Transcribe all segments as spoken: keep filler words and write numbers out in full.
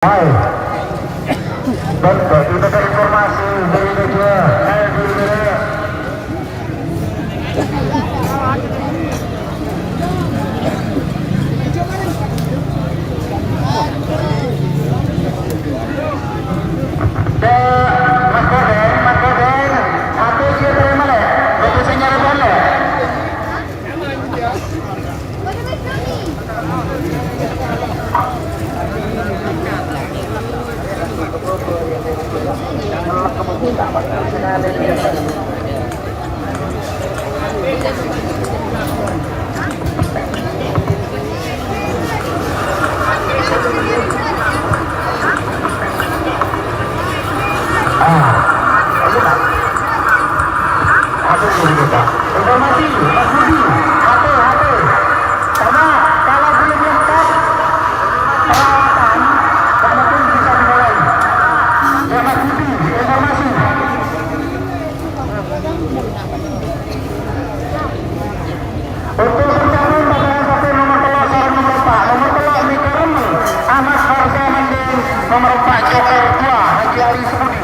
Hai. Bân bâdâ informasi dâri media. Hai, dâri media. Dâ', Mas Gordon, Mas Gordon, apa sih yang terima, lè? Apa sih yang nyari, lè? Informasi, Mas Budi, hati-hati. Karena kalau belum lengkap perawatan, nggak mungkin bisa dimulai. Ya, Mas Budi, informasi. Untuk bergabung pada nomor tello' sareng nomor empa'. Nomor tello' Mika Remi, Ahmad Farza Mending, nomor empa' Joker dua, Haji Ali Sukudi.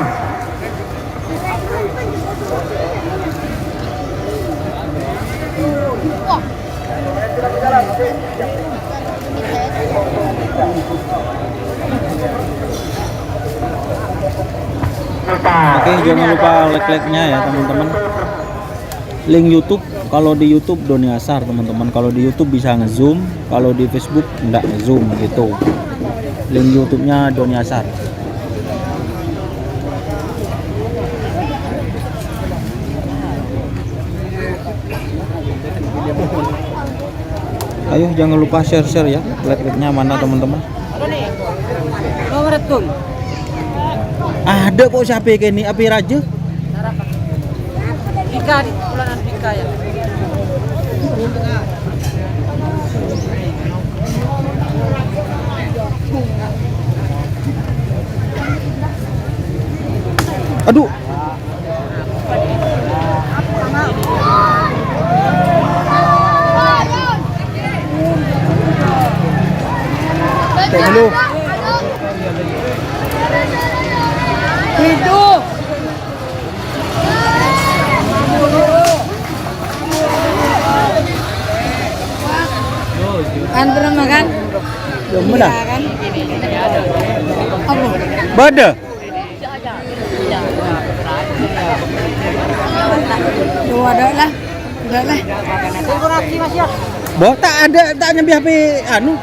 Oke, jangan lupa like-like-nya ya, teman-teman. Link YouTube, kalau di YouTube Doni Asar, teman-teman. Kalau di YouTube bisa nge-zoom, kalau di Facebook ndak nge-zoom gitu. Link YouTube-nya Doni Asar. Ayo, jangan lupa share-share ya, like-like-nya mana, teman-teman. Nomor betul. Ada kok, siapa kene, apa raja? Dika, di Kepulauan Dika ya. Aduh. Cek dulu. Hidup. Kan pernah makan? Belum pernah. Iya, kan? Apa? Bâdâ. Tuh, ada lah. Ada lah. Bo, ta' ada, ta' nyambi H P anu.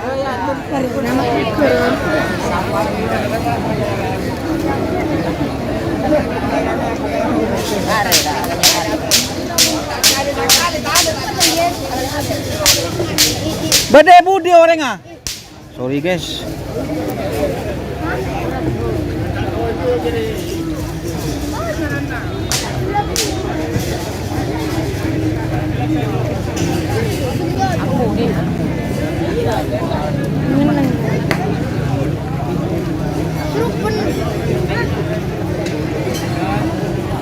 Bâdâ budi orèngnga. Sorry, guys.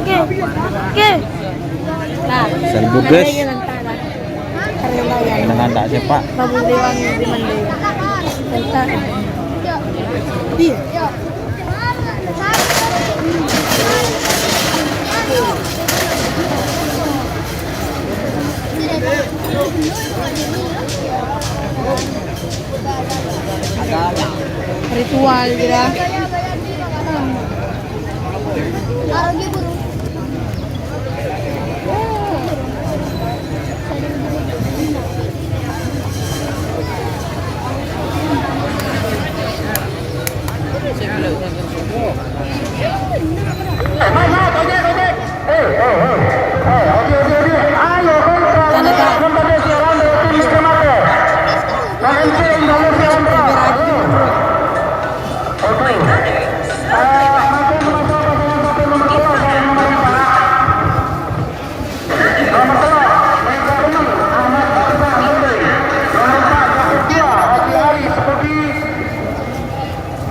Oke, oke. Nah, serbu, guys. Dengan tak sepak. Iya. Ritual gitu.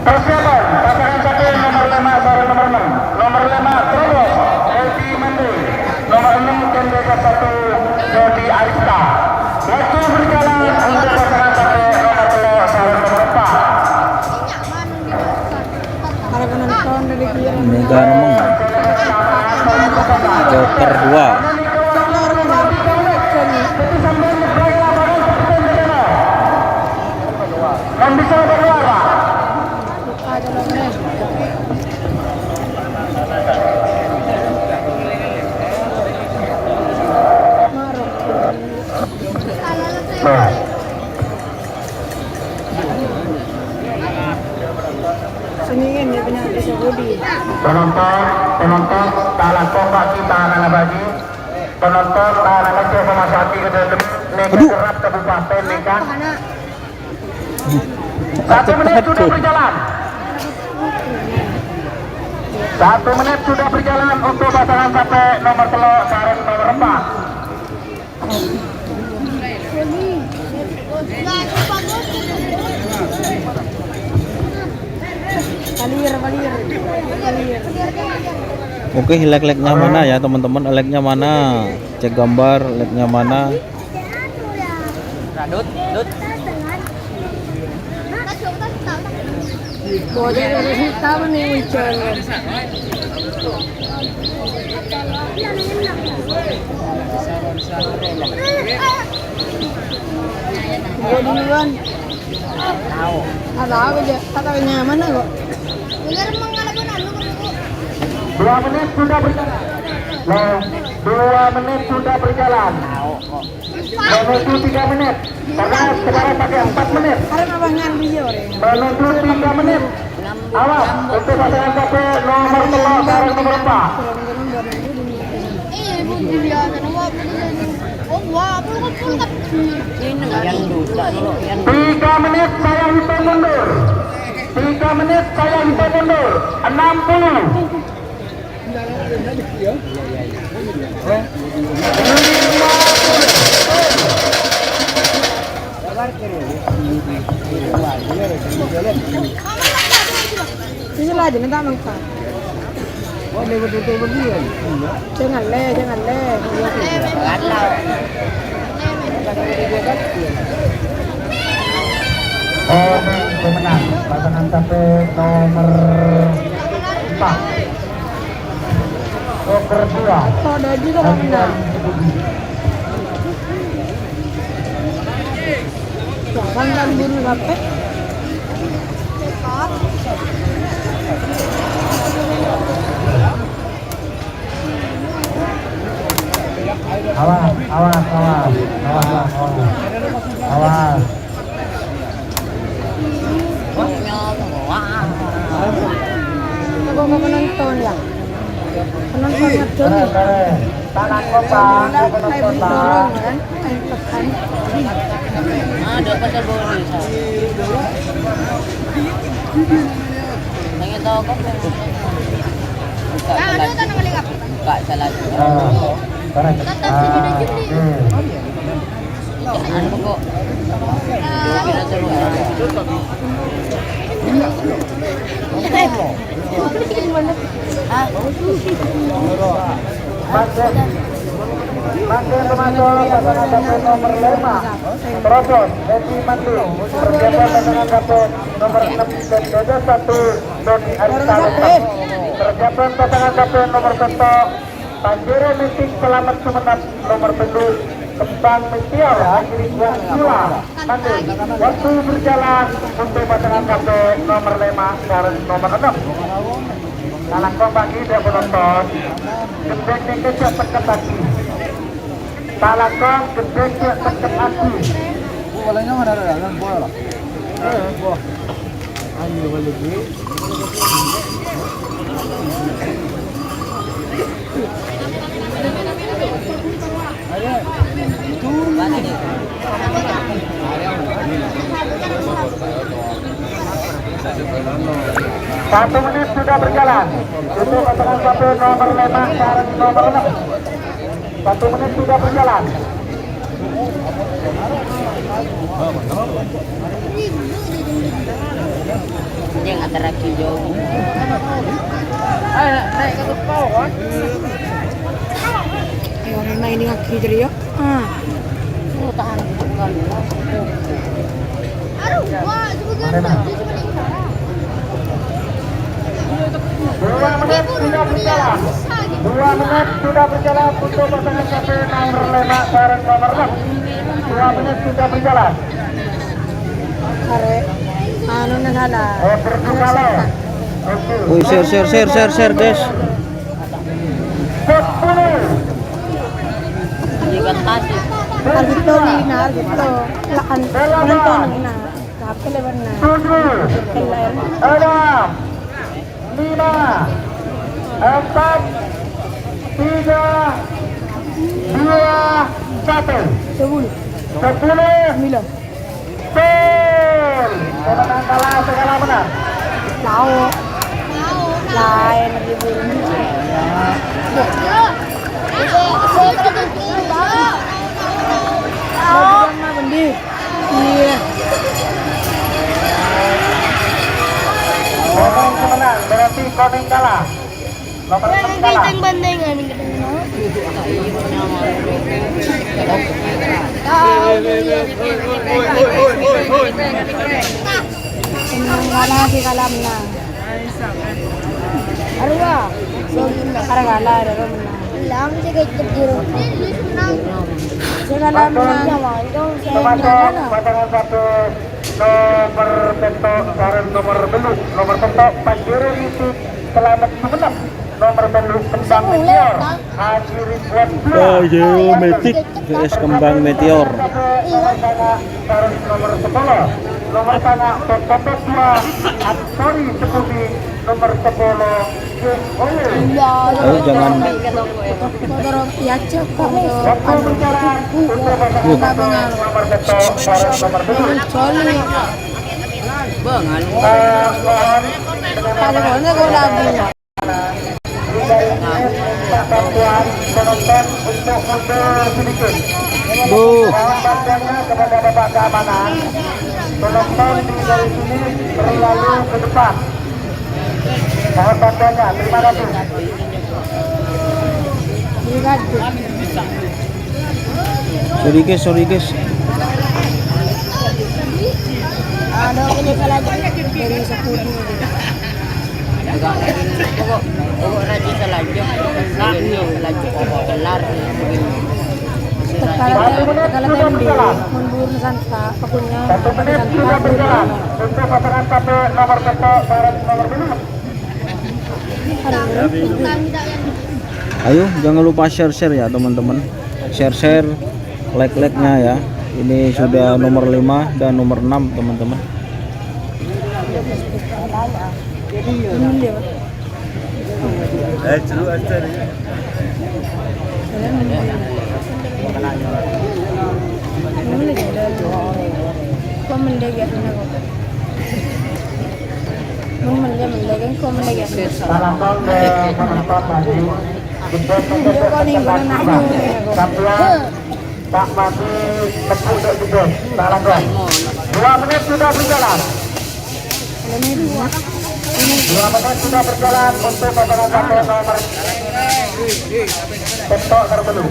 Persiapan, pasangan satu, nomor lima sareng nomor enam. Nomor lima, Trobos, Edi Mending. Nomor enam, Kendega satu, Dodi Arista. Waktu berjalan untuk pasangan satu, nomor tello' sareng nomor empa'. Mega Remeng. Joker dua. Sengingen ya, penyakit Yahudi. Penonton, penonton, ta' langkong, Pak, kita anak-anak lagi. Penonton, ta' langkong, saya sama Sati ke dalam. Neka Aduh. Kerap kabupaten, neka. Aduh. Satu menit sudah berjalan. Satu menit sudah berjalan untuk pasangan sampai nomor tello sareng nomor empat. Palir, palir, palir. Oke, leg-legnya mana ya, teman-teman? Legnya mana? Cek gambar, legnya mana? Radut, dut. Boleh, tahu nih, hujan. Gua duluan. Tahu. Nggak tahu aja. Tak tahu nyaman kok. Dua menit sudah berjalan. Loh, dua menit sudah berjalan. Menuju tiga menit. Karena sekarang pakai empat menit. Karena apa ngandung ya, orang? Menuju tiga menit. Awas, untuk pasangan sampai nomor tello sareng nomor empat. Tiga menit saya hitung mundur. Tiga menit saya hitung mundur. Enam puluh. Sini lah, jangan tak mengkang. Jangan le, jangan le. Oh, ini pemenang pasangan sampai nomor empat. Nomor dua. Oh, ada juga pemenang. Jangan kan guru sampai. Awas, awas, awas. Awas, awas. Awas. Aku mau penonton ya. Penonton ngedon ya. Ayo, ayo, dorong, kan? Ayo, tekan. Ada pasal bawah desa. Pengen tahu kok. Buka salah. Buka salah. Tetap sini aja, Bli. Anu kok. Hah? Mangkèn, mangkèn, pasangan nomor lima. Terobos, Edi Mandi. Persiapan pasangan nomor enam dan dada satu, Doni Arista Lestari. Persiapan pasangan nomor satu, Panjero Meeting Selamat Sumenep, nomor tellu, Kembang Meteor, Agri Buah Sula, Mandi. Waktu berjalan untuk pasangan nomor lima dan nomor enam. Salam kompak kita penonton. Gendeng nèka cè' teket ati. Talakong gendeng cè' teket ati. Satu menit sudah berjalan. Untuk pasangan satu nomor lima dan nomor enam. Satu menit sudah berjalan. Ini yang antara hijau. Ayo, naik ke bawah. Ayo, Rena, ini lagi ceria. Ah. Oh, tahan. Aduh, wah, itu bukan. Mana? Itu cuma di utara. Dua menit sudah berjalan untuk pasangan satu nomor lima bareng nomor enam. Dua menit sudah berjalan. Are, anu, nana. Eh, berkembali. Oke. Woi, share, share, share, share, share, guys. Sepuluh. Argito, Lina, Argito. Lakan, penonton, Lina. Tapi lewat, nah. Tujuh. Enam. Lima, empat, tiga, dua, satu. Sepuluh. Sepuluh. Sembilan. Gol. Pemenang kalah, segala menang. Lao. Lain ribut. Lao. Iya. Koneng menang, berarti Koneng kalah. Nomor enam kalah. Banteng-bantengan gitu. Menang kalah di kalamna. Arwa. Arwa kalah, Arwa menang. Lam sih kayak cedil. Sing kalamna. Termasuk pasangan satu nomor pentok sareng nomor bellu. Nomor pentok Panjero Yusuf Selamat Sumenep. Nomor bellu Kembang Meteor. Haji Ridwan Dua. Oh, iya, Metik V S Kembang Meteor. Nomor sanga sareng nomor sepuluh. Nomor sanga Pepotok Dua. Sorry, Sepudi nomor sepuluh. Ayo, jangan. Waktu berjalan untuk pasangan satu nomor sepuluh, nomor sepuluh. Sorry. Ada mana kau lagu? Dari ini, Pak Satuan, penonton untuk mundur sedikit. Duh. Mohon bantuannya kepada Bapak Keamanan. Penonton di garis ini terlalu ke depan. Mohon bantuannya. Terima kasih. Sorry, guys, sorry, guys. Ada punya salah dari sepuluh. Pokok, pokok rajin salah aja. Salah aja, salah aja. Kelar. Kalau, kalau tadi, mun buru santa, pokoknya. Satu menit sudah berjalan untuk pasangan satu nomor satu bareng nomor dua. Ayo, jangan lupa share-share ya, teman-teman. Share-share, like-like-nya ya. Ini sudah nomor lima dan nomor enam, teman-teman. Eh, jeruk aja nih. Mon melle-melle kan kok melle ya. Salam ke penonton tadi. Iya, kok ning nggon anakmu. Sampeyan tak mati tepuk dek jebos. Salam, Bos. Dua menit sudah berjalan. Dua menit sudah berjalan untuk pasangan satu nomor. Ketok terpelu.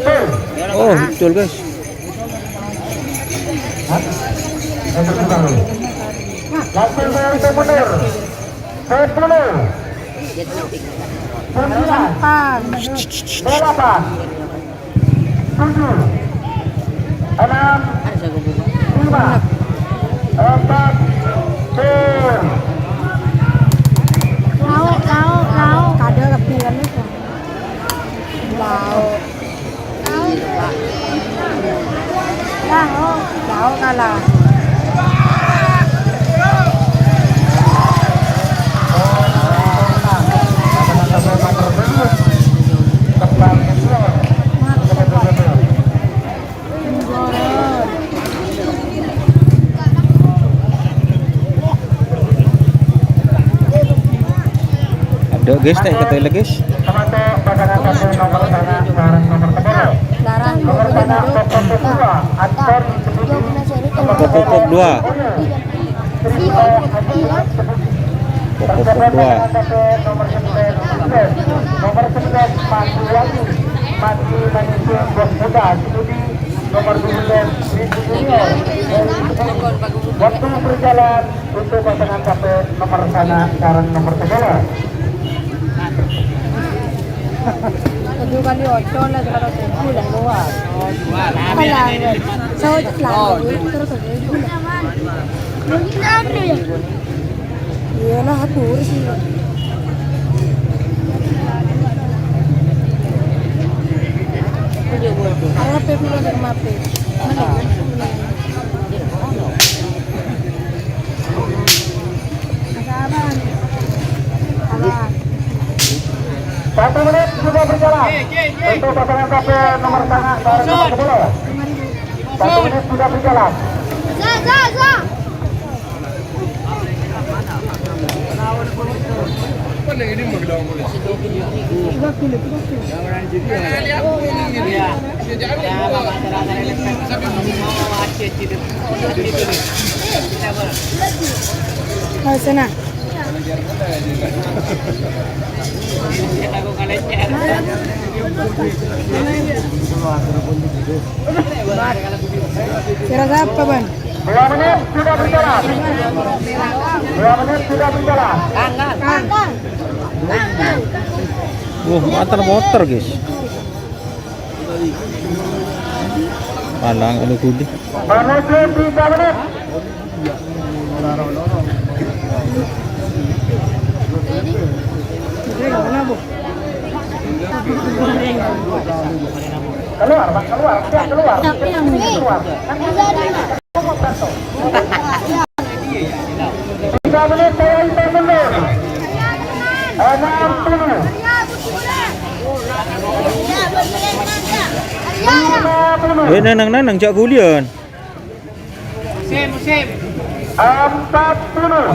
Gol. Oh, betul, guys. Langsung dari Gubernur. Sepuluh. Sembilan. Delapan. Tujuh. Enam. Lima. Empat. Gol. Lauk, lauk, lauk. Kada kepikiran itu. Lauk. Lah, oh, jauh kalah. Ada, guys, tak ketela, guys. Larang. Pokok dua. Pokok dua. Waktu berjalan untuk pasangan satu nomor sana sareng nomor sepuluh. Tujuh kali oco lah seratus ribu lah. Alah, saya cek lah, seratus ribu lah. Iya lah, aku urus ini. Apa pula yang mati? Mana? Satu menit sudah berjalan untuk pasangan K P nomor tangan, nomor sepuluh. Satu menit sudah berjalan. Za, za, za. Mau sana. Sira sapa, Ban? Dua menit sudah berjalan. Dua menit sudah berjalan. Wah, motor-motor, guys. Palang ini budi. Menuju tiga menit. Keluar, Pak, keluar. Siap, keluar. Keluar. Tiga menit saya minta mundur. Enam puluh. Lima puluh. Eh, nenang-nenang, jhâ' ghuliyân. Musim, musim. Empat puluh.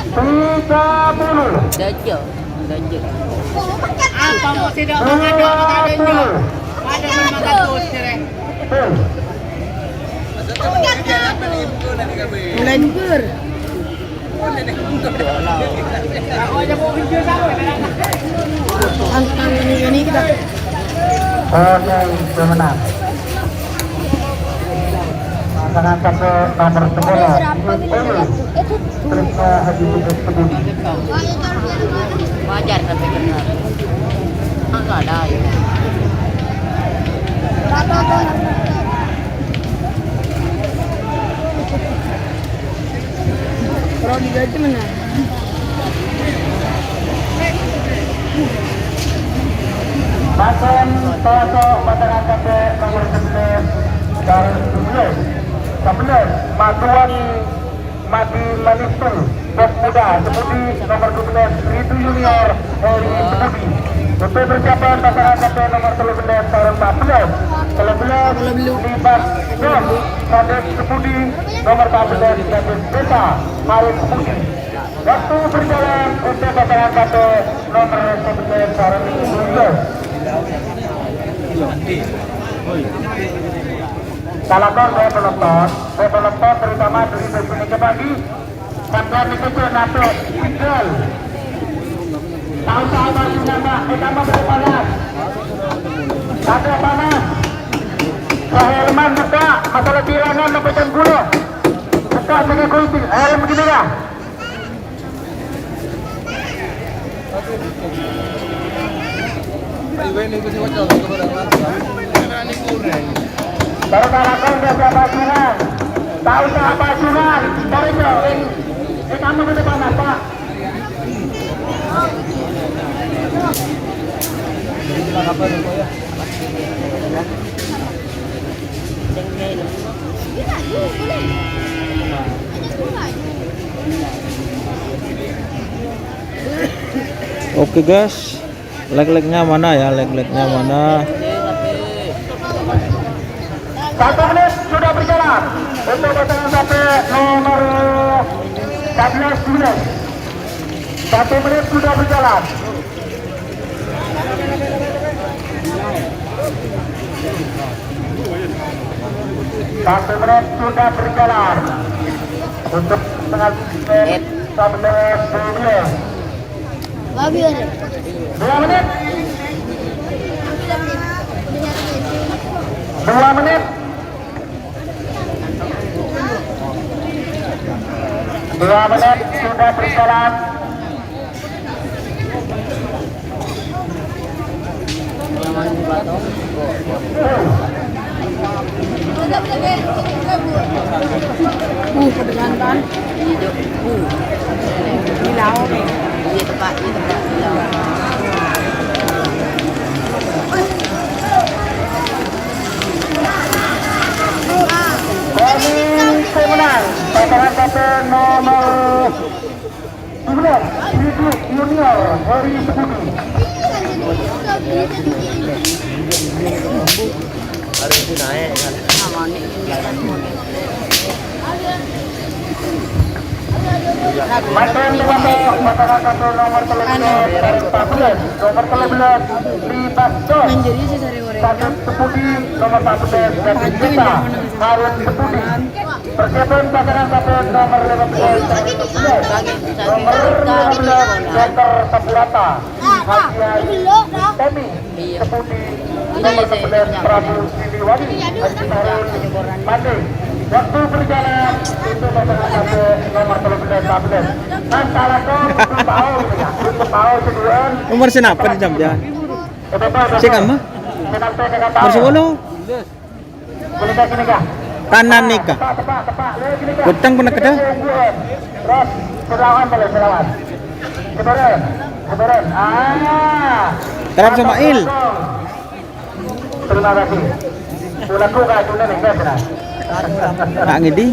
Tiga puluh. Gajah, gajah. Apa mau sih, Dok? Dua puluh. Ada memang bagus, Cire. Lembur. Tantang ini, ini kita. Oke, pemenang. Pasangan satu nomor sepuluh. Terima Haji Budi. Wajar tapi benar. Enggak ada ya. Kalau digaji mana? Pasangan Toso pasangan K P nomor sebelas dan sebelas. Sebelas, Matuan Madi Manistu, Bos Muda, Sepudi, nomor dua belas, Ritu Junior, Heri Sepudi. Untuk persiapan pasangan K P nomor tiga belas, sareng empat belas, tiga belas, Libat, Bos, Kadek Sepudi, nomor empat belas, Kadek Desa, Marin Sepudi. Waktu berjalan untuk pasangan K P nomor sebelas, sareng tujuh belas. Kalakon, saya penonton, saya penonton terutama dari sini ke pagi. Sampeyan niki jek nape tinggal. Tahu sahabat nambah, eh, tambah berpanas. Ada panas. Sahelman buka, masalah bilangan sampai jam sepuluh. Buka pakai kunci, helm begini ya. Baru kalakon biasa pasukan. Tahu tak pasukan? Tahu itu. Eh, kamu ke depan apa? Oke, guys, lag-lagnya mana ya? Lag-lagnya mana? Satu menit sudah berjalan untuk pasangan sampai nomor empat belas, sembilan. Satu menit sudah berjalan. Satu menit sudah berjalan untuk pasangan sampai nomor empat belas, sembilan. Dua menit. Dua menit. Dua menit sudah berjalan. Uh, kedengaran kan? Uh, di laut nih. Iya, tepat, iya, tepat, di laut. Kami pemenang pasangan satu nomor Junior, Fredrik Junior, Heri Sekuti. Mantan Dewanto, pasangan satu nomor tellu belas, Harun Pabulus, nomor tellu belas, Libas Dos. Manjeri sih sare goreng. Pasangan Sekuti, nomor empat belas, Gadis Desa, Harun Sekuti. Persiapan pasangan satu nomor lima belas, nomor lima belas, Dokter Sapuata, Haji Tommy, Sepudi, nomor sebelas, Prabu Siliwangi, Haji Sahrul Mande. Waktu berjalan untuk pasangan satu nomor tiga belas, empat belas. Nah, salah kok, belum tahu, ya. Belum tahu, seduan. Nomor sinapa di sampeyan? Sing ama? Nomor sepuluh. Kanan nèka. Ghântèng pènèka dâ. Terus, selawan, boleh, selawan. Sebarang, sebarang. Ah. Terap Ismail. Terima kasih. Ulaku ka ajunan nèka, nah. Pak Ngedi.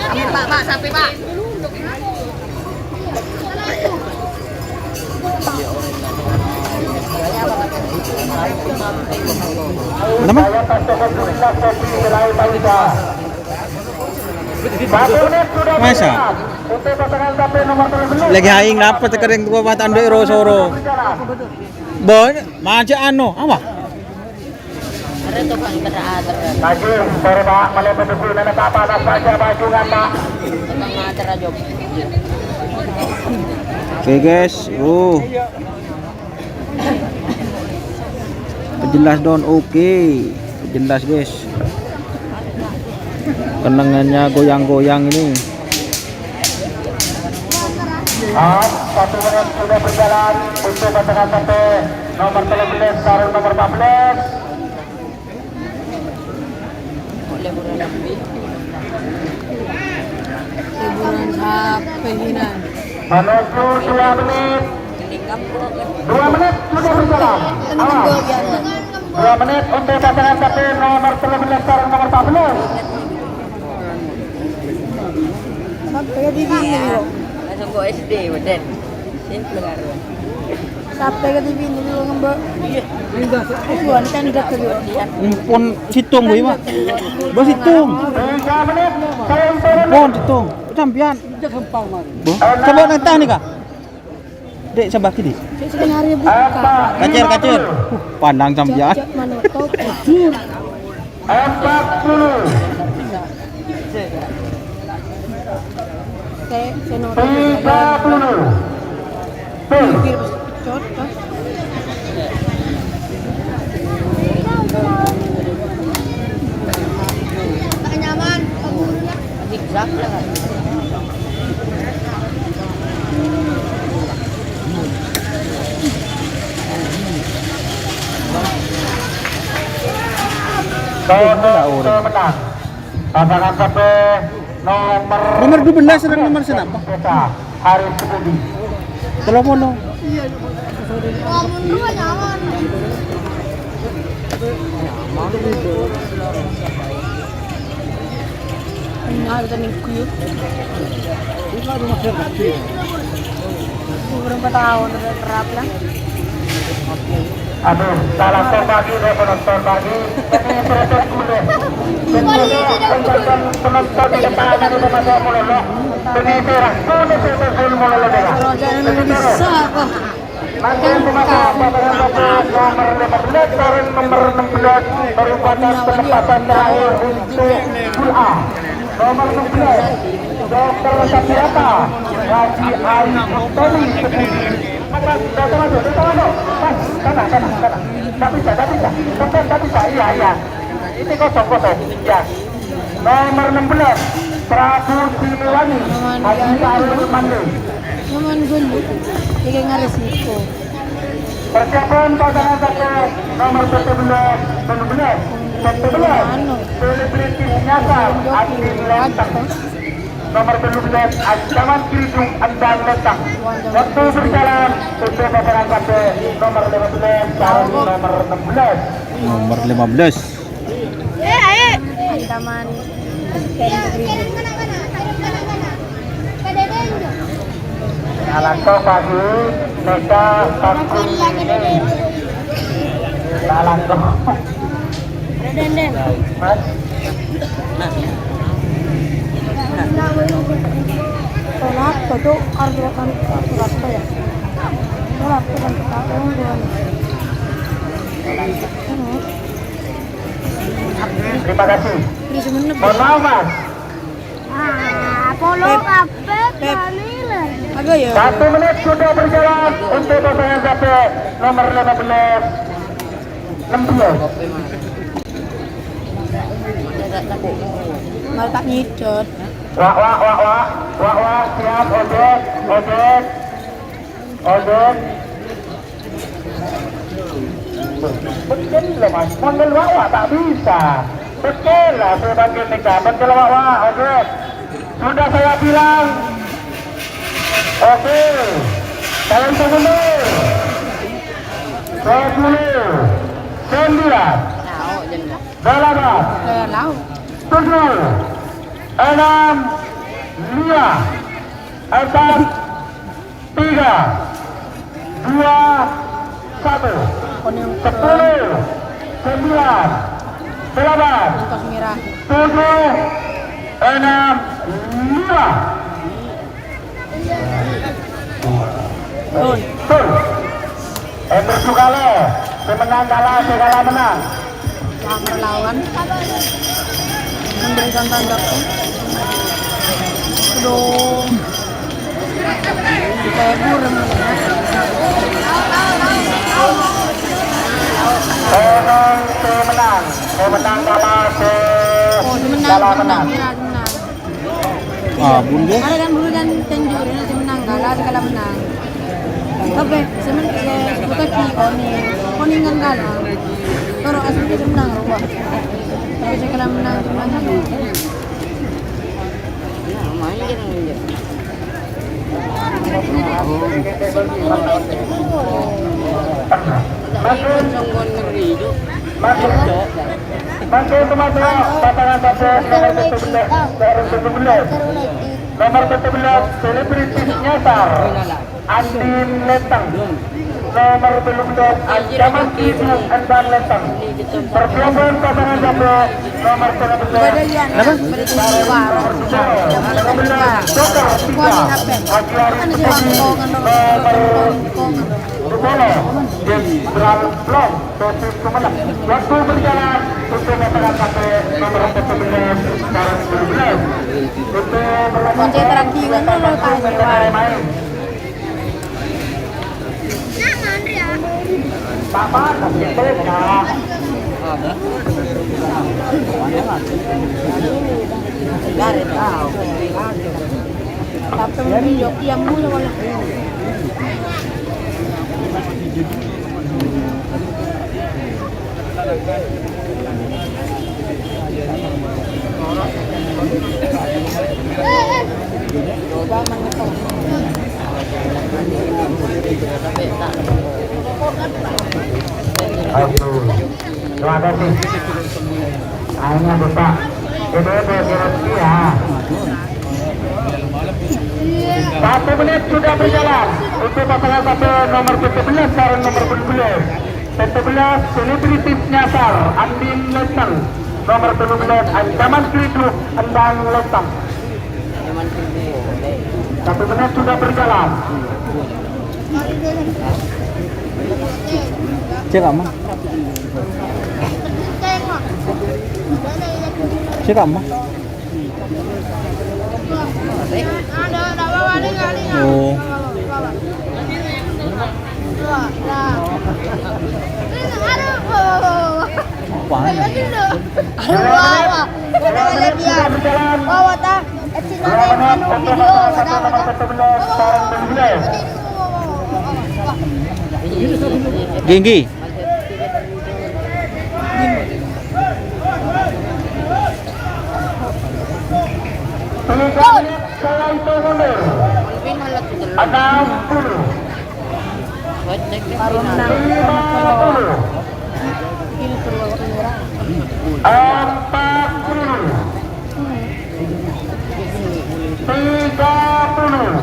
Amin, Pak, Pak, sampai, Pak. Kenapa? Masa? Lagi aing napa tekereng tua mata anduk ro soro. Bon, maja anu, apa? Are to, Bang, tera-, tera-. Laju, sore, Pak. Malè pendukung nana tak panas saja bajungan, Pak. Tukang ngater aja. Oke, guys. Uh. Jelas, Don. Oke. Jelas, guys. Kenangannya goyang-goyang ini. Ah, satu menit sudah berjalan untuk pasangan satu nomor tiga belas, sarung nomor empat belas. Hiburan siapa ini, Nan? Menuju dua menit. Dua menit sudah berjalan. Awas. Dua menit untuk pasangan satu nomor tiga belas, sarung nomor empat belas. Sampai di sini, Bro. Langsung ke S D, Beden. Simple karo. Sampai ke T V ini, Bro, ngembak. Iya. Bukan tendok ke, Bro. Pon situng, Bu, Pak. Bu, situng. Pon situng. Sampeyan. Bu, coba nentang nih, Kak. Dek, sambagi, Dek. Kacir, kacir. Uh, pandang sampeyan. Empat puluh. Tiga puluh. Tuh. Zigzag lah, kan. Toto menang. Pasangan sampai nomor nomor dua belas dan nomor siapa? Kita Haris Budi. Telepon dong. Enggak, kita minggu yuk. Berapa tahun teraplah? Aduh, salah kok pagi deh penonton pagi. Ini penonton gue deh. Penonton, penonton di depan ada sama saya mulai loh. Ini merah, kuda saya mulai loh deh. Kalau jangan bisa kok. Maka pemasa pasangan satu nomor lima belas, sarung nomor enam belas merupakan penempatan terakhir untuk grup A. Nomor enam belas, Dokter Sapiata, Haji Ali Mustawi. Datang masuk, datang masuk. Pas, sana, sana, sana. Tak bisa, tak bisa. Tempat tak bisa, iya, iya. Ini kosong, kosong. Ya. Nomor enam belas, Prabu Siliwangi, Haji Arul Mande. Aman dulu. Tiga ngaris itu. Persiapan pasangan satu nomor tujuh belas, tujuh belas, tujuh belas. Selebriti nyasar Andi Lenteng. Nomor tujuh belas, Ancaman Kidung Endang Lenteng. Waktu berjalan untuk pasangan satu nomor lima belas dan nomor enam belas. Nomor lima belas. Ancaman. Nalangko pagi, neka takut ini. Nalangko. Mas. Sholat, itu harus sholat, sholat ya. Sholat, sholat, sholat, sholat. Terima kasih. Mohon maaf, Mas. Ah, polo kabeh kali lah. Apa ya? Satu menit sudah berjalan untuk pasangan capek nomor lima belas, enam belas. Malah tak nyidot. Wak, wak, wak, wak. Wak, wak, siap, ojek, ojek. Ojek. Betul lah, Mas. Manggil wak-wak tak bisa. Betul lah, saya panggil nih, Kak. Betul wak-wak, ojek. Sudah saya bilang. Oke. Saya hitung mundur. Sepuluh. Sembilan. Delapan. Tujuh. Enam. Lima. Empat. Tiga, dua, satu. Sepuluh, sembilan, delapan, tujuh, enam, lima. Betul. Ember Sukale, sè mennang kala, sè kala mennang. Lawan. Memberikan tanda. Aduh. Kita burung. Sè mennang, sè mennang kala, sè kala mennang. Oh, sè mennang, sè mennang. Ah, bun deh. Ada kan bulu dan tenjur, ini sè mennang kala, sè kala mennang. Oke, sè men-, sè, sè putih ki, kuning. Kuning kan kala. Kalau asli sè mennang, rowa. Tapi sè kala mennang, sè mennang. Mangkèn, mangkèn, mangkèn, pasangan satu, nomor tujuh belas, nomor tujuh belas. Nomor tujuh belas, selebritis nyasar, Andin Leteng. Nomor tujuh belas, Ancaman Ibu Endang Leteng. Persiapan pasangan satu, nomor tujuh belas. Kenapa? Nomor tujuh belas, Dokter Tiga, Haji Arif Budi. Nomor sepuluh, Jenderal Blok. Waktu berjalan untuk pasangan satu nomor empat belas dan dua belas. Untuk berlaku Monce terakhir, lo tahu, Dewan. Bapak, kasih teka. Tapi mungkin yo, iya, mula, mula. Aduh. Terima kasih. Akhirnya, Bapak. Ini berhenti ya. Satu menit sudah berjalan untuk pasangan satu nomor tujuh belas dan nomor tujuh belas. Tujuh belas, selebritis nyasar, Andin Leteng. Nomor tujuh belas, Ancaman Kelidu, Endang Leteng. Satu menit sudah berjalan. Cek ama. Cek ama. Oh. Apaan? Aduh, wawa. Wawa, ta. Dua menit untuk pasangan satu nomor sebelas, sareng dua belas. Ginggi. Tiga menit, saya hitung mundur. Enam puluh. Lima puluh. Empat puluh. Tiga puluh.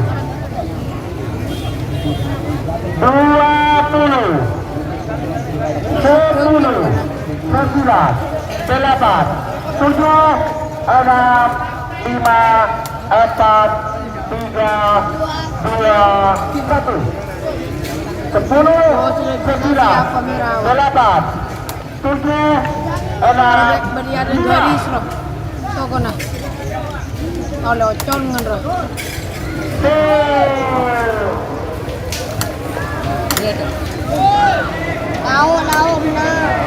Dua puluh. Sepuluh. Sembilan. Delapan. Tujuh. Enam. Lima. Empat. Tiga. Dua. Satu. Sepuluh. Sembilan. Delapan. Tujuh, enam, lima. Tokona. Oleh ocol ngendro. Tuh. Tahu, tahu, benar.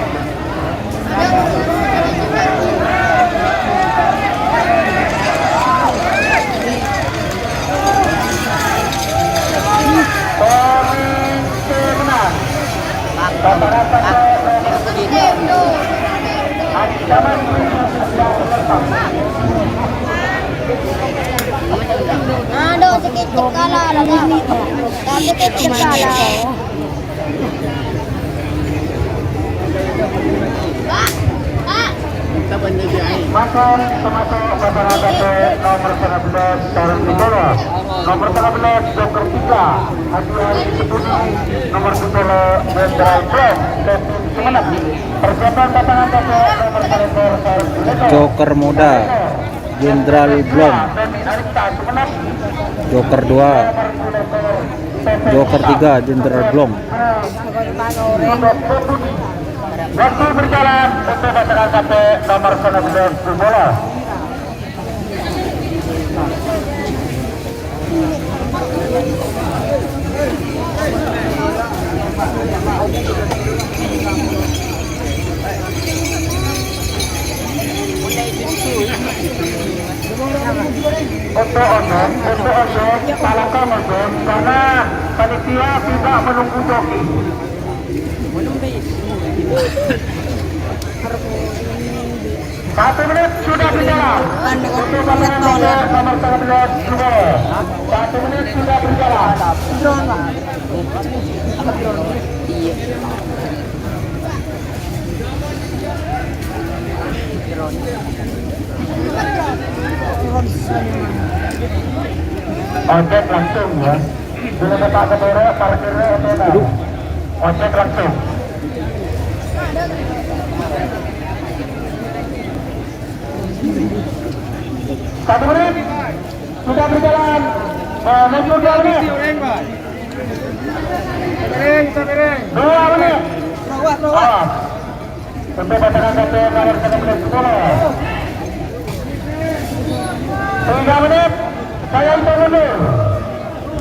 Pemain kemenang. Aduh, sakit kepala, Dada. Sakit kepala. Maka termasuk pasangan nomor sebelas, Karang Negara. Nomor sebelas, Joker tiga, Hadiah Sembunyi. Nomor sepuluh, Jenderal Blok, Kevin Sumenep. Persiapan pasangan nomor sebelas, Karang Negara. Joker muda, Jenderal Blok. Joker dua, Joker tiga, Jenderal Blok. Waktu berjalan untuk pasangan nomor sebelas, Bola. Untuk onde, untuk onde, palangka onde, karena panitia tidak menunggu joki. Satu menit sudah berjalan. Untuk pasangan nomor sebelas, Jubo. Satu menit sudah berjalan. Ojek langsung, ya. Bila Bapak Ketua parkirnya itu, nah. Ojek langsung. Satu menit. Sudah berjalan. Eh, menuju dua menit. Dua menit. Ah. Untuk pasangan nomor sebelas, sepuluh. Tiga menit. Saya hitung mundur.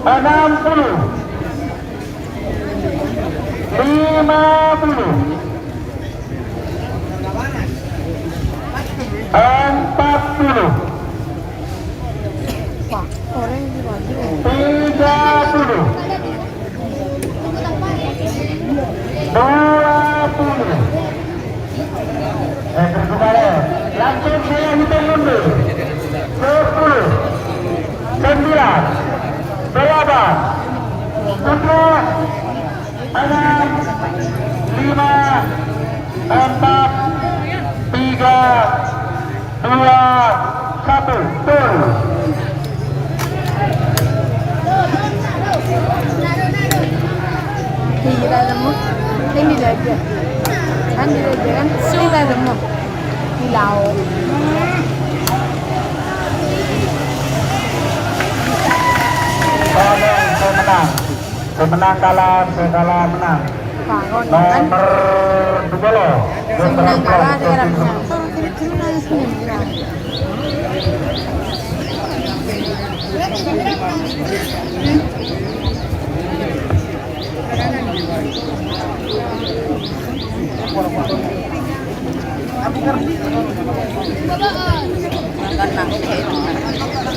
Enam puluh. Lima puluh. Empat puluh. Tiga puluh. Dua puluh. Eh, terus kembali. Langsung saya hitung mundur. Sepuluh. Sembilan. Delapan. Tujuh. Enam. Lima. Empat. Tiga. Dua, satu, turun. Gila, temu. Ini aja. Kan, ini aja, kan? Gila, temu. Di laut. Tolong, saya menang. Sè menang kalah, sè kalah menang. Nomor dua belas. Sè menang kalah, sè kalah menang.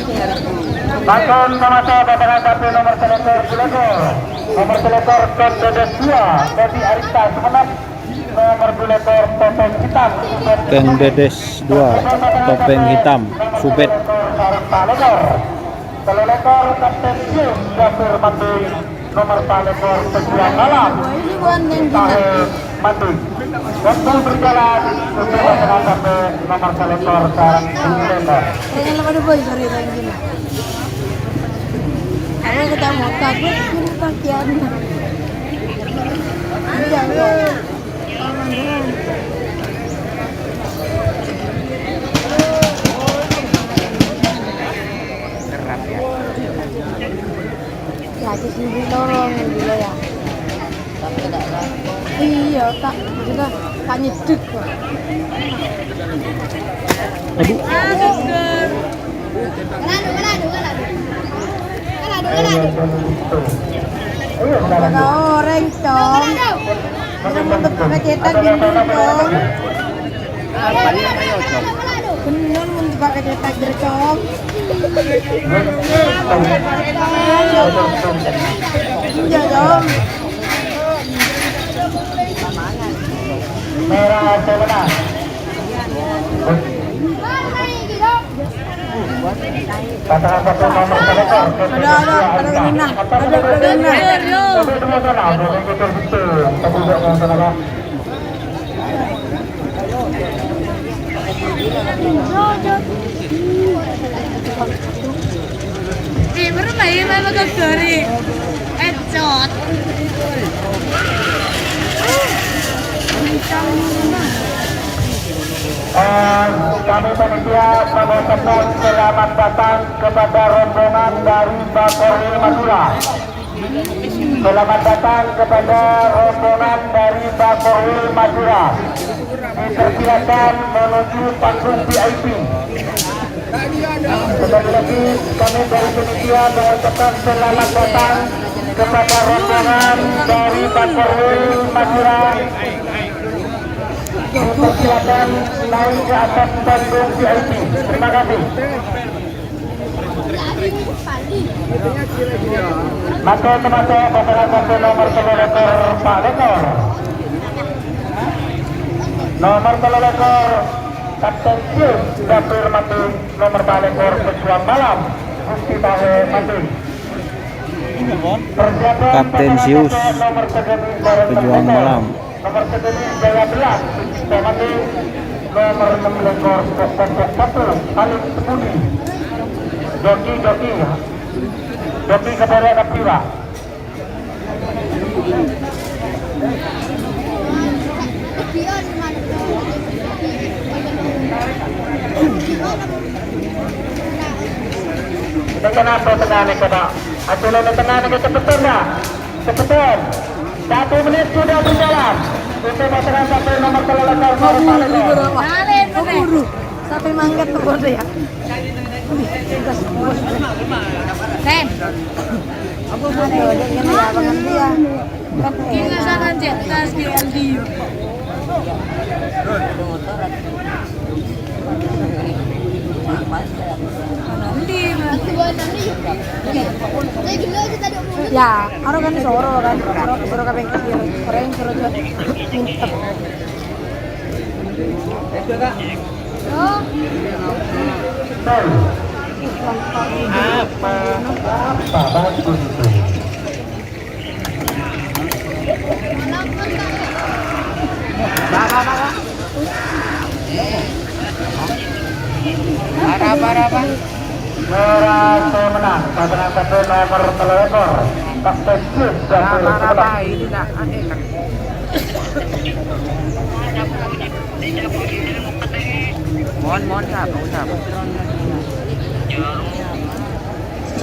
Mangkèn mamaso pasangan sampè' nomer salèkor, salèkor. Nomer salèkor, Tèndhâdhâs dua, Dedi Arista Sumenep. Nomer salèkor, Topeng Hitam, Subed. Tèndhâdhâs dua, Topeng Hitam, Subed. Salèkor, Kapten Yus Dafir Mati. Nomer salèkor, Pejuang Malam, Tahe Mati. Waktu berjalan, untuk pasangan sampè' nomer salèkor sareng salèkor. Kayaknya lo pada boy, sorry, thank you. Aku ketemu, takut, ini pakaian. Iya, iya. Kerap ya. Ya, di sini tolong dulu ya. Iya, tak, maksudnya, tak nyedek kok. Aduh. Jaga orèng, Cong. Kita mau buka cetak gini, Cong. Bener, mau buka cetak gini, Cong. Iya, Cong. Merah, saya menang. Pasangan satu nomor salèkor. Ada, ada, ada yang menang. Ada, ada yang menang. Eh, baru main, main makan sore. Eh, cot. Eh, kami panitia mengucapkan selamat datang kepada rombongan dari Bakorwil Madura. Selamat datang kepada rombongan dari Bakorwil Madura. Dipersilakan menuju panggung V I P. Sekali lagi, kami dari panitia mengucapkan selamat datang kepada rombongan dari Bakorwil Madura. Dipersilakan naik ke atas panggung V I P. Terima kasih. Mangkèn mamaso pasangan sampè' nomer tello lèkor, Pa' Lèkor. Nomer tello lèkor, Kapten Sius, Dapur Mati. Nomer Pa' Lèkor, Pejuang Malam, Gusti Tahe Mati. Persiapan Kapten pasangan Sius, sampè' nomer segini, Pejuang Malam. Nomor segini, Jaya Belas, Sucipto Mati. Nomor enam lèkor, kelompok satu, Khalid Sembudi. Joki, joki, ya. Joki kepada Kapira. Ini kenapa tengah nih, Pak? Aturan tengah nih, cepetan, ya. Cepetan. Satu menit sudah berjalan. Untuk pasangan satu nomor tello lèkor, nomor paling bawah. Buru. Sampai mangkat tuh, bodoh ya. Sen. Aduh, dia ini ya, Bang Andi ya. Kan enak. Ini sana cetas di Aldi. Ya, aro kan soro kan, soro, soro kapèng kiri, orèng soro jâ' mintep. Apa? Apa bagus itu? Arapa, arapa? Ora menang, pasangan satu nomor tello lèkor. Kapten Jus, Arapa, arapa, ini nak, aneh, nak. Mon, mon, siapa, siapa?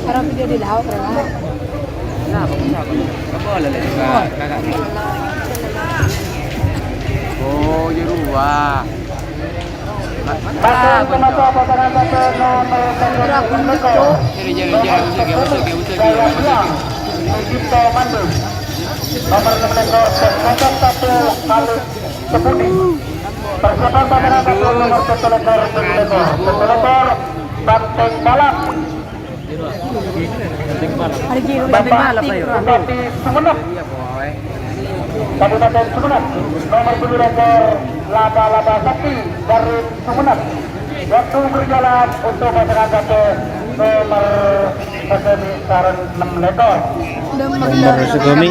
Orang video di laut, ya. Siapa, siapa? Kebal, kakak. Oh, di luar. Pasangan nomor satu, nomor satu, nomor satu. Jadi, jadi, jadi, usah, usah, usah, usah. Nomor satu, Sucipto Mandu. Nomor enam lèkor, nomor satu, Khalid Sembudi. Persiapan pasangan satu, nomor satu lèkor, satu lèkor, satu lèkor, Banteng Balap. Hari Jumat. Bapak Bupati Sumenep. Kabupaten Sumenep. Nomor tujuh lekor, Laba-Laba Sakti dari Sumenep. Waktu berjalan untuk pasangan satu nomor Segami sareng enam lekor. Nomor Segami.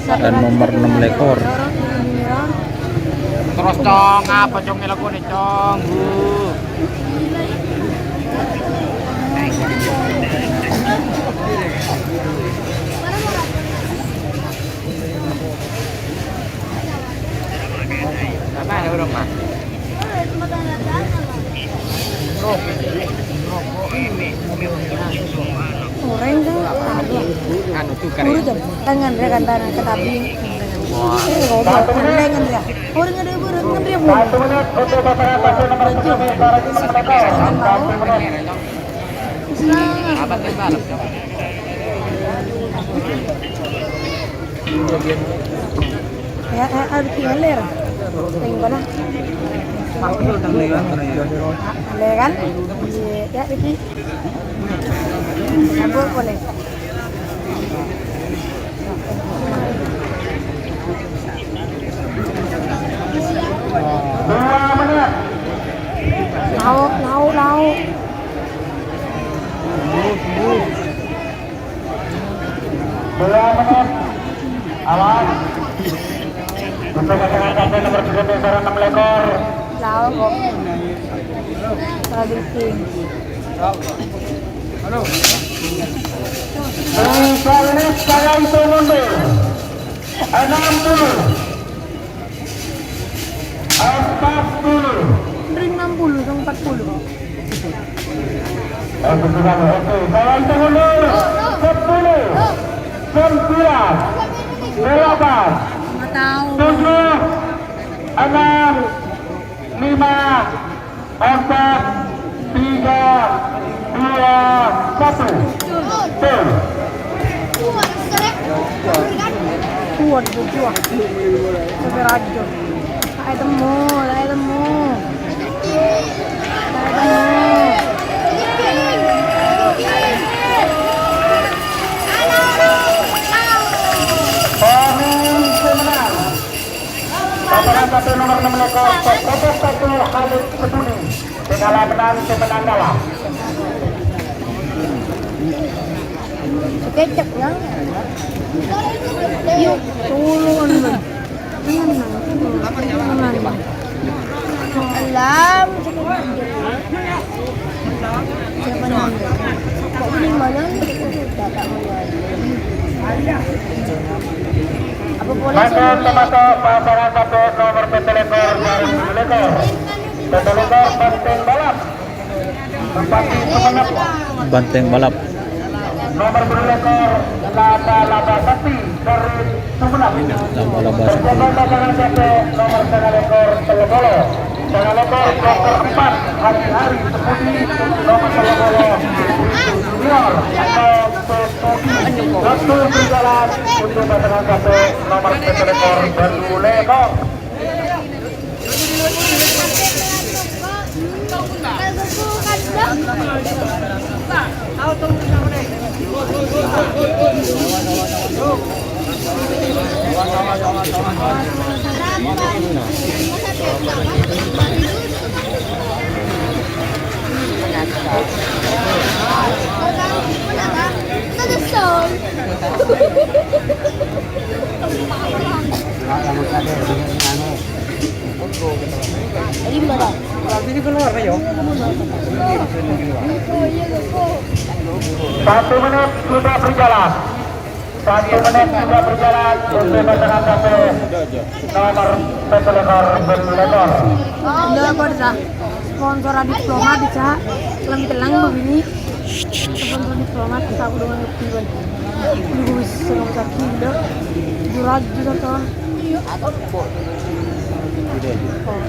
Dan nomor enam lekor. Terus, Cong, apa, Cong, ngelakuin, Cong? Bu. Apa ada orang, Mas? Orèng kan? Anu, tukar, ya? Urut, Jam. Tangan dia kan tangan ketabi. Wah. Eh, robot, tangan dia. Orèng ada ibu, orèng ada ibu. Satu menit untuk pasangan satu nomor tujuh. Tangan mau. Apa tuh, Bang? Ya, eh, eh, tinggal ya. Tinggal lah. Boleh kan? Iya, ya, Riki. Mabuk boleh. Dua menit. Lauk, lauk, lauk. Dua menit. Awas. Untuk pasangan satu nomor tujuh belas, enam lekor. Lauk kok. Salah briefing. Halo. Tiga menit, saya hitung mundur. Enam puluh. Empat puluh. Ring enam puluh, empat puluh. Oke, saya hitung mundur. Sepuluh, sembilan, delapan, tujuh, enam, lima, empat, tiga, dua, satu. Betul. Kuat, kuat. Sampai rajo. Ayo temu, ayo temu. Ayo temu. Pamimpin menang. Pasangan satu nomor enam lekor, Kotak satu Halid Sebuni. Sing kalah menang, sing menang kalah. Kecek, ya. Yuk, tulungan, Bang. Jangan, Bang. Jangan, Bang. Alam, siapa nang? Kok beli mana? Tidak, tak mau. Apa boleh sih? Masuk, masuk, pasangan satu nomor P T lekor, baru lekor. P T lekor, Banteng Balap. Bupati Sumenep. Banteng Balap. Nomor berlekor, Laba-Laba Sakti dari Sumenep. Laba-Laba Sakti. Berjaga pasangan satu, nomor sanga lekor, Tello Polo. Sanga lekor, kloter empat, Hari-Hari Sepudi, nomor Tello Polo, Junior, atau Sepudi. Waktu berjalan untuk pasangan satu, nomor satu lekor, baru lekor. Satu menit sudah berjalan. Satu menit sudah berjalan untuk pasangan satu nomor P T lekor, P T lekor. Enggak, kok bisa. Sponsor Adiplomat bisa. Telang-telang begini. Sponsor Diplomat, entah aku dengan ngerti, Bang. Dulu bisa rumah sakit, udah. Jurag juga, tuh. Oh,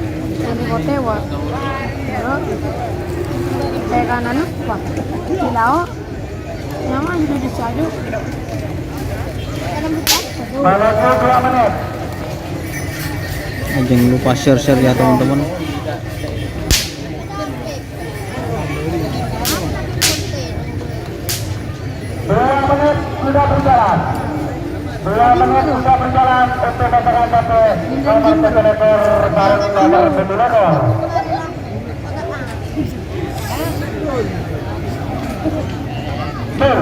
yang di hotel, wah. Ya. Saya kanan, wah. Di laut. Nyaman, udah bisa, yuk. Malam dua menit. Jangan lupa share-share ya, teman-teman. Dua menit sudah berjalan. Dua menit sudah berjalan untuk pasangan satu nomor satu lekor bareng nomor tujuh lekor. Oleh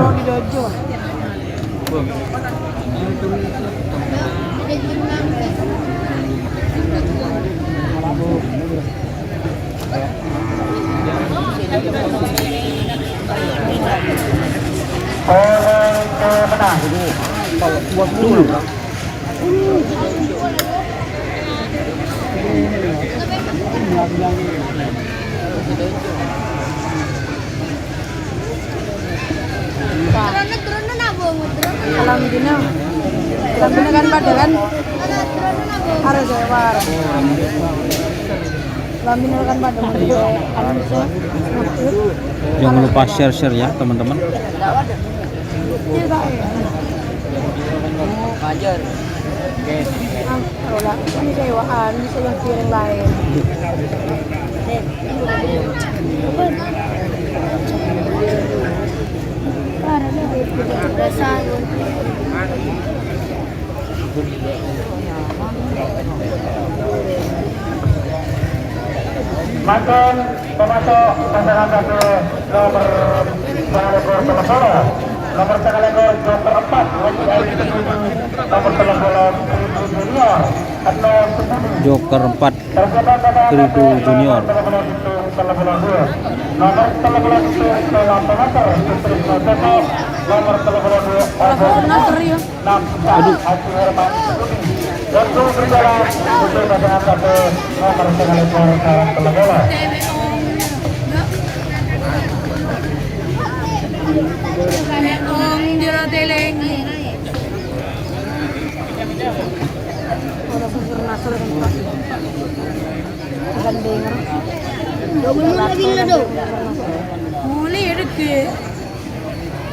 pemenang. Salam dina. Salam dina kan padha kan? Harus ya, Pak. Salam dina kan padha. Jangan lupa share-share ya, teman-teman. Iya, Pak. Wajar. Oke. Ah, tahu lah. Ini sewaan, bisa yang piring lain. Mangkèn, pemasok pasangan satu nomor sanga lèkor tello puluh, nomor sanga lèkor joker empat, Wati Ari Setiawan, nomor tello puluh, Junior, Eno Setiawan. Joker empat. Krido Junior. Nomor tello puluh sanga Peter Sutopo, nomor tello puluh dua Abel Nasri, ya. Aduh. Untuk berjalan, untuk pasangan satu, nomor sanga lèkor, sareng tello puluh. Ora susur nasur kan, Pak. Bukan denger. Dok, belum lagi, Dok. Mulai ya, Dek.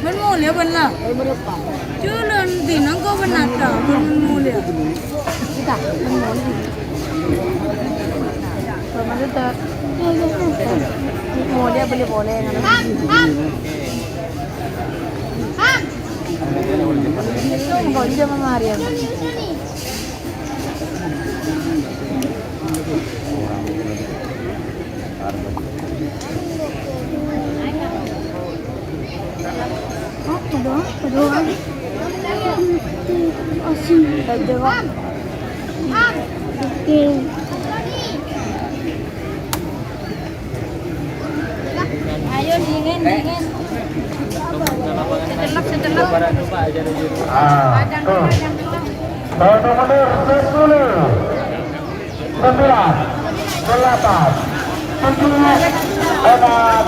Ben mulya, ben la. Jalan dina engko' ben ada, ben mulya. Kita, ben mulya. Kalau maksud, eh, mulya beli boleh, ngono. Engko' jam lima hari ya. Apa doang? Apa doang? Asin. Aja, Pak. Oke. Ayo, dingin, dingin. Sedelep, sedelep. Ah, tuh. Satu menit, sepuluh. Sembilan, delapan, tujuh, enam,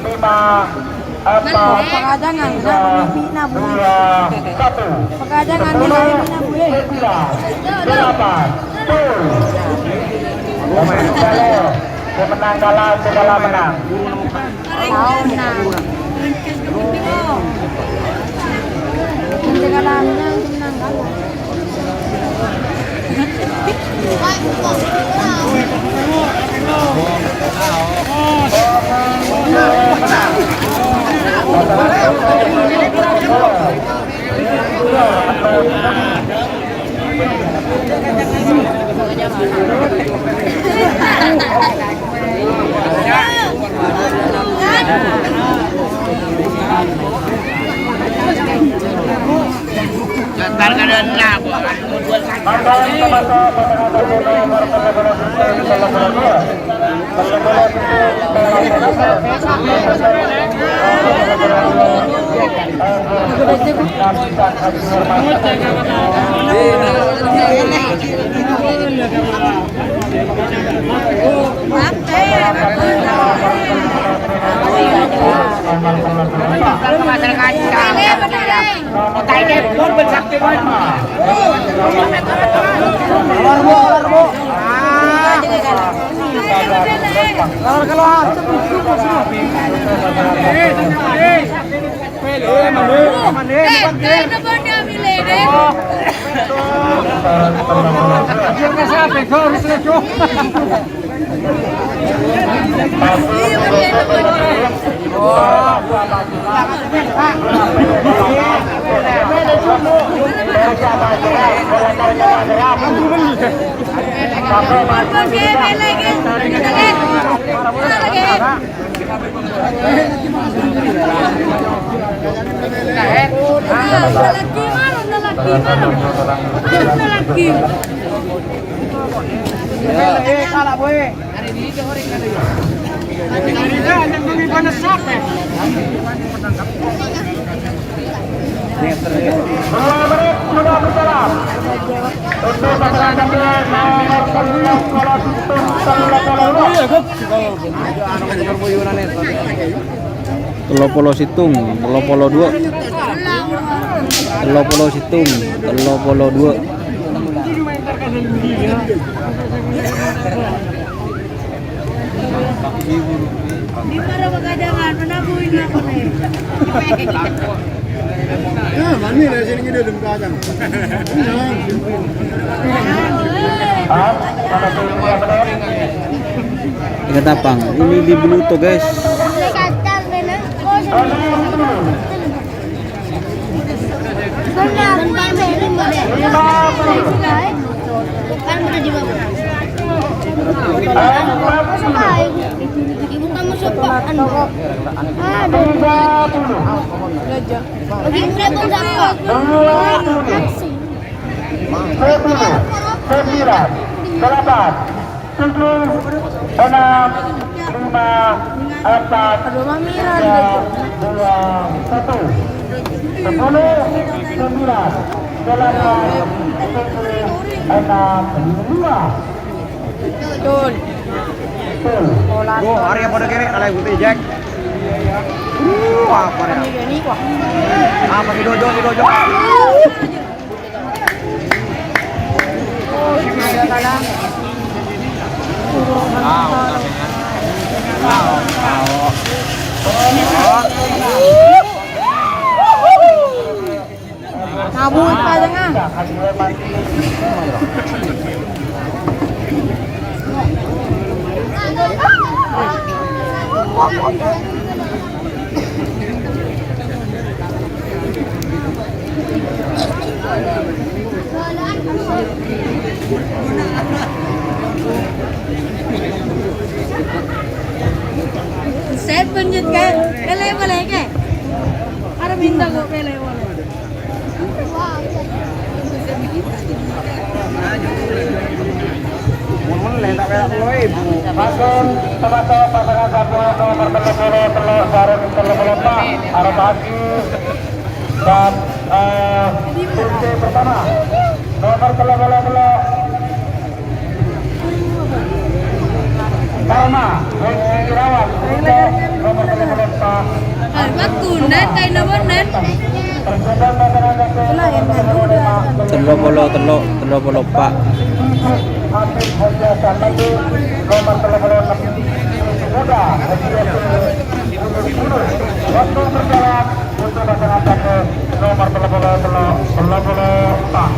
lima, empat, tiga, dua, satu. Sepuluh, sembilan, delapan, tujuh. Pemenang kalah, kalah menang. Tello polo sèttong, tello polo duwâ'. Tello polo sèttong, tello polo duwâ'. Di mana pegangan? Mana buin aku nih? Nah, mani lah sini kita dem kacang. Ingat apa? Ini di Bluto, guys. Ibu kamu sopan. Aduh. Lagi saya pun sama. Sepuluh, sembilan, delapan, tujuh, enam, lima, empat, tiga, dua, satu. Sepuluh, sembilan, delapan, tujuh, enam, lima. Betul. Betul. Pola. Duh, arèya padâ kènè', alè putih, Jack. Uh, apa ya? Ini, ini, wah. Apa di dojo, di dojo? Ngabut pajangan. Saya penjut kan, pele boleh ke? Ada minta kok pele boleh. Pason, tomato, pasangan satu, nomor tello polo tello, sareng tello polo empat, arep maju. Dan, eh, kunci pertama, nomor tello polo tello, Karma, Wengki Irawan, untuk nomor tello polo empat. Karma, Tunan, kain nomor, Nan. Terjebak masyarakat. Tello polo tello, tello polo empat. Habib Haji Hasan Lagi, nomor tello polo enam. Muda, Haji Yasin. Waktu berjalan untuk pasangan satu, nomor tello polo tello, tello polo empat.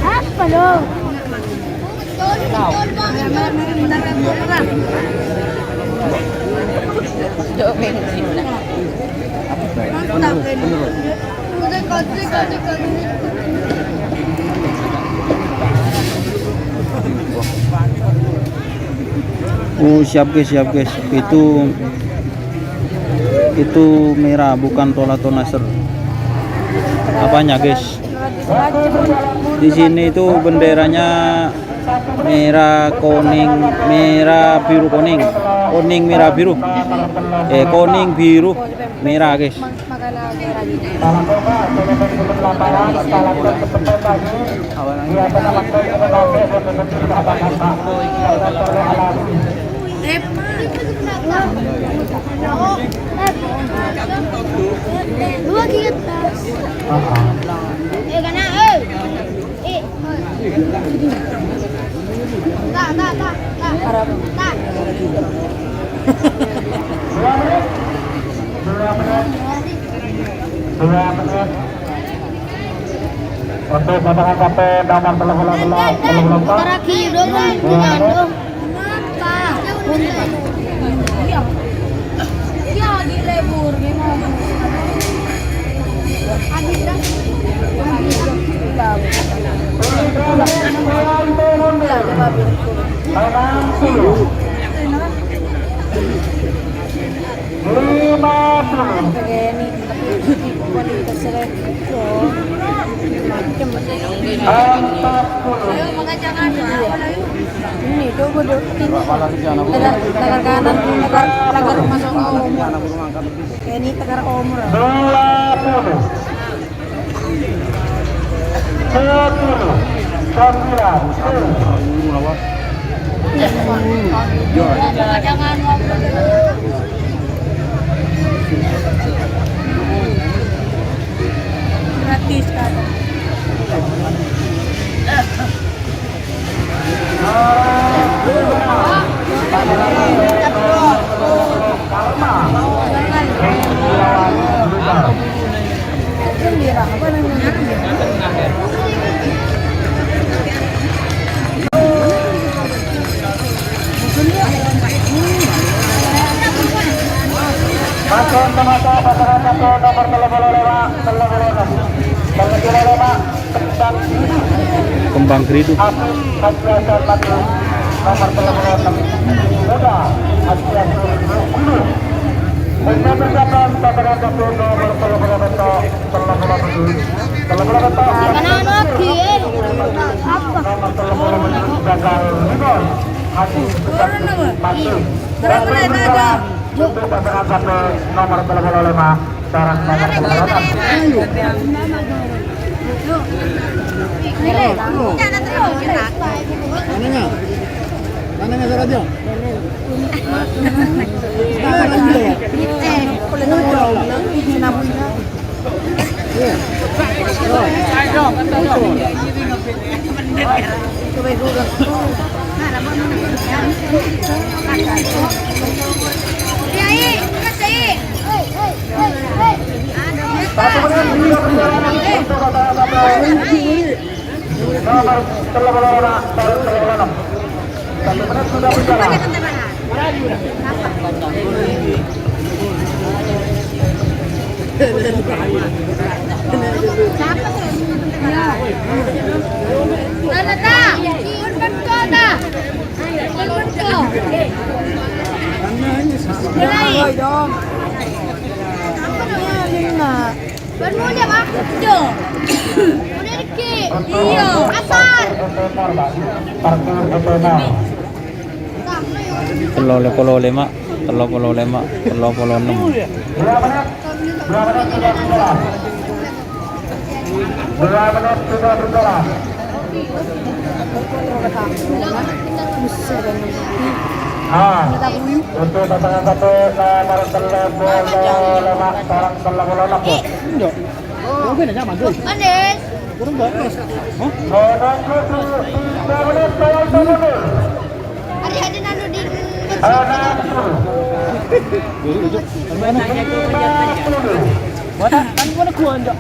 Apa lo? Mantap ini. Oh, siap, guys, siap, guys. Itu, itu merah, bukan Tholathon Nasr. Apanya, guys? Di sini itu benderanya merah, kuning, merah, biru, kuning. Kuning, merah, biru. Eh, kuning, biru, merah, guys. Dua giga tas. Eh, kena, eh. Eh. Tak, tak, tak, tak. Tak. Dua menit. Dua menit. Untuk pasangan kapten nomor tello polo tello, tello polo empat. Terakhir dong, Bang. Dua menit. Kenapa? Iya. Iya, di lebur memang. Enam puluh. Lima puluh. Empat puluh. Ini, tuh, gua dulu. Lagar, lagar kanan, lagar, lagar masuk. Ini tegar umur. Dua puluh. Sepuluh. Sembilan. Gratis, Kak. Masuk ke mata pasangan satu, nomor tello puluh lima, tello puluh enam. Tello puluh lima. Kembang Geridu. Hafiz Haji Hasan Madu, nomor tello puluh enam. Muda Haji Hasan Gulu. Untuk persiapan pasangan satu nomor tello puluh enam, tello puluh tujuh. Tello puluh enam. Apa nama lagi, eh? Apa? Nomor tello puluh tujuh, gagal rebound. Haji Hasan Madu. Turun apa? Turun apa? Untuk pasangan satu nomor tello puluh lima. Sareng nomor tello puluh enam. Manengnga? Manengnga saraja? Satu menit sudah berjalan untuk pasangan satu. Nomor tello puluh lima, nomor tello puluh enam. Satu menit sudah berjalan. Mana ta? Pun betul ta? Pun betul. Mulai. Ban mulya, Pak. Yo. Udah dikit. Iya. Asar. Tello puluh lima, tello puluh lima, tello puluh enam. Dua menit sudah berjalan. Dua menit sudah berjalan. Ah, untuk pasangan satu nomor tello puluh lima, sareng tello puluh enam. Enggak. Oke, nanya, Mas. Manis. Kurang bagus. Hah? Menunggu tiga menit, saya itu mundur. Ada, ada nanu di Enam puluh. Lima puluh. Wah, kan gua gua enggak.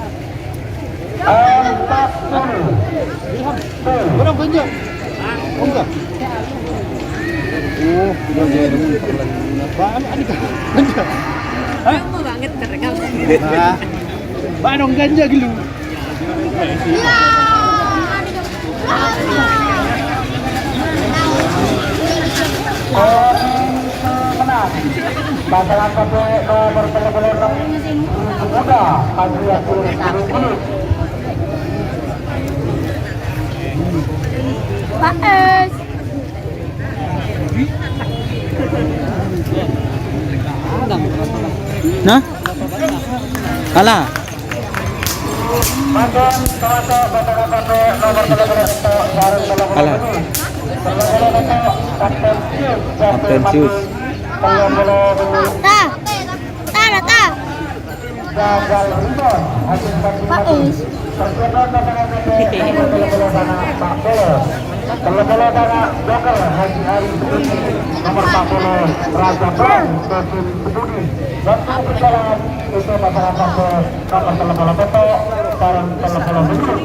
Empat puluh. Kurang ganja. Oh, enggak. Oh, ganja. Wah, ini, ini kan ganja. Hah? Lama banget terkenal. Nah. Ba' dong ganja dulu. Iya. Menang. Pasangan kedua nomor tello puluh enam. Muda, Andreas Gulus. Pak Es. Nah? Kalah. Kalah. Kapten Sius. Ta. Ta, ta. Pak Es. Nomor empat puluh, Raja Pang, Tobing Budi. Waktu berjalan, itu masyarakat nomor tello puluh satu, sareng tello puluh tujuh.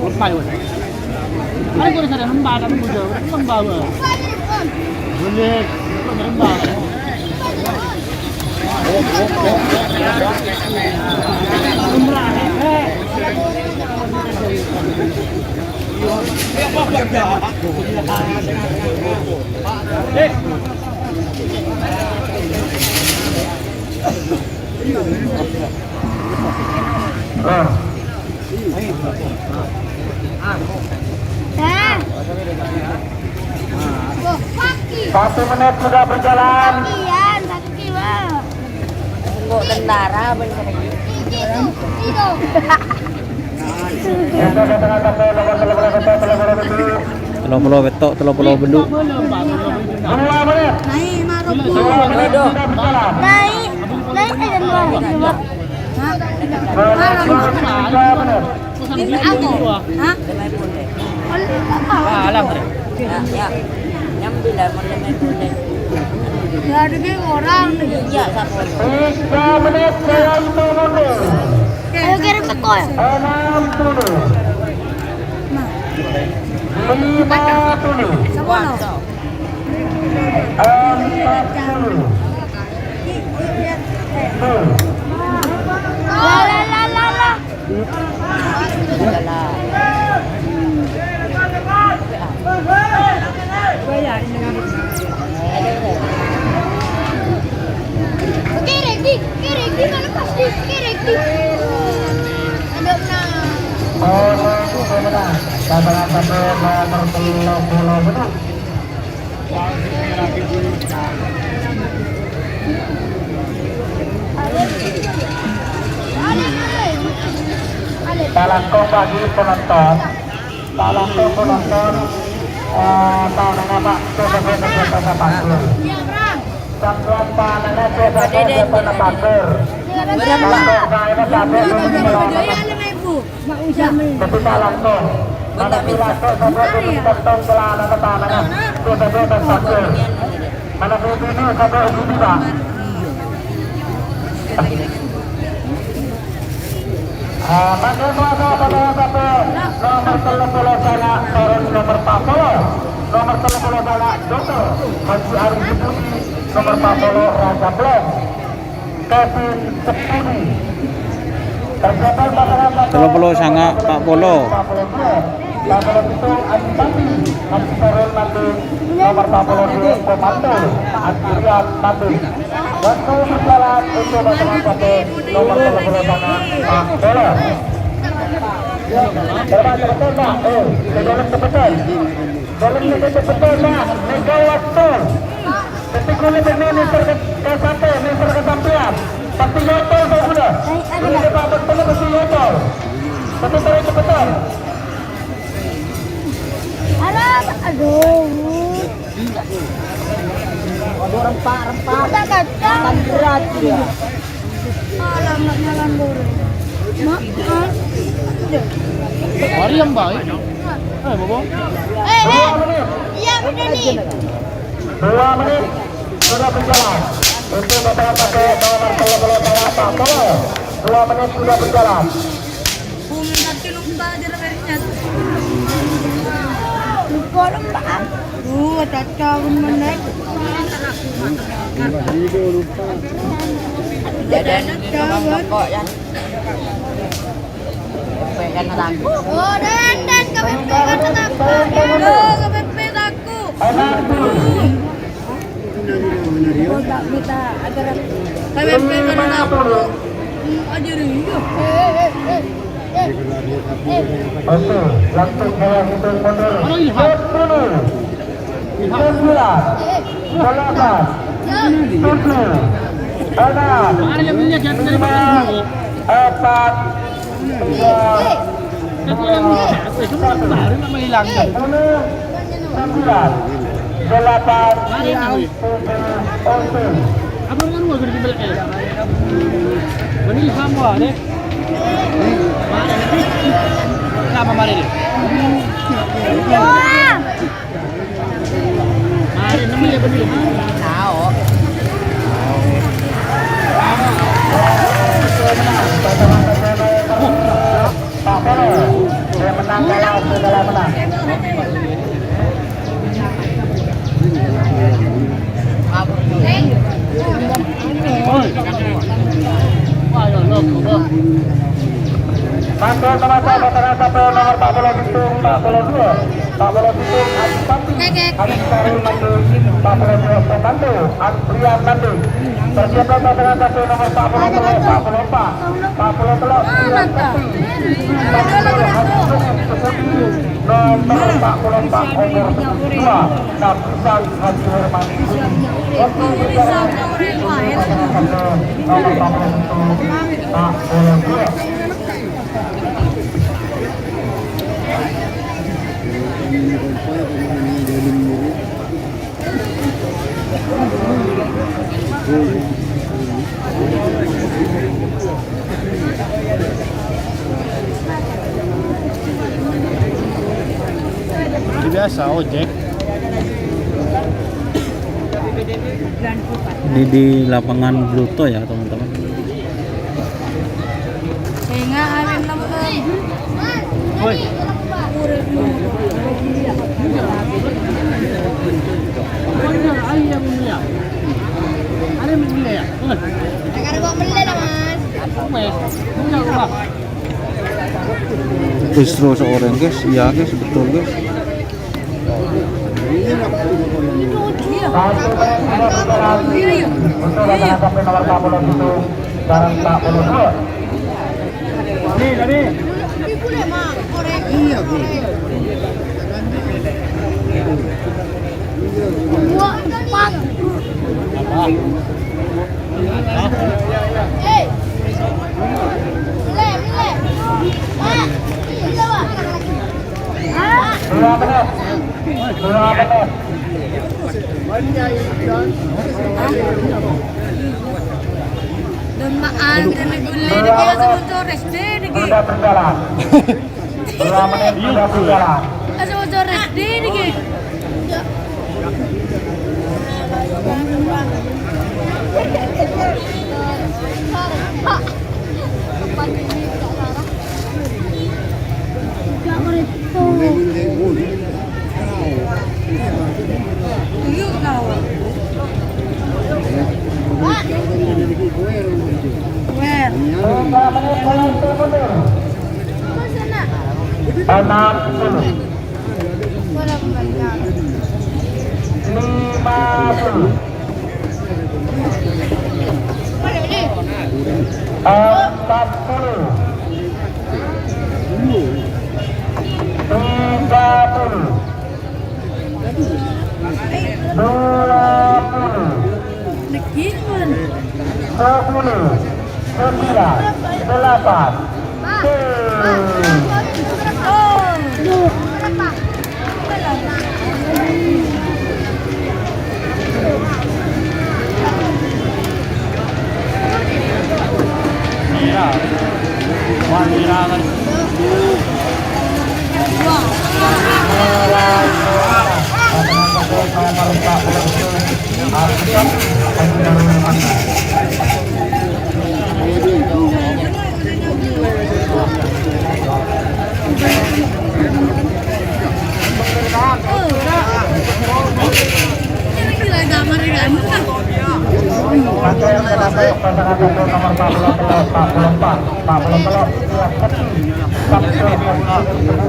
Lupa ya, Bos. Ayo, gue sadar lembah, tapi gue jauh, lembah, Bos. Satu menit sudah berjalan. Tunggu tentara, bener. Tello polo pètto', tello polo bendhu'. Dua menit. Naik, naik, naik, eh, dua menit. Hah? Dua menit. Ini aku. Hah? Alah, Bre. Ya, ya. Nyambi lah, mon lem-, mon lem-. Ya, ada orang. Iya, sapa? Tiga menit, saya itu mundur. Ayo kirim teko ya. Enam puluh. Nah. Lima puluh. Sepuluh. Empat puluh. Tuh. La, la, la, la, la. Kerek di, kerek di mana pasti kerek di. Aduh, nah. Oh, itu benar. Katakan satu, nomor tello polo benar. Talangkong bagi penonton. Talangkong penonton. Eh, tanana, Pak. Coba, coba, coba, Pak. Sampeyan tanana, coba, coba, coba, Pak. Talangkong saya, Pak. Tapi talangkong. Mana pira kok sampai di kantong celana pertama, nah. Tuh, tuh, tuh, tuh, tuh. Mana putihnya sampai di sini, Pak. Ah, mangga, mangga, mangga, mangga. Nomor tello polo sanga, turun nomor empat puluh. Nomor tello polo sanga, Doktor Haji Arif Deputi. Nomor empat puluh, Raja Blok. Kevin Sepudi. Persiapan pasangan nomor tello polo sanga, empat puluh. Empat puluh dua. Nomor satu, Adipati. Masih turun nanti. Nomor empat puluh dua, Komando. Adrian nanti. Waktu berjalan untuk pasangan satu, nomor tello polo sanga, empat puluh. Coba cepetan, Pak. Eh, cepetan, cepetan. Dalam cepetan, Pak. Mega waktu. Tapi kulâ bâ'na nèser ka, ka sampè', nèser ka sampèyan. Pasti nyotol, Pak, kulâ. Kulâ, Pak, betul pasti nyotol. Tapi terus cepetan. Aduh, aduh. Aduh, rempa', rempa'. Udah kacang. Akan berat dia. Alamatnya Landor. Maaf. Hari yang baik. Eh, Bobo. Eh, eh. Iya, bener nih. Dua menit sudah berjalan. Untuk pasangan pakai nomor tello polo sanga, Pak Polo. Dua menit sudah berjalan. Bung, nanti lupa aja referensinya. Lupa, lupa. Duh, caca, bung, mana? Ada, ada, ada. Oh, dan, dan, K B P kan takut. Aduh, K B P takut. K B P kan takut. Ajar, iya. Oke, langsung saya hitung mundur. Sepuluh. Sembilan, delapan, tujuh, enam, lima, empat, tiga, dua, satu. Sepuluh, sembilan, delapan, tujuh, oke. Mari, nemu ya, bener. Tahu. Pak Polo, dia menang kalah, saudara menang. Sampè' mangkèn, sampè' nomor empat puluh tujuh, empat puluh dua, empat puluh tujuh, Adipati, Adipati Mandi, empat puluh dua, Fernando, Adrian Mandi. Persiapan pasangan satu nomor empat puluh empat, empat puluh empat, empat puluh empat, nomor empat puluh empat, umur dua. Kapisan Haji Herman. Untuk bicara nomor empat puluh satu, Pak Bola Dua. Biasa ojek. Ini di lapangan Bluto ya, teman-teman. Sehingga hari enam. Woi. Ada yang beli ya? Ada yang beli ya? Ada yang beli ya? Ada yang beli ya, Mas? Wes, udah, udah. Wis terus orang, guys. Iya, guys, betul, guys. Untuk datang sampai nomor empat puluh tujuh dan empat puluh dua. Ini tadi. Dua menit. Dua menit. Demaan kene gule niki asa muncul reste niki. Sudah berjalan. Dua menit sudah berjalan. Asa muncul reste niki. Enam puluh. Lima puluh. Empat puluh. Tiga puluh. Dua puluh. Sepuluh. Sembilan. Delapan.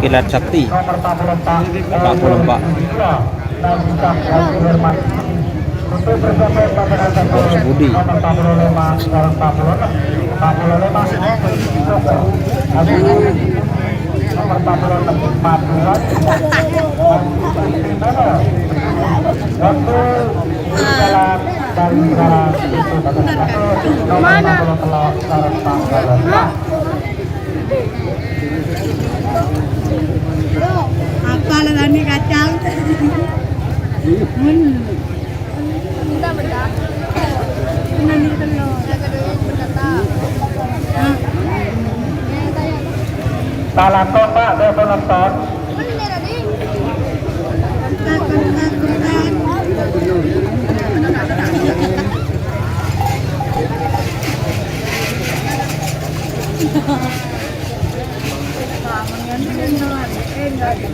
Kilat Sakti, empat puluh empat. Budi. Mana? Apa lah tadi kacang? Hmm. Talakon, Pak, dia penonton.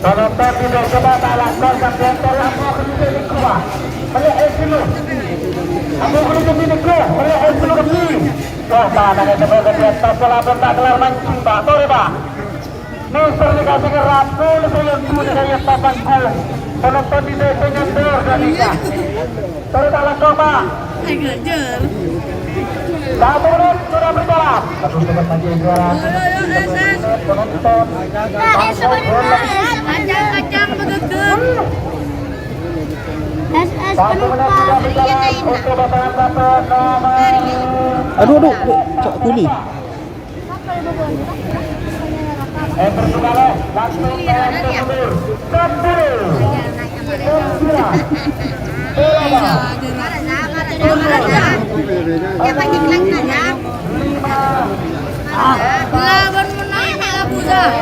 Penonton di coba talakon sampeyan tolak mau kerja di kuah. Pelek es dulu. Aku kerja di kuah, pelek es dulu. Wah, tanangnga coba ke atas, bola pun tak kelar mancing, Pak. Sorry, Pak. Mister dikasih ke Rabu, lebih yang dulu saya tak tanggung. Penonton di desa nyandor dan nikah. Sorry, Pak, langkah, Pak. Ayo, ngajar. Satu menit sudah berjalan. Satu menit lagi, juara. Ayo, ayo, S S. Penonton. Kacang-kacang begeger. S S penumpang. Aduh, aduh, aduh, cak kuli. Lawan menang, Abu Zah.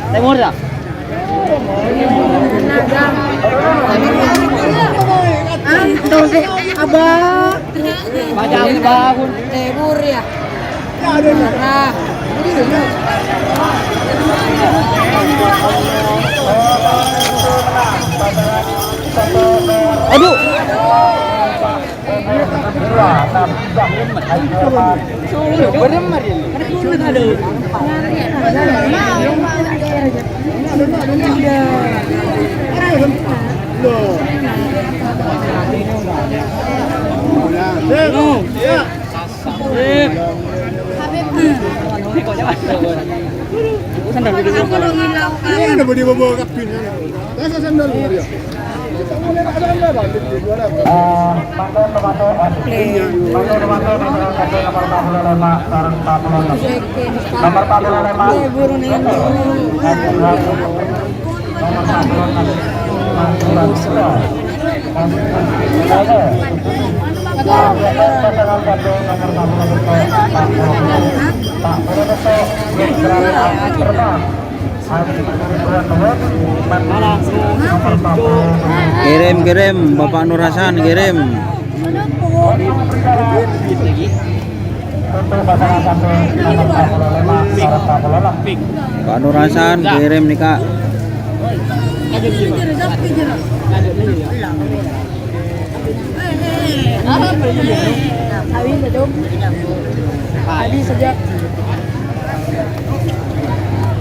Timur ya? Abang. Macam bangun timur ya. Nah. Aduh. Sandal dulu. Ini udah beli bawa kabin, ya. Biasa sandal dulu, ya. Eh, mangke, mangke, mangke, mangke, mangke, nomor empat puluh lima, sareng empat puluh enam. Nomor empat puluh lima. Nomor empat puluh enam. Kirim, kirim, Bapak Nur Hasan, kirim. Pak Nur Hasan, kirim nih, Kak. Tadi sejak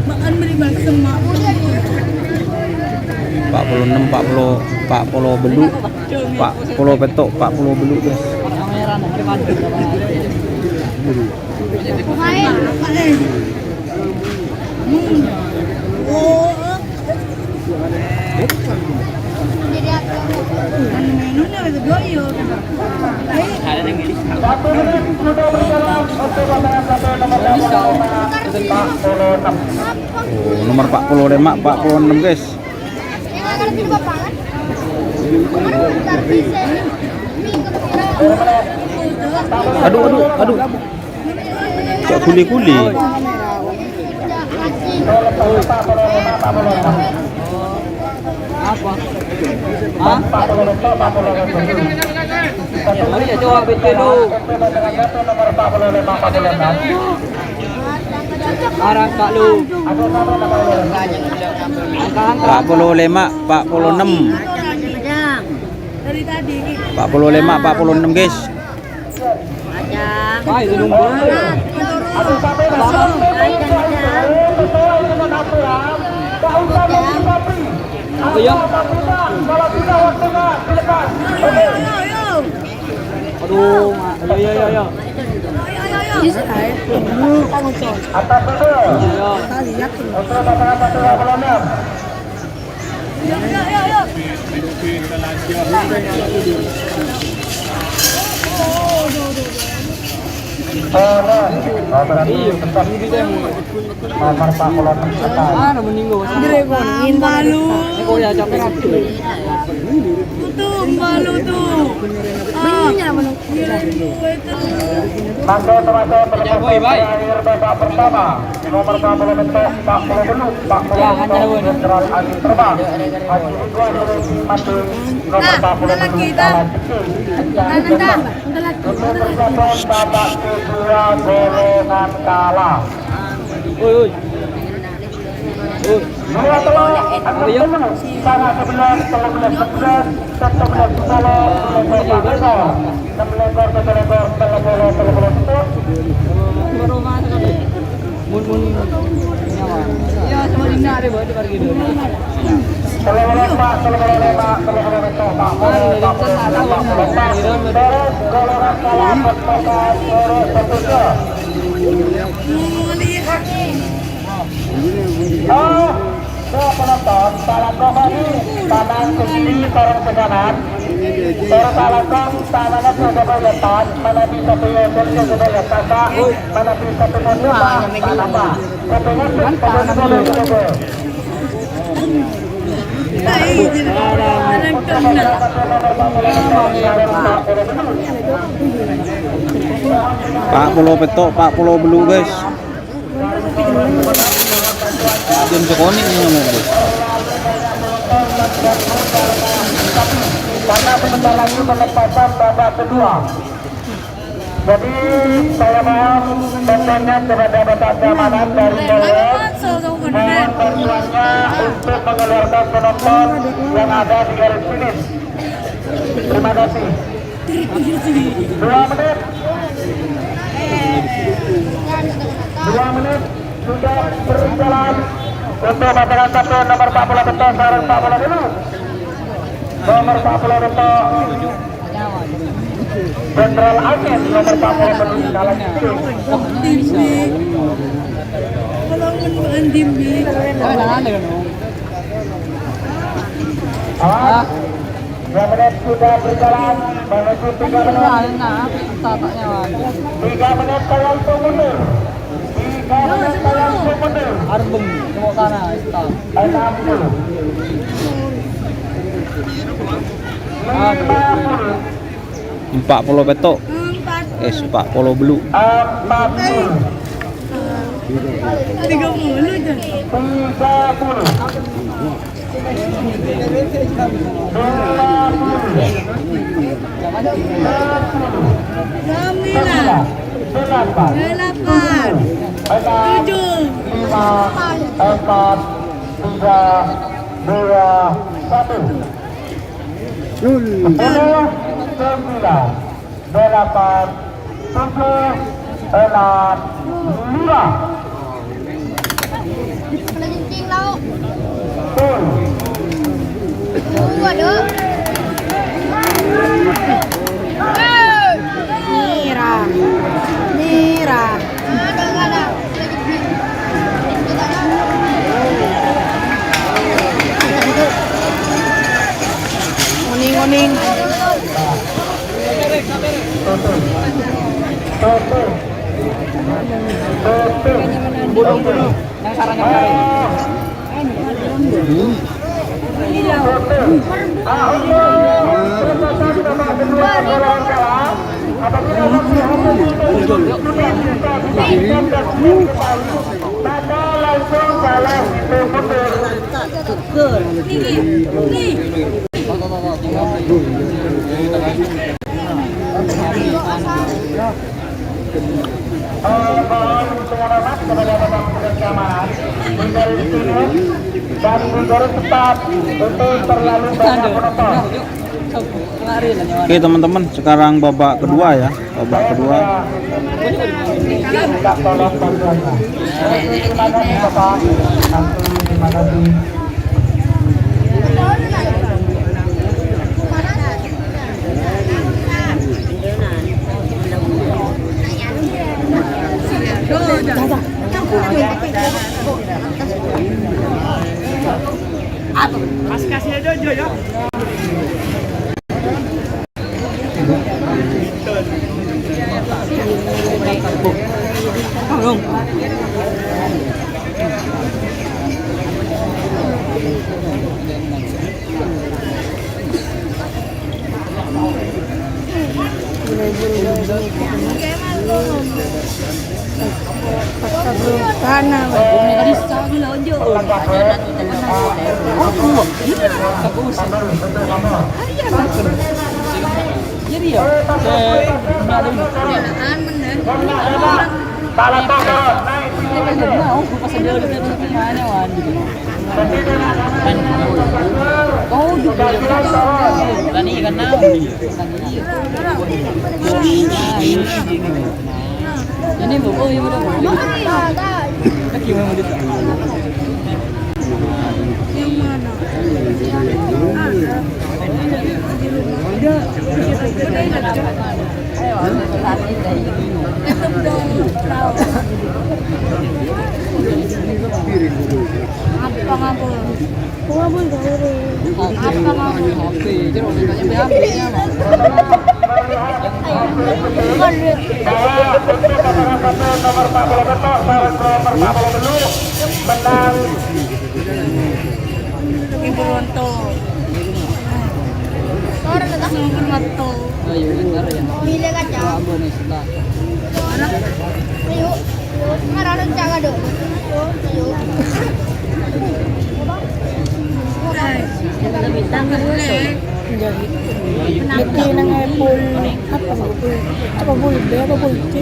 makan beli balsem, Mak. Empat puluh enam, empat puluh, empat puluh belu, empat puluh petok, empat puluh belu, guys. Oh, nomor empat puluh lima, empat puluh enam, guys. Aduh, aduh, aduh. Cak kuli-kuli. Apa? Hah? Ya, coba betul lu. Arang tak lu. Angka-angka. Empat puluh lima, empat puluh enam. Empat puluh lima, empat puluh enam, guys. Wah, itu nunggu. Apa ya? Aduh, ma-, ayo, ayo, ayo, ayo. Ayo. Nomor empat puluh enam. Mana meninggal? Malu. Oh, ya, capek. Tuh, malu tuh. Ah. Mangke, mangke, penutup terakhir babak pertama. Nomor empat puluh mentok, empat puluh belum, empat puluh mentok, Jenderal Angin Terbang. Haji Ridwan Haji Mati, nomor empat puluh belum, kalah kecil. Untuk persiapan babak kedua, golongan kalah. Woi, woi. Dua tello, ennem tello, sanga sebelas, tello belas sebelas, satu belas sepuluh, enam belas sepuluh, enam belas sepuluh, tello belas sepuluh. Tello belas, Pak, tello belas lima, tello belas lima, Pak, tello belas lima, tello belas lima. Terus, kalau nggak salah, Pak, terus, terus. Oh, penonton, salah kembali, tanang ke kiri, sareng ke kanan. Terus salah kong, tanangnga ke kebelakang, mana bisa punya ke kebelakang, mana bisa punya apa? Kupingnya ke kebelakang. Pa' polo pètto', pa' polo bâllu', guys. Jhân sakonè' nèka, guys. Karena sebentar lagi pelepasan babak kedua. Jadi, saya mohon bantuannya kepada Bapak Keamanan dari Polres, mohon bantuannya untuk mengeluarkan penonton yang ada di garis finish. Terima kasih. Dua menit. Dua menit sudah berjalan untuk pasangan satu nomor empat puluh betul, sareng empat puluh dulu. Nomor empat puluh betul. Jenderal Angin nomor empat puluh betul kalah. Awas. Dua menit sudah berjalan menuju tiga menit. Tiga menit kalian mundur. Tiga menit kalian mundur. Arbeng, tengok sana, stop. Enam puluh. Lima puluh. Empat puluh pètto'. Empat. Eh, empat puluh bâllu'. Empat puluh. Tiga puluh, Jon. Tiga puluh. Sembilan. Delapan. Tujuh. Lima, empat, tiga, dua, satu. Sepuluh, sembilan, delapan, tujuh, enam, lima. Gol. Waduh. Mira. Mira. Oning, oning. Bulung, bulung. Yang sarang, yang sarang. Maka langsung kalah itu mundur. Eh, mohon pengumuman kepada Bapak Petugas Keamanan. Di garis finish dan di garis start itu terlalu banyak penonton. Oke, teman-teman, sekarang babak kedua ya, babak kedua. Pas kasih aja, Jo, ya. Tanah. Jadi ya, saya nggak ada ini. Nggak ada, nggak, oh, pas ada di mana, Wan, gitu. Apa ngabul? Ngabul gawe. Apa ngabul? Nomor empat puluh satu, nomor empat puluh satu, nomor empat puluh satu, menang. Ibu Ronto. Nomor satu. Ayo, bentar ya. Milih kaca. Ayo. Ayo. Marah rencana dong. Ayo. Bintang boleh. Jadi, neng Apple, apa, Apple, apa, Apple B, apa, Apple C?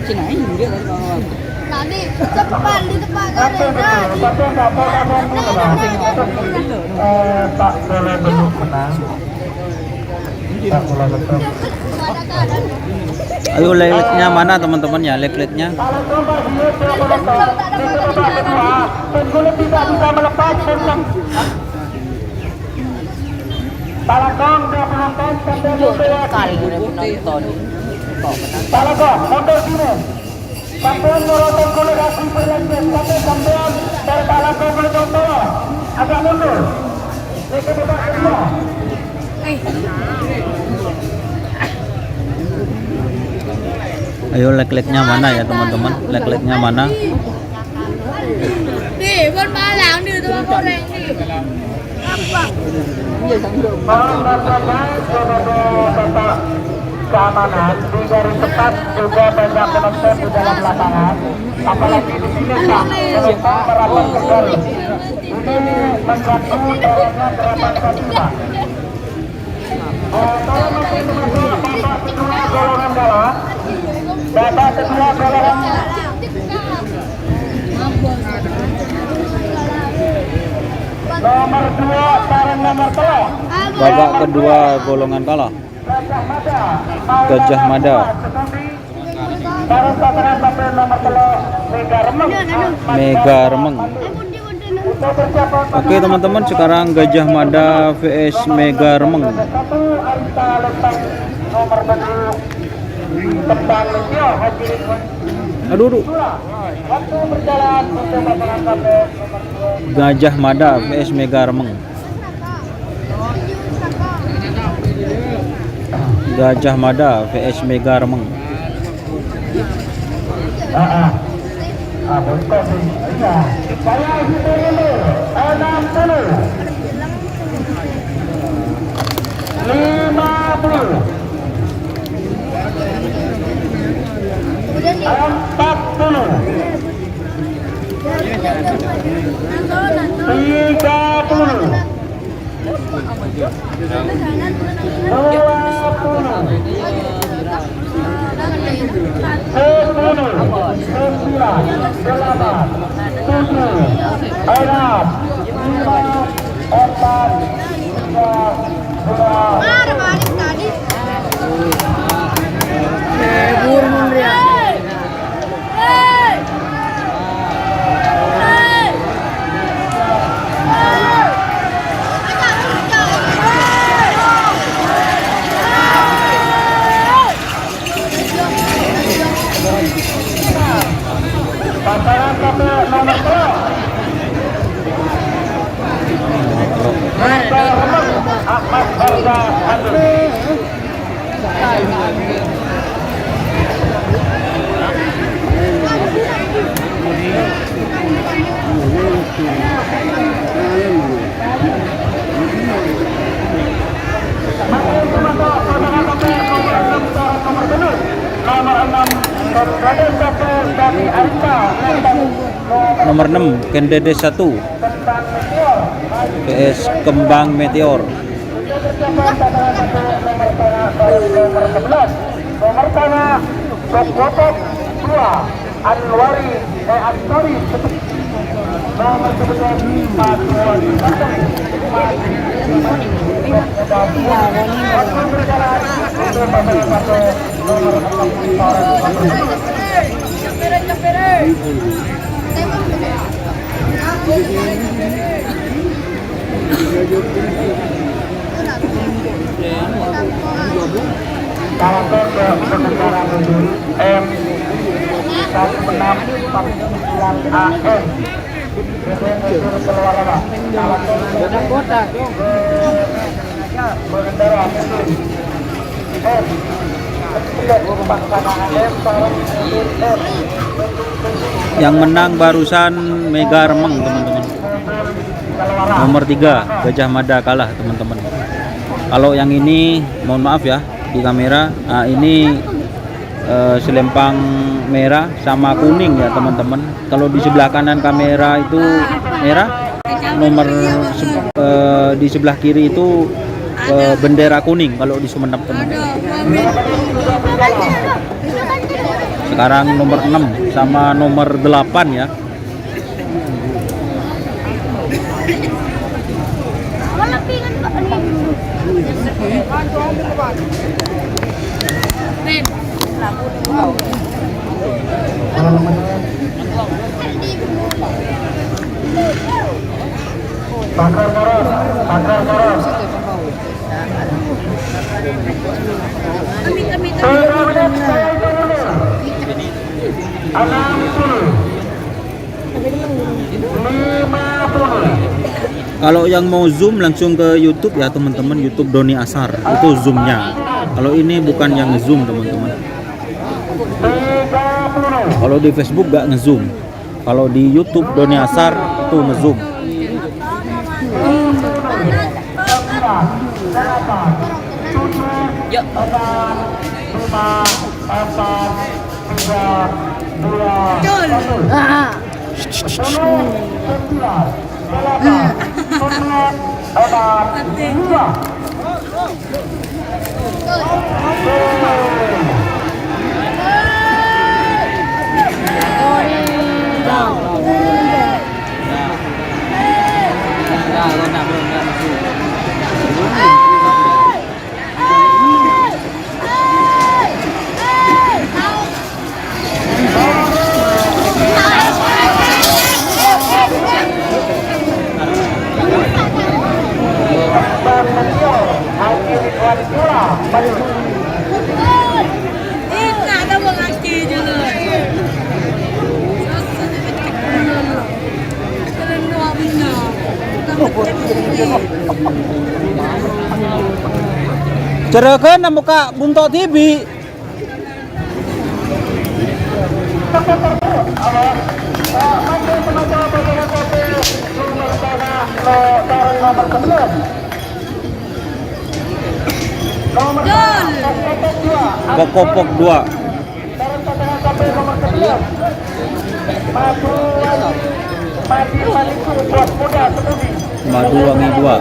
Cina ini dia tadi, kawan. Tadi, cepat, di tempat kalian, tadi. Eh, tak boleh belum menang. Tak boleh betul. Ayo, lek-leknya mana, teman-teman, ya, lek-leknya? Kalau coba dia, dia menonton. Itu babak kedua. Tengkulep tidak bisa melepas, tentang Palakong, dia penonton, sampai mundur, ya. Palakong, mundur sini. Sampeyan nyorotan komunikasi berlanjut, tapi sampeyan dari Palakong belum mundur. Agak mundur. Sedikit depan semua. Ayo, lek-leknya mana ya, teman-teman? Lek-leknya mana? Nih, pon malang nih, tukang goreng nih. Mohon maaf, kepada Bapak keamanan di garis depan juga banyak penonton di dalam lapangan, apalagi di sini, Pak, penonton merapat ke garis. Ini mengganggu jalannya gerakan tadi, Pak. Bapak kedua golongan kalah. Bapak kedua golongan. Nomor dua sareng nomor telu. Babak kedua golongan kalah. Gajah Mada. Sareng pasangan sampai nomor telu, Mega Remeng. Mega Remeng. Oke, teman-teman, sekarang Gajah Mada V S Mega Remeng. Aduh, aduh. Gajah Mada V S Mega Remeng. Gajah Mada V S Mega Remeng. Ah, ah. Ah, boikot ini. Iya. Saya hitung dulu. Enam puluh. Lima puluh. Empat puluh. Tiga puluh. Dua puluh. Sepuluh. Sembilan. Delapan. Tujuh. Enam. Lima. Empat. Tiga. Dua. Pasangan satu nomor dua. Nomor enam, Kendedes satu, P S Kembang Meteor. Nomor tengah, Kok Botok dua, Anwari, eh, Ansori. Nomor sebelas, Pak Tuan Santri. Waktu berjalan untuk pasangan satu, nomor enam, Pak. Salah satu pengendara mobil M satu enam empat sembilan A M. Keluar, Pak. Salah satu pengendara mobil M sebelas empat A M. Yang menang barusan Mega Remeng, teman-teman. Nomor tiga, Gajah Mada kalah, teman-teman. Kalau yang ini, mohon maaf ya, di kamera, ah, ini, eh, selempang merah sama kuning ya, teman-teman. Kalau di sebelah kanan kamera itu merah, nomor se-, eh, di sebelah kiri itu, eh, bendera kuning kalau di Sumenep, teman-teman. Sekarang nomor enam sama nomor delapan ya. Pagar Karas, Pagar Karas. Tiga menit, saya itu dulu. Enam puluh. Lima puluh. Kalau yang mau zoom langsung ke YouTube ya, teman-teman, YouTube Doni Asar, itu zoomnya. Kalau ini bukan yang zoom, teman-teman. Tiga puluh. Kalau di Facebook nggak nge-zoom. Kalau di YouTube Doni Asar itu nge-zoom. Yuk. Betul. Ah. Jhârâghân abuka bunto' dhibi'. Gol. Kokopok dua. Madu Wangi dua.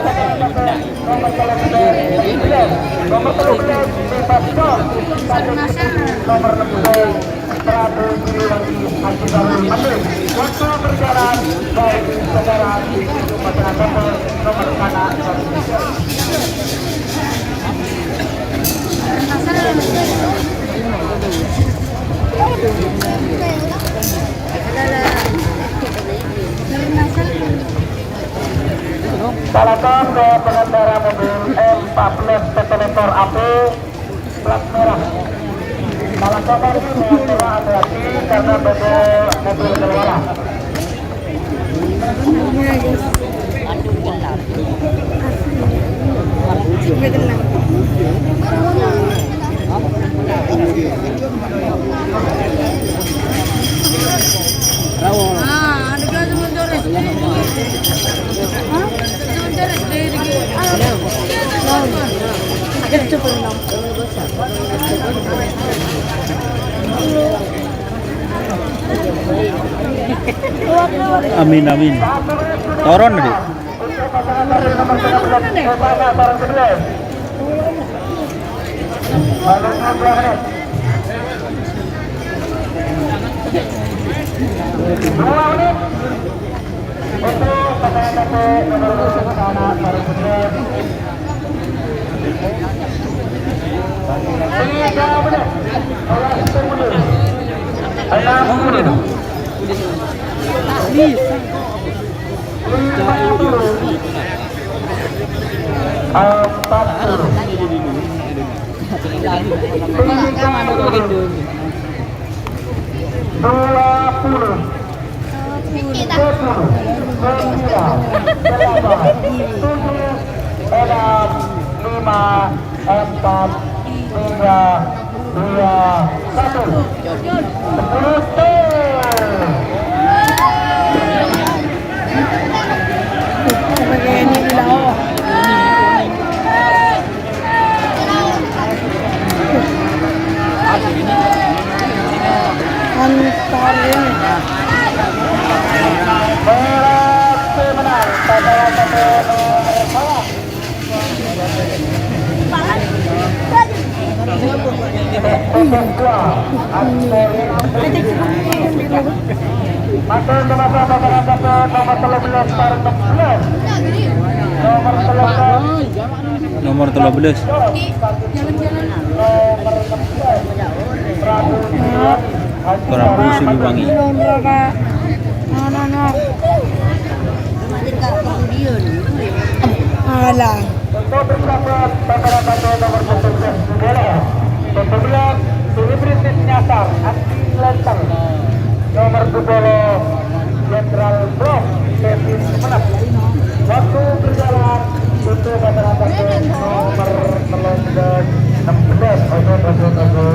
Salam ke pengendara mobil M empat belas detonator api plat merah. Salam ke mobil, hati-hati karena beda mobil keluaran. Amin, amin. Toron, Dik. Empat puluh. Tiga puluh. Dua puluh. Sepuluh. Sembilan. Delapan. Tujuh. Enam. Lima. Empat. Tiga. Dua. Satu. Sepuluh. Nomor tello belas. Nomor tello belas. Prabu Siliwangi. Alah. Nomor dua puluh, Jenderal Bos, Kevin Menep. Waktu berjalan untuk pasangan satu nomor tello belas, enam belas, oke, oke, oke.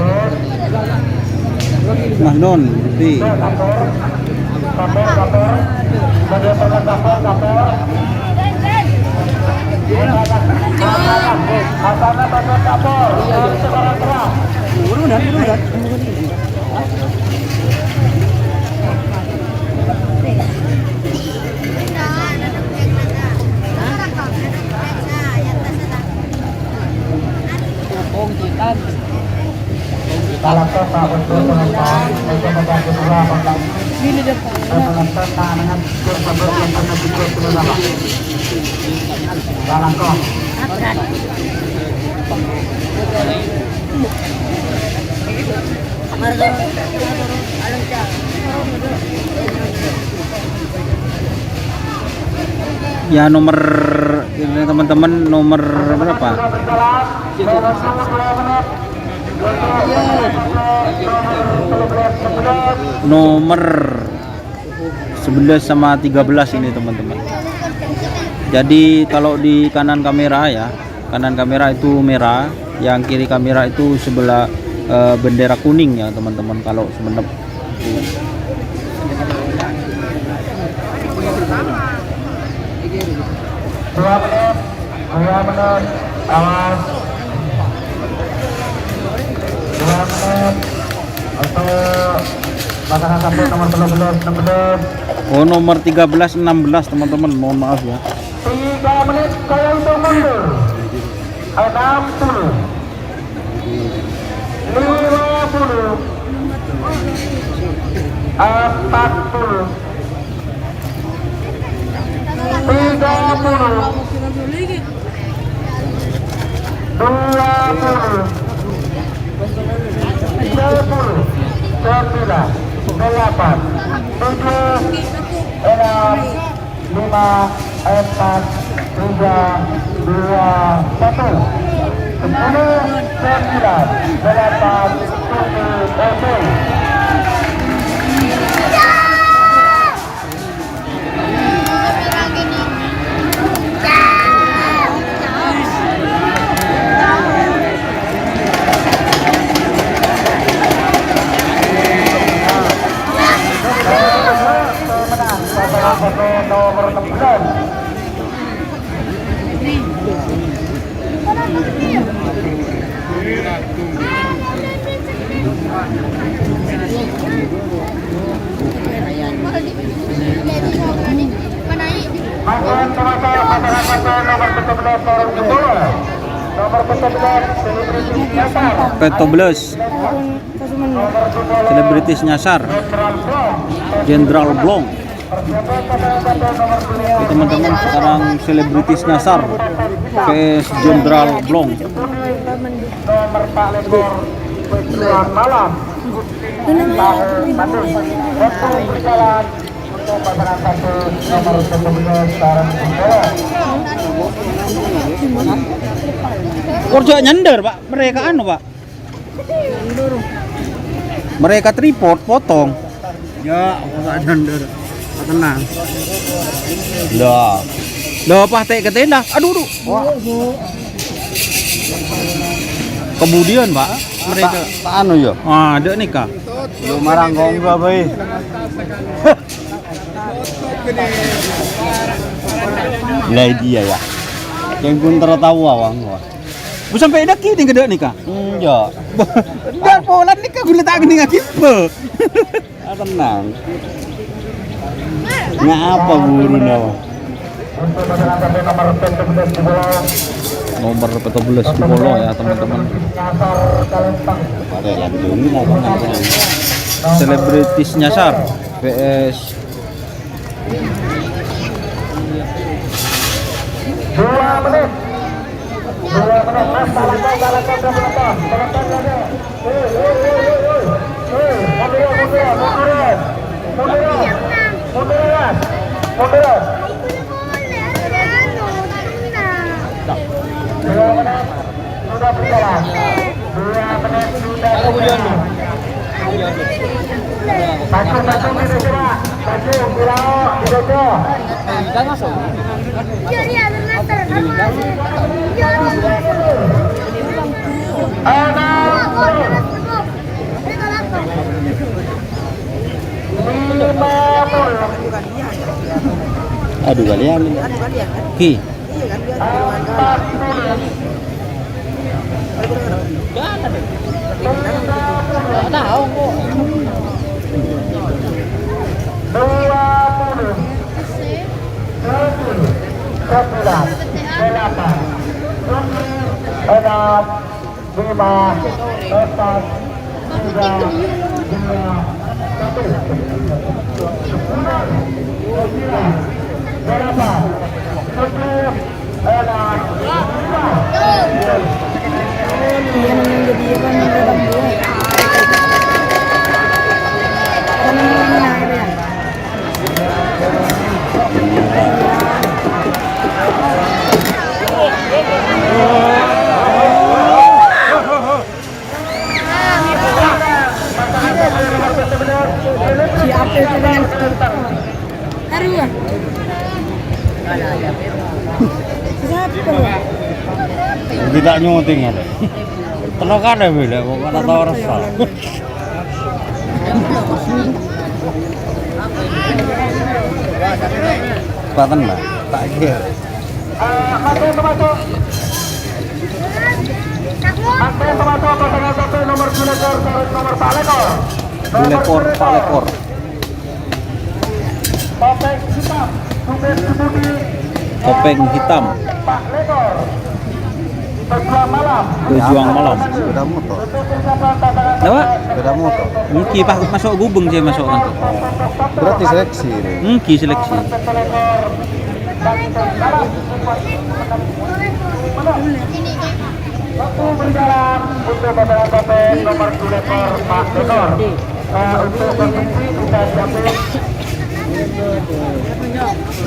Mahdon, Bukti. Kapor, kapor, kapor. Bagi pasangan kapor, kapor. Pasangan pasangan kapor. Sekarang keras. Kalau toh, Pak, untuk penumpang, untuk membantu dua, Pak. Ini depan. Untuk penonton, Pak, dengan Ya, nomor ini, teman-teman, nomor berapa? Nomor sebelas sama tiga belas ini, teman-teman. Jadi, kalau di kanan kamera, ya, kanan kamera itu merah, yang kiri kamera itu sebelah, eh, bendera kuning, ya, teman-teman. Kalau Sumenep. Dua menit, dua menit, awas. Dua menit untuk pasangan satu nomor tiga belas, enam belas. Oh, nomor tiga belas, enam belas, teman-teman. Mohon maaf, ya. Tiga menit, saya hitung mundur. Enam puluh. Lima puluh. Empat puluh. Tiga puluh. Dua puluh. Sepuluh. Sembilan. Delapan. Tujuh. Enam. Lima, empat, tiga, dua, satu. Sepuluh, sembilan, delapan, tujuh, oke. Pasangan satu nomor enam belas. Pètto bellâs. Selebritis nyasar. Jenderal Blong. Oke, teman-teman, sekarang selebritis nyasar P S Jenderal Blong. Kok jhâ' nyender, Pak? Mereka anu, Pak. Mereka tripod, potong. Ya, apa tak nyender? Tenang. Lah. Lah, pas tek ketena. Aduh, aduh. Wah. Kemudian, Pak, mereka tak, tak anu ya? Ah, ada nih, Kak. Lu marang konggo, boy. Lah, iya ya. Yang pun tertawa, Bang. Wah. Bu sampai dâgghi' ning ghâdâ' nèka? Enjâ'. Dâ' polana nèka ghulâ ta' ngènèngaghi, Bu. Ah, tenang. Ngapa buru nawa? Nomor empat belas di Polo ya, teman-teman. Pada lanjut mau kemana? Selebritis nyasar P S. Dua menit. Dua menit. Mas, salah kau, salah kau, salah kau, salah kau, salah kau. Hei, hei, hei, hei, hei. Hei, mundur, mundur, mundur. Mundur. Mundur, Mas. Mundur. Dua menit. Sudah berjalan. Dua menit sudah berjalan. Maju, maju, maju, coba. Maju, Bilal, dibaca. Ada. Lima puluh. Aduh, kalian. Ki. Dua puluh. Tujuh. Sembilan. Delapan. Tujuh. Enam. Lima, empat, tiga, dua, satu. Sembilan, delapan, tujuh, enam, lima. Iya, namanya jadi apa, namanya bambu. Kan namanya apa ya? Si Apel itu dengan Aduh, ya. Siapa? Kita nyuting ada. Telo kali bela, kok ora tau rasa. Paten, Mbak. Tak kira. Nomor dua lekor, nomor dua lekor. Dua lekor, Pak lekor. Topeng hitam, Topeng hitam. Pejuang malam. Pejuang malam. Sepeda motor. Apa? Sepeda motor. Mungkin pas masuk gubeng saya masuk kan. Berarti seleksi ini. Mungkin seleksi. Waktu berjalan untuk pasangan topeng nomor dua lekor, Pak Lekor. Eh, untuk konsumsi bisa diambil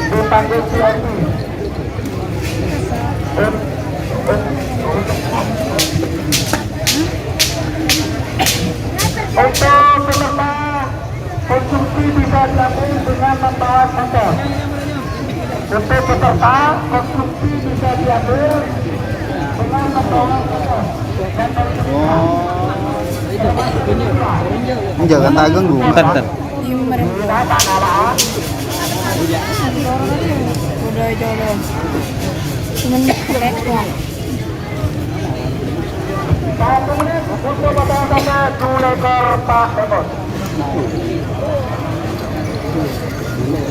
di panggung V I P. Un-, un-, untuk peserta, konsumsi bisa diambil dengan membawa motor. Untuk peserta, konsumsi bisa diambil dengan membawa motor. Enggak kan, tak ganggu. Entar, entar. Udah, jolo. Cuman,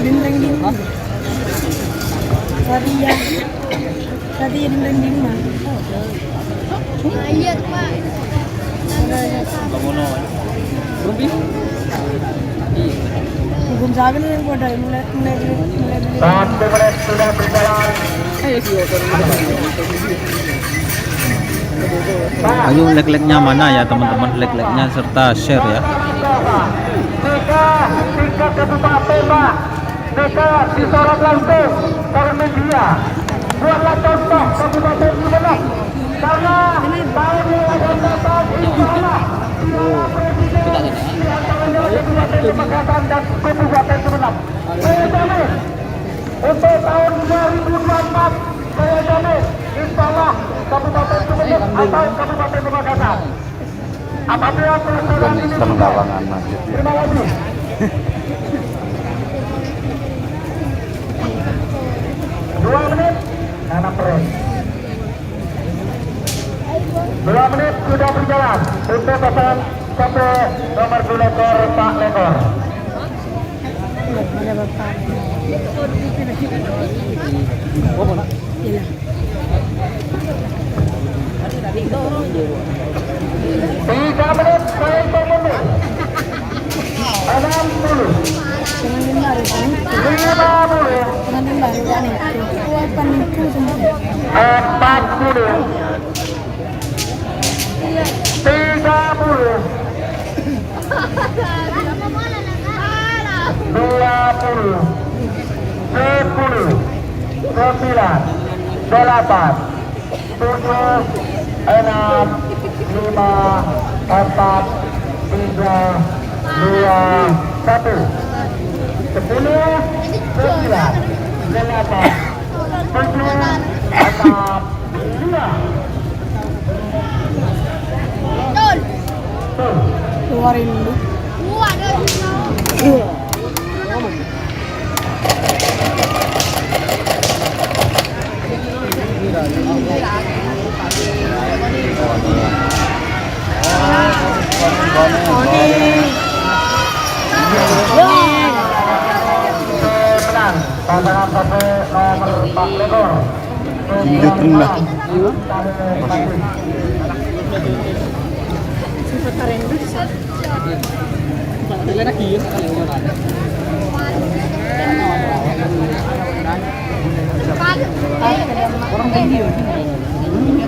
Bintang bintang. Sorry ya. Tadi jadi merinding, mah. Hukum saken yang pada mulai, mulai, mulai, mulai. Satu menit sudah berjalan. Ayo, like-like-nya mana ya, teman-teman? Like-like-nya serta share ya. Tiga, tingkat kabupaten, Pak. Mereka disorot langsung oleh media. Buatlah contoh Kabupaten Sumenep. Karena tahun yang akan datang, insya Allah, Piala Presiden di antaranya Kabupaten Pamekasan dan Kabupaten Sumenep. Saya jamin, untuk tahun dua ribu dua puluh empat, saya jamin, insya Allah, Kabupaten Sumenep atau Kabupaten Pamekasan. Apabila pelaksanaan ini sudah, terima kasih. Dua menit, nanam keren. Dua menit sudah berjalan untuk pasangan sampai nomor dua lekor, empat lekor. Tiga menit, saya hitung mundur. Enam puluh. Lima puluh. Empat puluh. Tiga puluh. Dua puluh. Sepuluh. Sembilan. Delapan. Tujuh. Enam. Lima. Empat. Tiga. Dua. Satu. Sepuluh. Sembilan. Delapan. Tujuh. Enam. Keluarin dulu. Menang pasangan satu nomor empat lekor. Iya, pernah.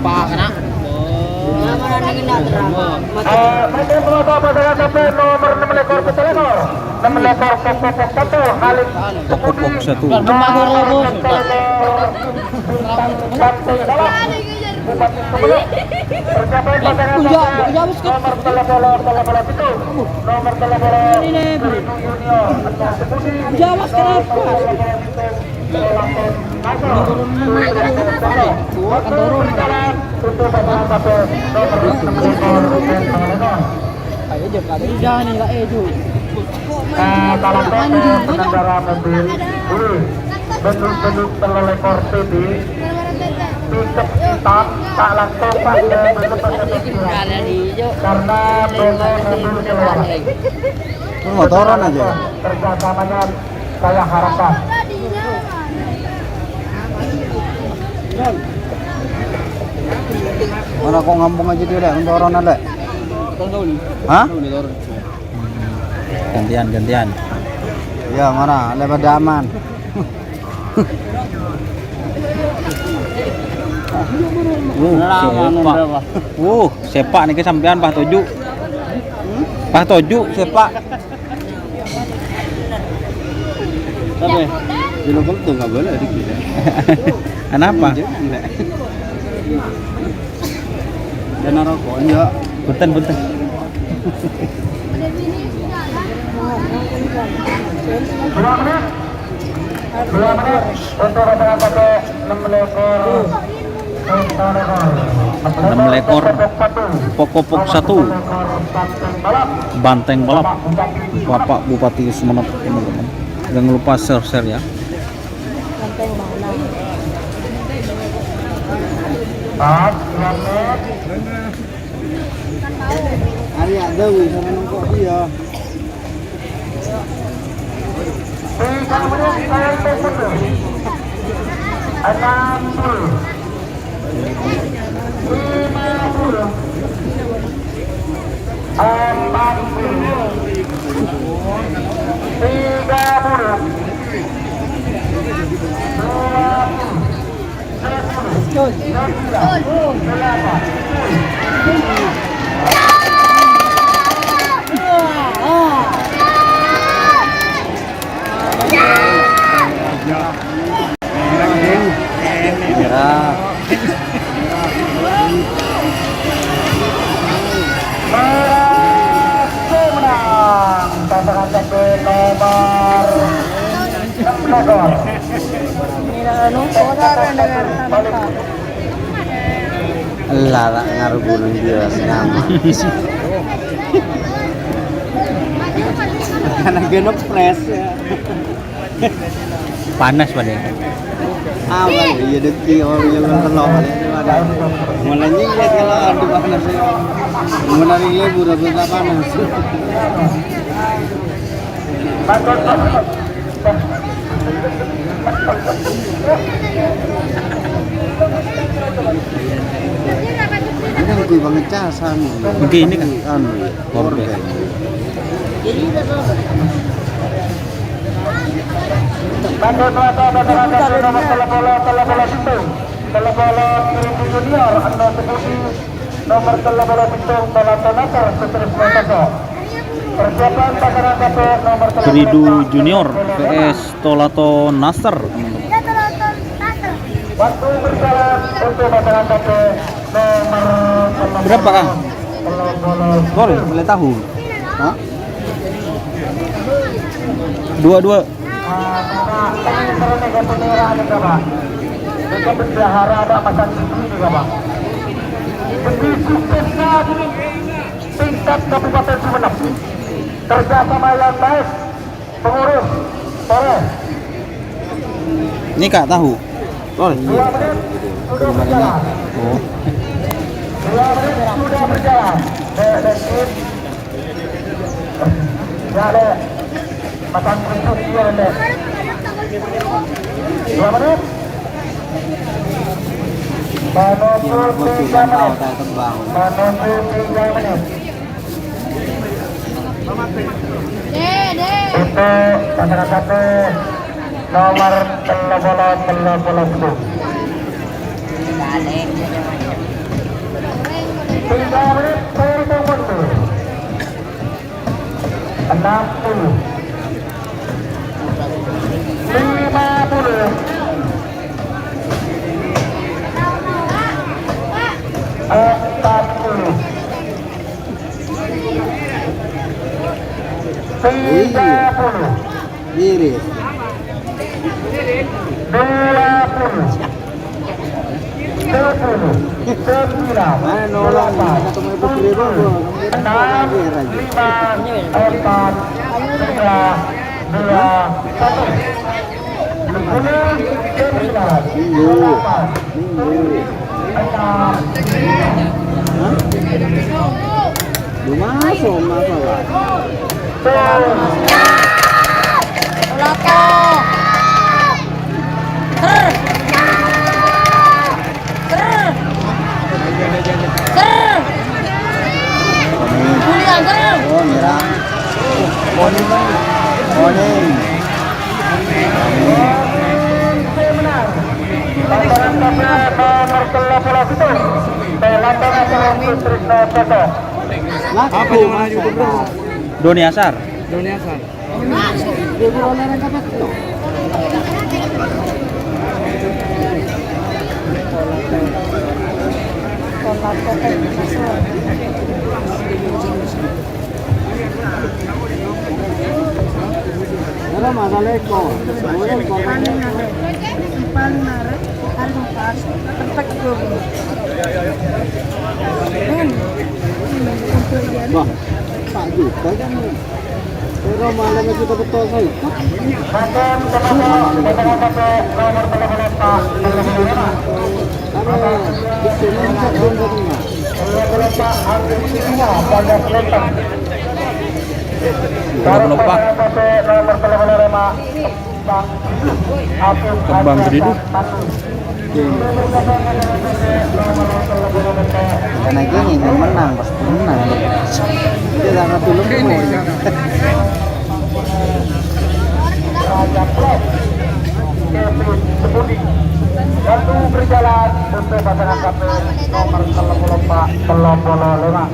Pak, kena. Eh, mungkin penonton pasangan satu nomor enam lekor, betul, nomor enam lekor, pokok satu, Khalid Pokok satu. Nomor Bupati Sumenep. Tercapai pasangan nomor telepon, telepon itu. Nomor telepon Junior, Anwar Sembudi. Nomor telepon itu, Lelaton Nasor. Untuk pasangan satu, nomor telepon. Ayo, Jok, lagi. Jangan nih, Kak, eh, Jok. Eh, salah satu pengendara mobil, ini, bentuk-bentuk telur lekor T B, pickup hitam, tak langsung, Pak, ke tempat kejadian. Karena banyak mobil keluar. Ini motoran aja. Kerjasamanya saya harapkan. Mana kok ngampung aja dia, Lek? Motoran, Lek? Hah? Gantian, gantian. Ya, mana? Lek pada aman. Wuh, sepak. Wuh, sepak niki sampean, Pak Toju. Pak Toju, sepak. Apa? Dino kentong nggak boleh dikit ya. Kenapa? Jangan, Lek. Dana rokok, enggak. Punten, punten. Dua menit. Dua menit untuk pasangan satu, enam lekor. Enam lekor. Pokok-pokok satu. Banteng Balap. Bapak Bupati Sumenep, teman-teman. Jangan lupa share-share ya. Pas, dua menit. Hari ada, wih, sama nongkrong dia. Tiga menit, saya hitung mundur. Enam puluh. Ya. Berhasil menang pasangan catur nomor enam belas. Ella, ta' ngarep bulung dia senama. Karena genok pres, ya. Panas, Pak, ya? Ah, Pak, iya, dek, iya, orang yang nonton, Pak. Mulai nyingkir kalau ada panas, ya. Mulai nyingkir, pura-pura panas. Ini kan gue banget casan. Oke, ini kan. Anu, korban. Nomor tello puluh, tello puluh sèttong. Tello puluh sèttong junior, Ando Sembudi. Nomor tello puluh sèttong, Tolato Nasar, Sutrisno Toto. Persiapan pasangan satu, nomor tello puluh Keridu Junior V S Tolato Nasar. Waktu berjalan untuk pasangan satu, nomor tello puluh. Berapa, Kang? Tello puluh. Sorry, boleh tahu? Hah? Dua, dua. Ah, Bapak, kami sering dengan pemerah nih, Bapak. Dengan bendahara ada pasang tinggi nih, Bapak. Demi suksesnya tingkat Kabupaten Sumenep. Kerja sama yang baik, pengurus, Polres. Ini, Kak, tahu. Oh, iya. Dua menit sudah berjalan. Oh. Dua menit sudah berjalan. Dek, dek, dek. Ya, dek. Pasang kusut dia, dek. Dua menit. Menuju tiga menit. Menuju tiga menit. Untuk pasangan satu, nomor tello puluh, tello puluh sèttong. Tiga menit, saya hitung mundur. Enam puluh. Lima puluh. Empat puluh. Tiga puluh. Iris. Dua puluh. Sepuluh. Sembilan. Mana nolong? Delapan. Kita ketemu Ibu Sri, Bang. Tujuh. Enam. Lima. Empat. Tiga. Dua. Satu. Sepuluh. Sembilan. Minggu. Delapan. Minggu. Hah? Belum masuk, masuk, Pak. Tolato. Ter. Ter. Ter. Julian, ter. Oh, nyerang. Morning. Morning. Apa yang maju terus? Doni Asar. Doni Asar. Ora masalah kok. Paling arep, paling arep, paling pas, tempat gue. Wah, tak juga kan. Ora malah kita betul saya. Pasangan satu, nomor tello puluh empat, tello puluh lima. Nomor tello puluh empat. Kembang Gede tuh. Karena gini, yang menang, pasti menang. Dia sangat tulung. Raja Pro, Kevin Sembudi. Waktu berjalan. Pasangan K P nomor tello puluh empat, tello puluh lima.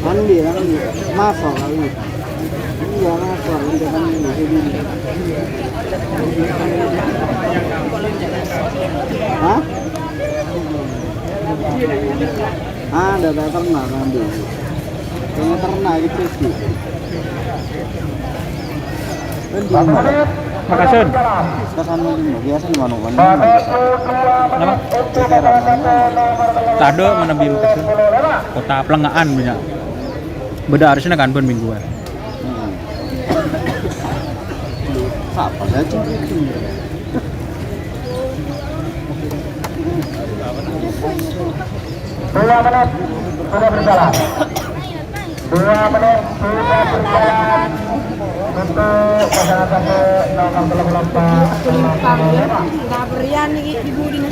Andi, andi. Masuk, andi. Iya, masuk. Andi, andi. Hah? Ah, ndak, ndak pernah ngambil. Yang pernah itu sih. Kan di Makassar. Biasa di mana-mana. Kenapa? Tado mana bim kecil? Kota Pelengahan banyak. Beda harusnya kan pun mingguan. Hmm. Siapa saja itu? Dua menit sudah berjalan. Dua menit sudah berjalan untuk pasangan satu nomor tello puluh empat. Nggak berian nih ibu dina.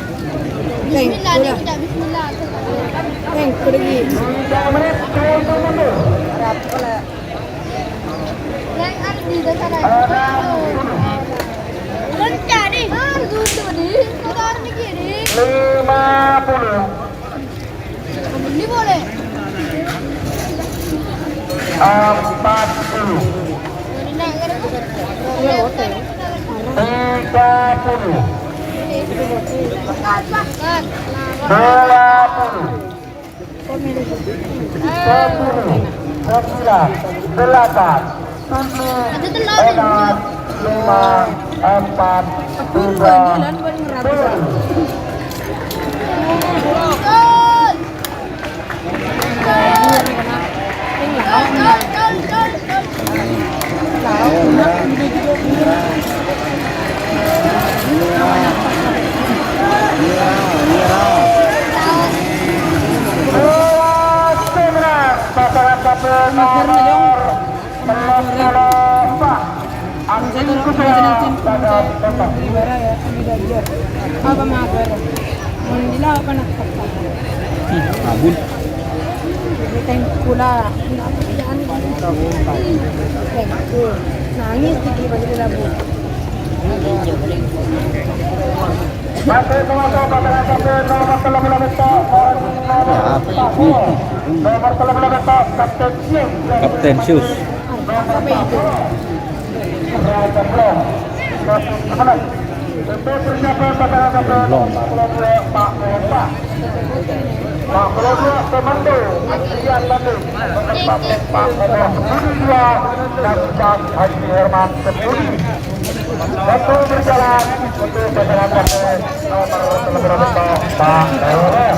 Bismillah, nih, kita bismillah. Tiga menit untuk mundur. Yang ada di dasar aja. Lencah, nih. Ah, duduk, nih. Kotor nih, nih. Lima puluh. Ini boleh. Empat puluh. Tiga puluh. Dua puluh. Sepuluh. Sembilan. Delapan. Tujuh. Enam. Lima. Empat. Tiga. Dua. Pasangan satu nomor Apa mabar? Mon dila apa nak kata? Hmm, abun. Ini tengkula. Tengkul. Nangis gigi pas dila bu. Masih termasuk pasangan satu nomor tello puluh empat. Nomor tello puluh empat, Kapten Sius. Kapten Sius. Belum. Pak Komando, Adrian Bandung, Pak Komando, Pak Komando, Haji Herman Sendiri. Waktu berjalan untuk pasangan nomor tello puluh empat, Pak Komando.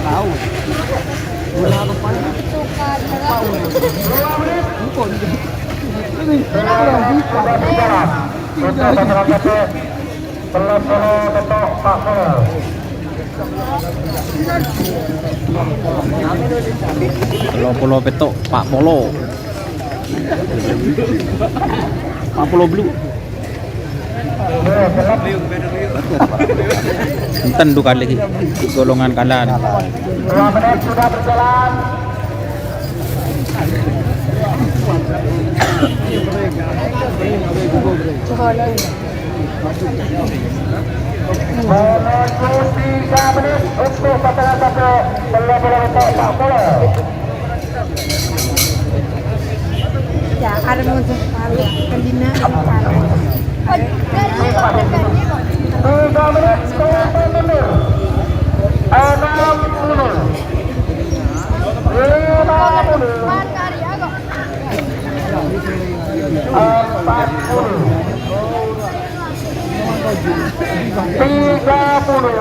Tahu. Gula apa? Tahu. Bukan. Ini kurang buka. Tello puluh petto', Pak Polo. Pak Polo Blue. Enten dua kali lagi. Golongan kanan. Dua menit sudah berjalan. Menuju tiga menit untuk pasangan satu, belum boleh untuk Pak Polo. Ya, ada musuh palu, kendina, ada palu. Tiga menit, skor mundur. Enam puluh. Tiga puluh.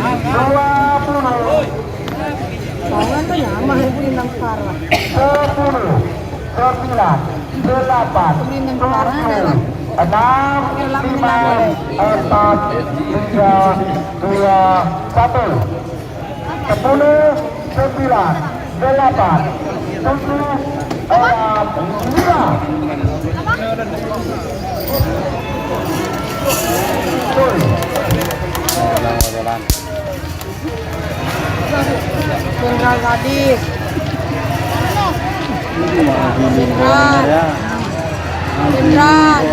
Dua puluh. Sepuluh. Sembilan. Delapan. Tujuh. Enam. Lima. Empat. Tiga. Dua. Satu. Sepuluh, sembilan, delapan, tujuh, enam, lima. Gol. Jenderal Gadis. Jenderal. Indra.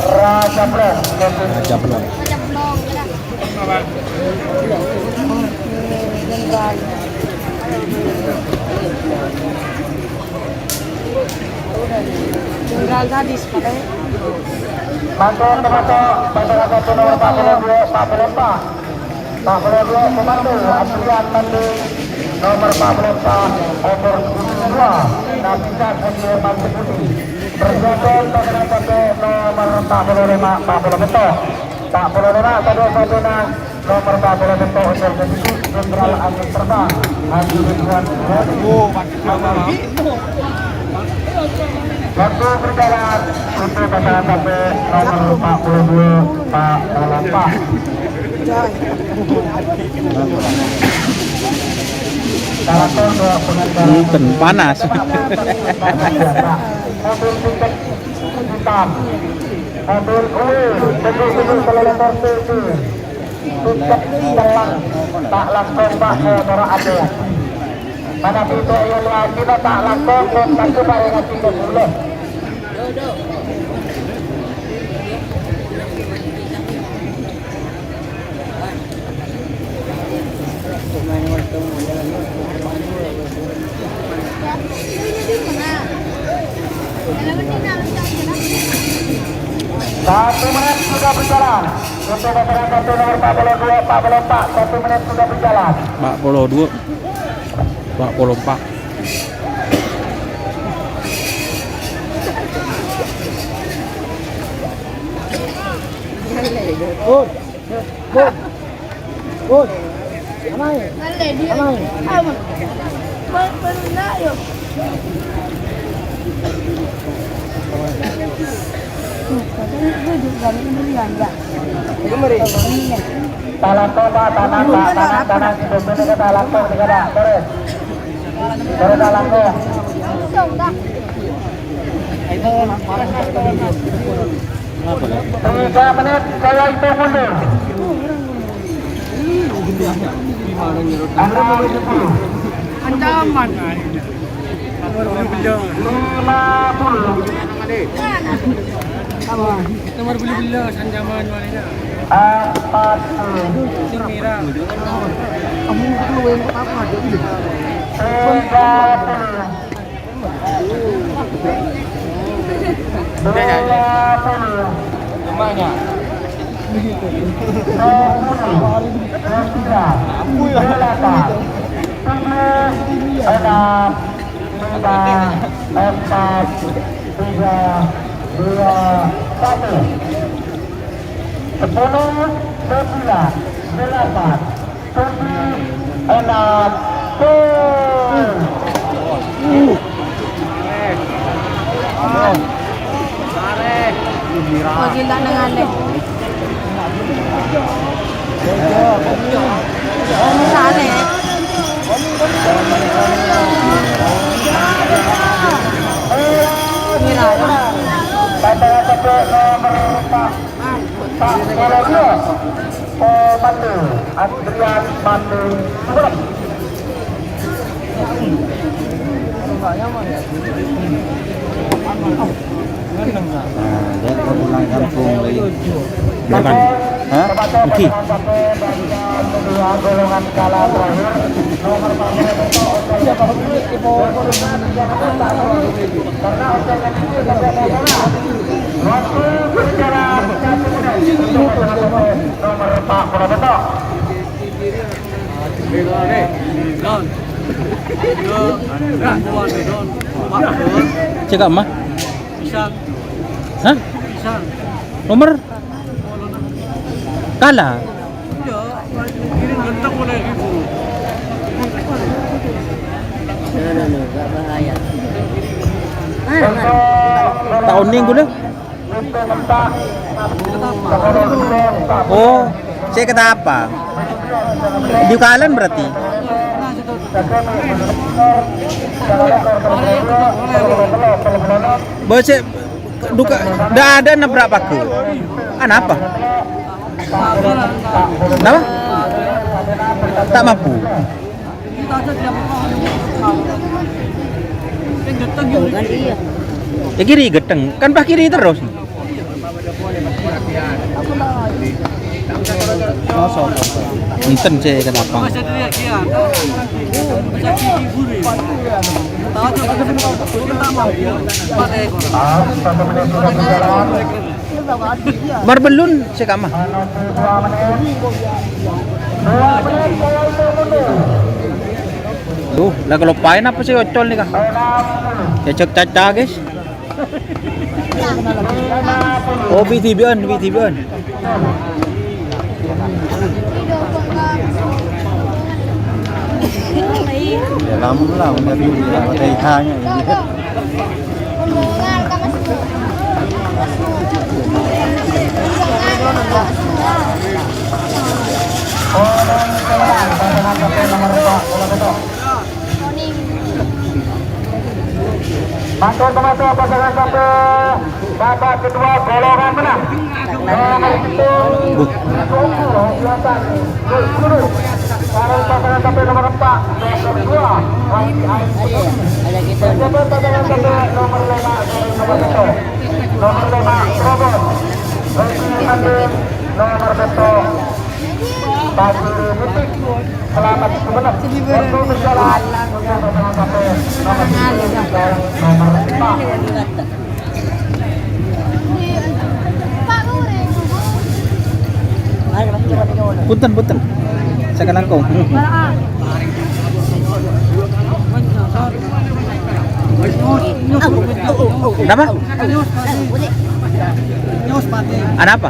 Raja Blong. Raja Blong. Jenderal Gadis, katanya. Mantun, termasuk pasangan satu nomor empat puluh dua, empat puluh empat. Empat puluh dua, Komando Adrian Mande, nomor empat puluh empat, umur dua, Nafisa Senior Mande Putih. Berjodoh pasangan satu nomor empat puluh lima, empat puluh empat. Empat puluh lima, satu-satunya. Nomor empat puluh empat, Jenderal Agus Terbang, Haji Ridwan Ghani. Waktu berjalan untuk pasangan sampai nomor empat puluh dua, Pak Palapa. Salah satu pengendara Enten panas. Mobil pickup hitam. Mobil, wih, tunggu, tunggu, kalau motor tunggu. Pickup hitam, ta' langkong, Pak, motor ate. Mana pintu yang lagi, Pak, ta' langkong, kok tak coba yang lagi ke pulau. Satu menit sudah berjalan. Untuk pasangan satu nomor empat puluh dua, empat puluh empat, satu menit sudah berjalan. Empat puluh dua, empat puluh empat. Bun. Bun. Bun. Amai. Amai. Talangkong, Pak, tanang, Pak, tanang, tanang, di bawah ini, Pak, talangkong, tiga, Pak, terus. Terus talangkong. Tiga menit, saya hitung mundur. Enam puluh. Ancaman, Pak. Nomor bulu belo. Lima puluh. Apa? Nomor bulu belo, ancaman, Pak. Empat puluh. Sing merah. Kamu itu yang apa aja ini? Tiga puluh. Dua puluh. Emangnya? Sepuluh. Sembilan. Delapan. Tujuh. Enam. Lima. Empat. Tiga. Dua. Satu. Sepuluh. Sembilan. Delapan. Tujuh, enam, gol. Wah, gila nang aneh. Aneh. Gila. Pasangan satu nomor empat. Pak Kolonel, Komando Adrian Mande Subrem. Nah, dia mau pulang kampung lagi. Bukan. Hah? Oke. Golongan kalah terakhir, nomor empat puluh. Cekak mah. Hah? Nomor? Kalah. Ta' onèng ghulâ. Oh, sè Ketapang. Di Kalan berarti. Bâ' sè duka, dâ'-adâ' nabrak paghâr. Anapa? Napa? Ta' mampu. Kan iya. Ya kiri gedheng, kan pas kiri terus. Enten sè Ketapang. Marbellun sè kamma. Duh, la kaloppaè napa sè ocol nèka? Cecek caca, guys. Oh, pi tibi'an, pi tibi'an. Ya, lama lah, udah dulu, ya, udah ditanya, ya. Mantun, mantun, pasangan satu, babak kedua, golongan menang. Nomor sepuluh, pasangan satu, nomor empat, nomor dua, Raffi Ain. Berikutnya, pasangan satu, nomor lima, nomor satu. Nomor lima, Robot. Raffi Ain, nomor satu. Pagi Mutik, selamat semangat. Waktu berjalan untuk sampai nomor empat. Punten, punten. Saya kalangkong. Kenapa? Ada apa?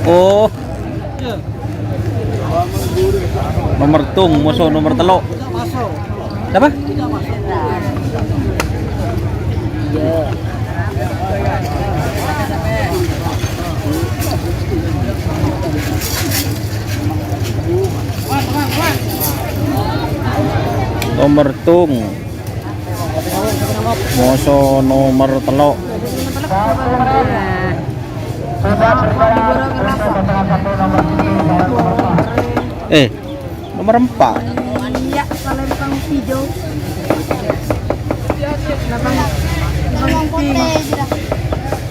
Oh. Nomor tung, moso nomor telo'. Apa? Nomor tung. Moso nomor telo'. Eh, nomor empat. Iya, kalau yang hijau. Kenapa?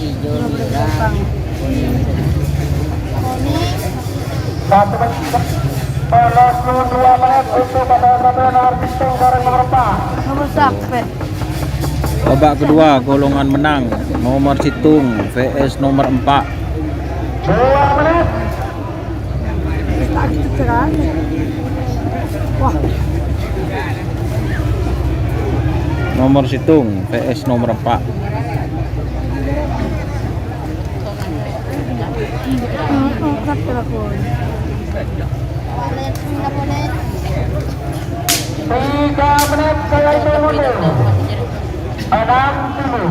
Hijau, merah. Satu menit, sepuluh dua menit untuk pasangan satu nomor pitu bareng nomor empat. Nomor siapa? Babak kedua, golongan menang, nomor sèttong V S nomor empat. Dua menit. Wah. Nomor sèttong V S nomor empat. Tiga menit saya hitung mundur. Enam puluh.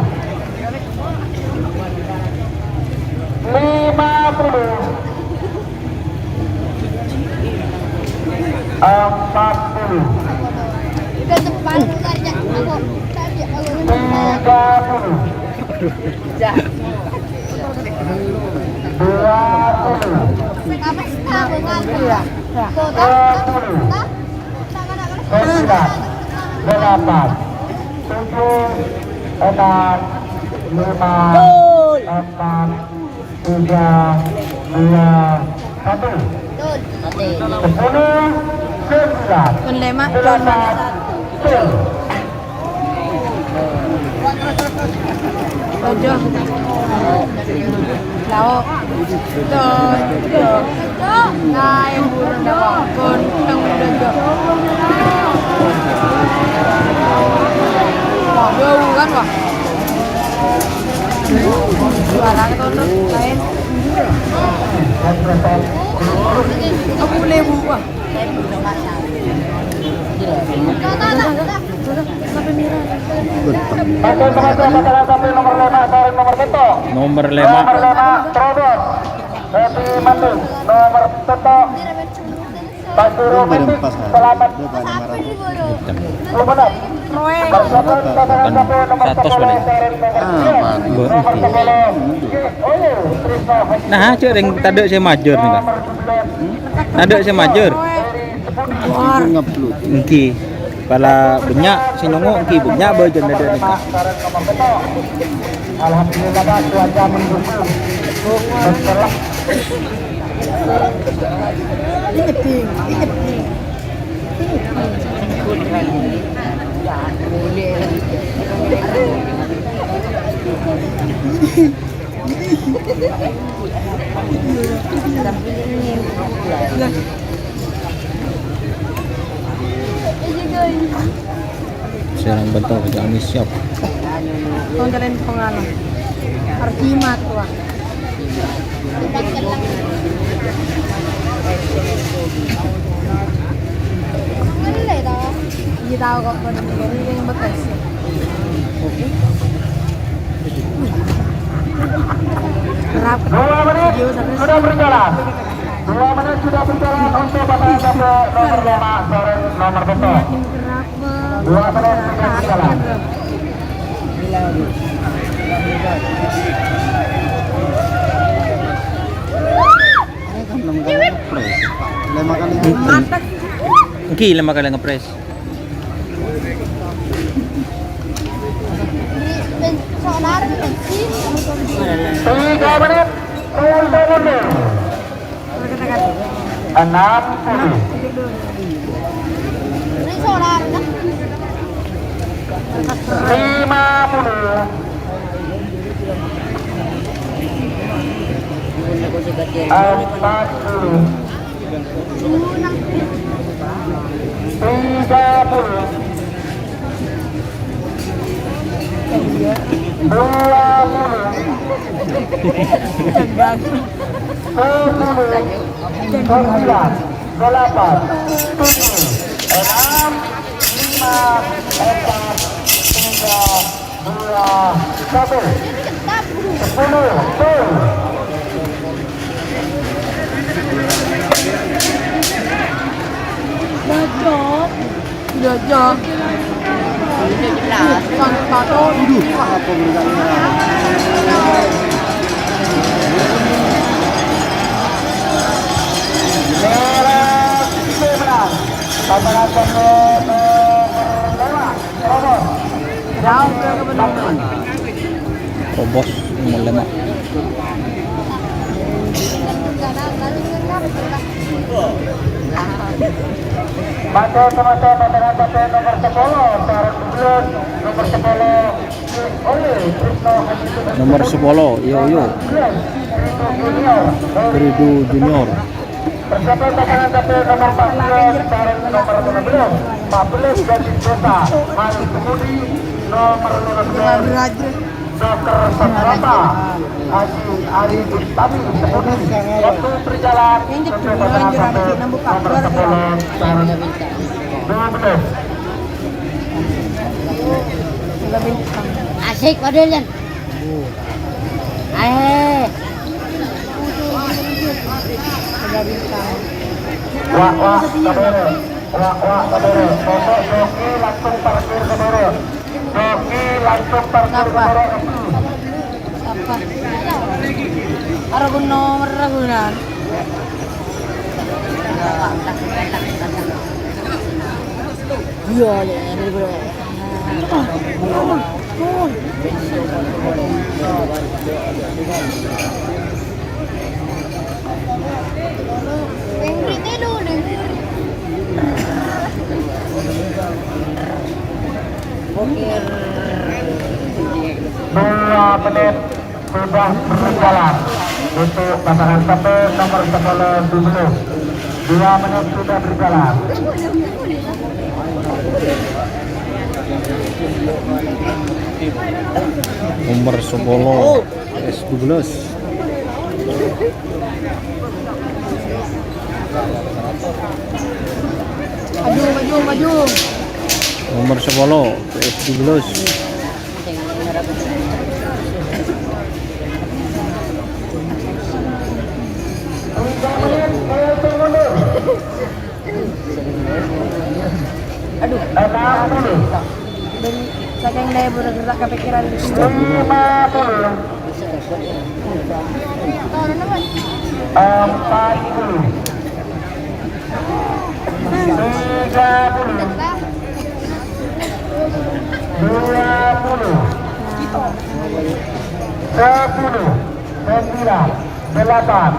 Lima puluh. Empat puluh. Tiga puluh. Dua puluh. Dua puluh. Sembilan. Delapan. Tujuh. Enam. Lima. Empat. Tiga. Dua. Satu. Sepuluh. Pon lèma', pon lèma'. Toju'. Lao'. Toju'. Naè burung lao'. Pon teng toju'. Wah, jauh kan, wah. Suara ketutup, lain. Aku boleh buka. Nomor lèma'. Nomor lèma', terobos. Happy Monday. Nomor satu. Nomor empat, selamat. Hitam. Seratus mana? Nah, aja' rèng tadâ' sè majâr nèka. Tadâ' sè majâr. Èngghi. Pala bânnya' sè nyongngo', èngghi bânnya' bâjâna dâ' nèka. Alhamdulillah, Pak, cuaca mendukung. Setelah Sèrang bentong, jangan siap. Tong jalan pengano. Arjimat, wah. Iya, tao kok, kok ini yang bekas. Kerap. Dua menit sudah berjalan. Dua menit sudah berjalan untuk pasangan satu nomor lima, Soren nomor satu. Dua menit sudah berjalan. Lèma' kalè ngepres. Èngghi, lèma' kalè ngepres. Tiga menit untuk mundur. Enam puluh. Lima puluh. Empat puluh. Tiga puluh. Dua puluh. Sepuluh. Sembilan. Delapan. Tujuh. Enam. Lima. Empat. Tiga. Dua, satu. Sepuluh, gol. Bacot. Bacot. Udah jelas. Apa beritanya? Merah, merah. Pasangan nomor lima. Terobos nomor lèma'. Mate, mate, pasangan nomor sepuluh, sareng dubelus, nomor sepuluh, oleh Trisno Haji. Nomor sepuluh, iyo, iyo. Ridho Junior. Persiapan pasangan dapil nomor empat belas bareng nomor lima belas, empat belas gadis desa, Hari Kemudi, nomor lima belas, Dokter Satrata, Haji Ari Bintang Kemudi. Waktu berjalan sampai pasangan dapil nomor sepuluh bareng dua belas. Asik, padahal, Jan. Eh. Wah, wah, kabere. Wah, wah, kabere. Pokok joki langsung parkir kabere. Joki langsung parkir kabere. Apa? Ora guna, ora guna. Iya, iya, iya, bener, bener. Dua menit sudah berjalan untuk pasangan satu nomor sepuluh dua belas. Dua menit sudah berjalan. Nomor sepuluh, S dua belas. Maju, maju, maju. Nomor sepuluh, S dua belas. Aduh. Saking lebar gerak kepikiran. Empat puluh. Tiga puluh. Dua puluh. Sepuluh. Sembilan. Delapan.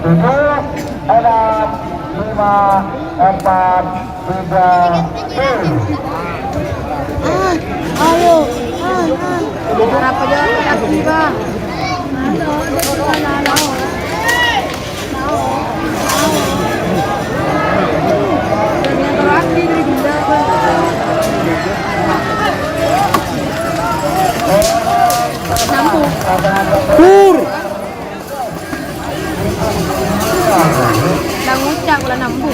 Tujuh. Enam. Lima. Empat. Tiga. Dua. Ah, ayo. Ah, ah. Harap aja, kasih, Bang. Pur. Lah, ngucap lah, nambung.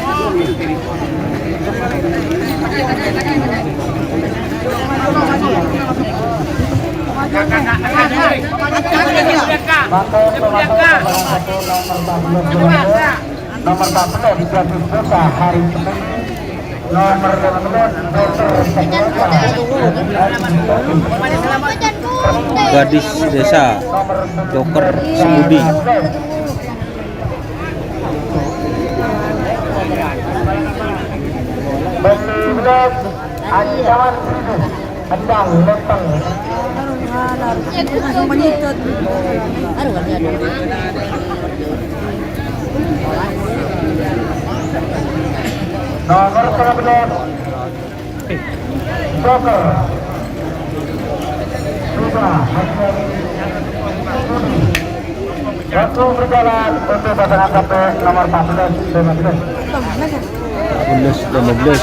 Nomor empat belas, Gadis Desa hari Senin. Nomor lima belas, Joker Sekolah. Gadis Desa, Joker Sembudi. Nomor lima belas, Ancaman Seribu. Endang Lenteng. Nomor tiga belas. Joker. Sudah. Waktu berjalan untuk pasangan sampai nomor empat belas, lima belas. Empat belas, lima belas.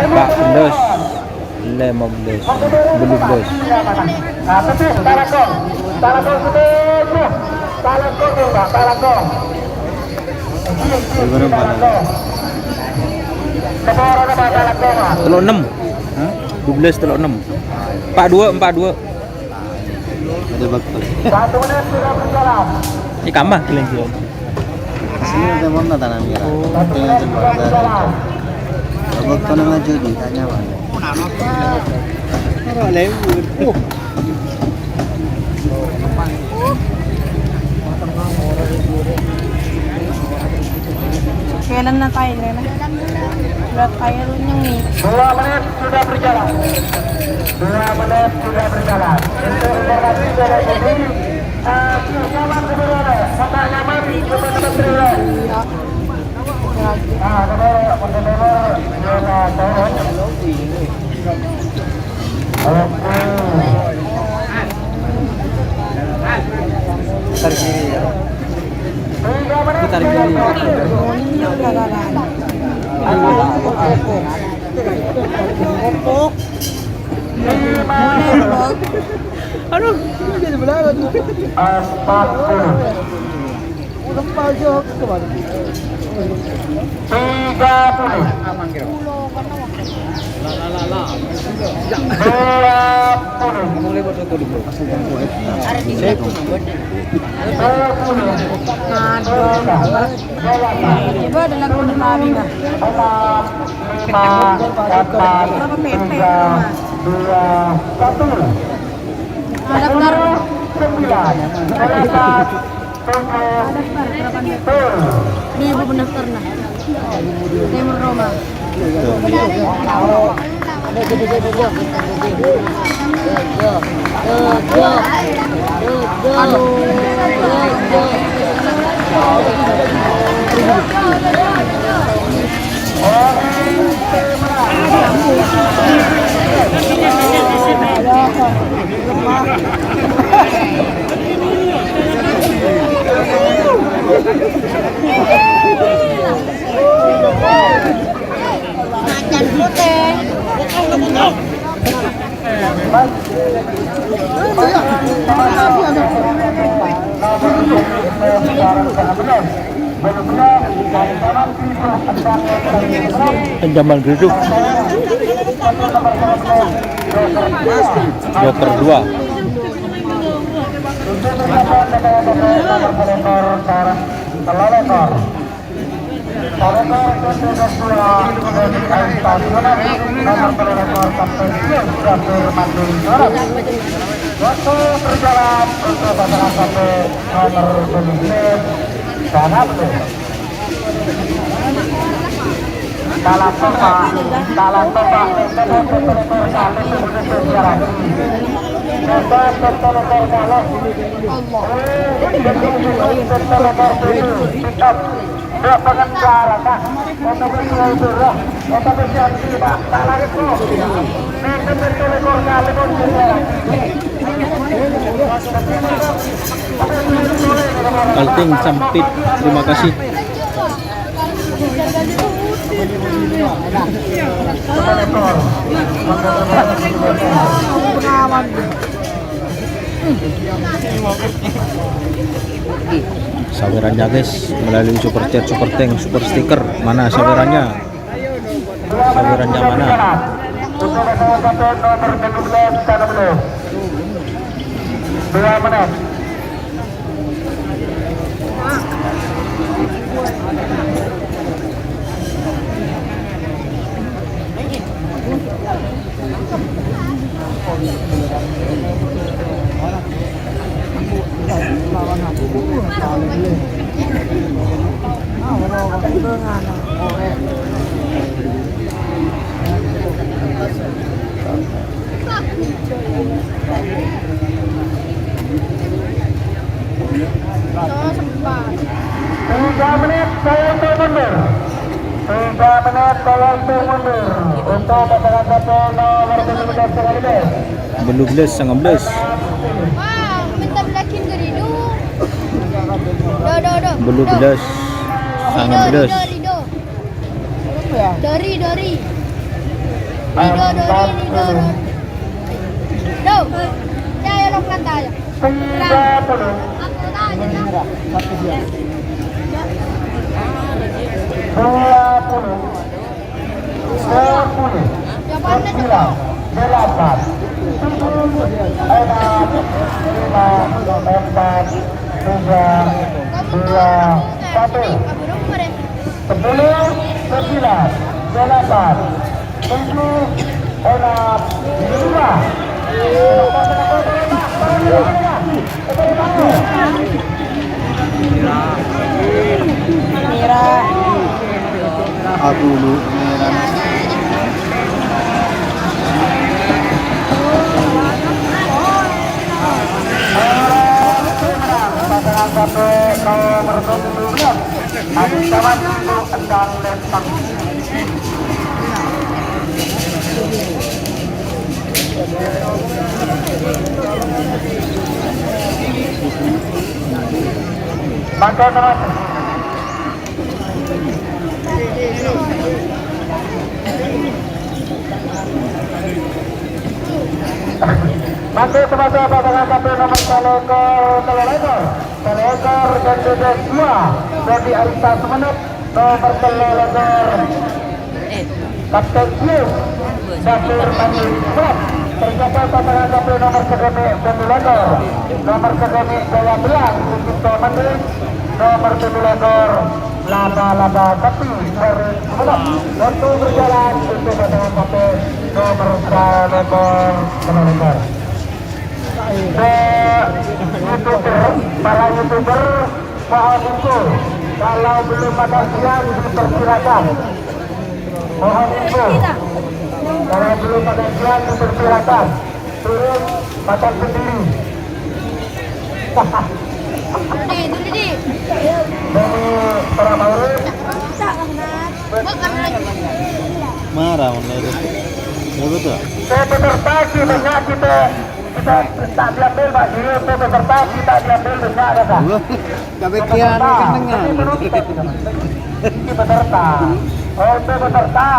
Pak Endus, lima belas, dua belas. Gimana, Pak? Tello ennem. Hah? Dua belas tello ennem. Empat dua, empat dua. Ada bakal. Satu menit sudah berjalan. Ini kamar kelinci. Sini ada warna tanam ya. Satu menit sudah berjalan. Bakal nang aja di tanya, Pak. Ora lewat. Kailan na tayo na. Udah tayo nyeng ni. Dua menit sudah berjalan. Dua menit sudah berjalan. Untuk informasi dari Budi, eh, silakan sebenarnya, Bapak Nyaman, Bapak Menteri. Nah, benar, benar, benar. Oke. Putar gini ya. Putar gini. Aduh, jadi belagu. Empat puluh. Tiga puluh. Dua puluh. Dua puluh. Aduh. Coba ada lagu Betawi, Mas. Enam, lima, empat, tiga, dua, satu. Ada daftar. Sembilan. Ada daftar, berapa nih? Ini ibu pendaftar, nah. Timur Roma. Macan putih. Ancaman geruduk. Dokter dua. Waktu berjalan untuk pasangan satu nomor tujuh belas, sangat. Salah topak, salah topak. Pick up. Dua pengendara, Kak. Otomatis itu, Kak. Otomatis yang tidak, tak lari, Kak. Kalteng Sampit, terima kasih. Sawerannya, guys, melalui super chat, super thanks, super sticker. Mana sawerannya? Sawerannya mana? Dua menit. Tiga menit, saya itu mundur. Tiga menit, saya itu mundur. Untuk pasangan satu nomor tujuh belas, Belu belas, sangabelas. Wah, minta belakin ke Rido. Do, do, do. Belu belas, sangabelas. Rido, Rido, Rido. Dori, Dori. Rido, Dori, Rido, Dori. Do. Ya, ya, lo kata ya. Tiga puluh. Dua puluh. Sepuluh, sembilan, delapan, tujuh, enam, lima, empat, tiga, dua, satu. Sepuluh, sembilan, delapan, tujuh, enam, lima. Mira. Aku lu, Mira. Pasangan satu nomor tujuh belas. Adi Taman Ibu Endang Lentang. Mangga, teman. Mangga, teman-teman, pasangan satu nomor salikur, telur ekor. Salikur dan dua. Dodi Arista Semenep. Nomor tello likur, Kapten Pius, Dapur Mandi Club. Tercatat pasangan satu nomor segini, tujuh likur. Nomor segini, Jaya Belang, Sucipto Mandi. Nomor tujuh likur, Laba-Laba Sepi, Ferry Club. Waktu berjalan untuk pasangan satu nomor salikur, tello likur. Ke YouTuber, para YouTuber, mohon info. Kalau belum makan siang, dipersilakan. Mohon info. Kalau belum ada tuan, dipersilakan turun makan sendiri. Di, dulu, di. Dari para murid. Marah, on, itu. Mulut, ya? Saya peserta, kita, kita, kita tak diambil, Pak. Dulu itu peserta, kita diambil, besar, ada, Pak. Kabeh kian ketengan. Ini peserta. Oh, itu peserta.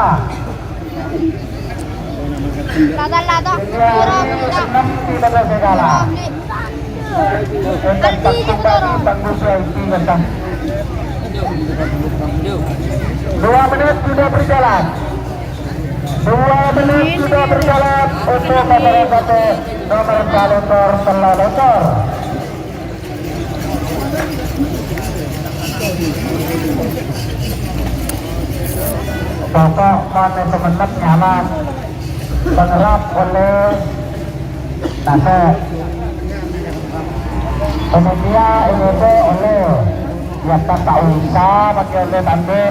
Tata-tata. Pura-pura. Pura-pura. Dua menit sudah berjalan. Dua menit sudah berjalan untuk masyarakat nomor satu, Tellalocor. Pokok mon samenep nyaman. Pengerap oleh tasok. Panitia ini tuh oleh. Ya, tak, tak usah pakai oleh tante.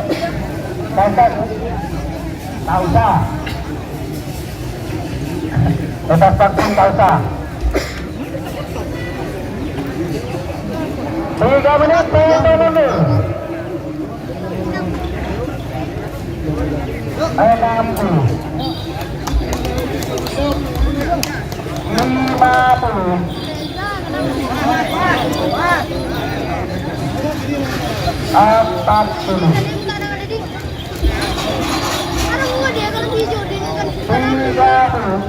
Tak usah. Tak usah. Lepas vaksin tak usah. Tiga menit, penonton mundur. Enam puluh. Lima puluh. Empat puluh. Tiga puluh.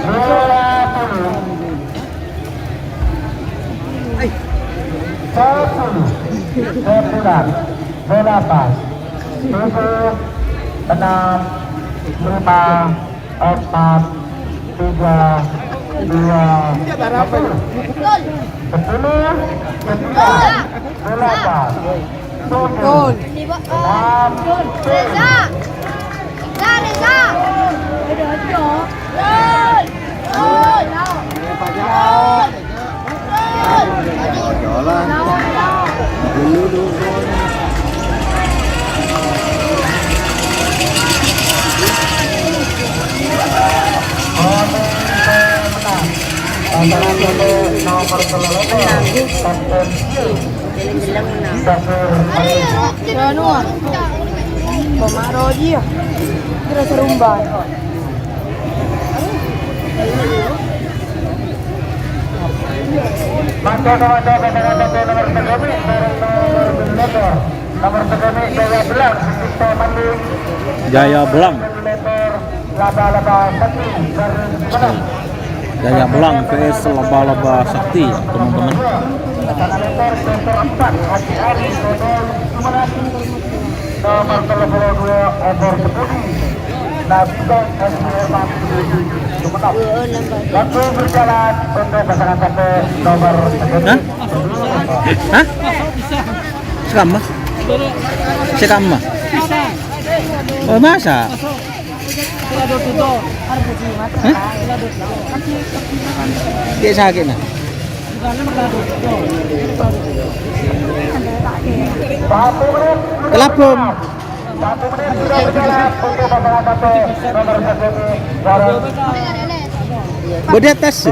Dua puluh. Sepuluh. Sembilan. Delapan. Tujuh. Enam. Lima. Empat, tiga, dua, satu. Sepuluh, sembilan, delapan, tujuh, enam, tujuh. Reza. Reza, Reza. Gol. Gol. Gol. Anu, ah. Pemaroji, ya. Terus rumbai. Mangga, mangga, mangga, mangga, nomor segami, bareng nomor segami, nomor segami, Jaya Belang, Sucipto Maling. Jaya Belang. Laba-laba Sakti, bareng menang. Jaya Belang V S Laba-laba Sakti, teman-teman. Pasangan nomor, nomor empat, Haji Ali, nomor Sumenep. Nomor tello puluh dua, Eder Kebudi. Nah, juga S D M Sumenep. Waktu berjalan untuk pasangan satu nomor. Hah? Hah? Sekamma? Sekamma? Oh, masa? Hah? Kayak sakit, nah. Kelabang. Bodi atas.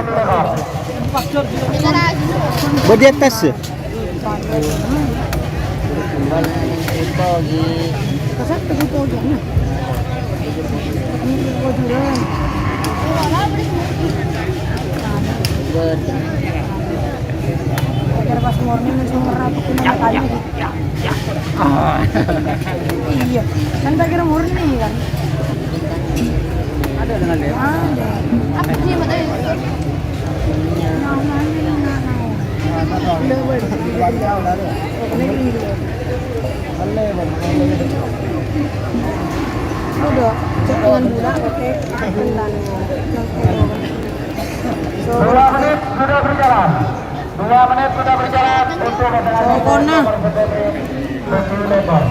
Bodi atas. Pas morning langsung merah, pakai minyak kayu. Iya, kan tak kira murni kan. Ada dengan dia. Ada. Apa sih, Mat? Nah, nah, nah, nah, nah. Udah, cek dengan budak, oke. Dua menit sudah berjalan. Dua menit sudah berjalan untuk pasangan nomor segami tujuh nomor.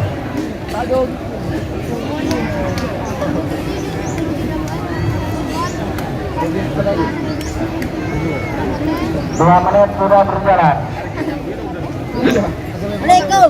Dua menit sudah berjalan. Assalamualaikum.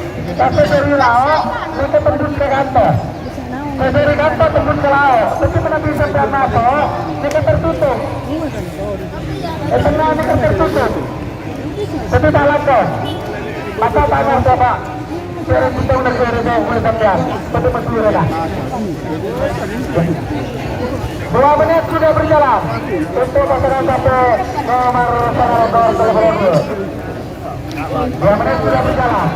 tapè dâri lao' nèka tembus ka kanto. Dâri kanto tembus ka lao', tapè manabi sampèyan maso', nèka tertutup. È tengnga nèka tertutup. Tapè ta' langkong. Maka tanya coba. Sèrèng bintang negara dâ' mulai sampèyan. Tapè Madhurâ, nah. Dua menit sudah berjalan untuk pasangan satu nomor punggung telepon. Dua menit sudah berjalan.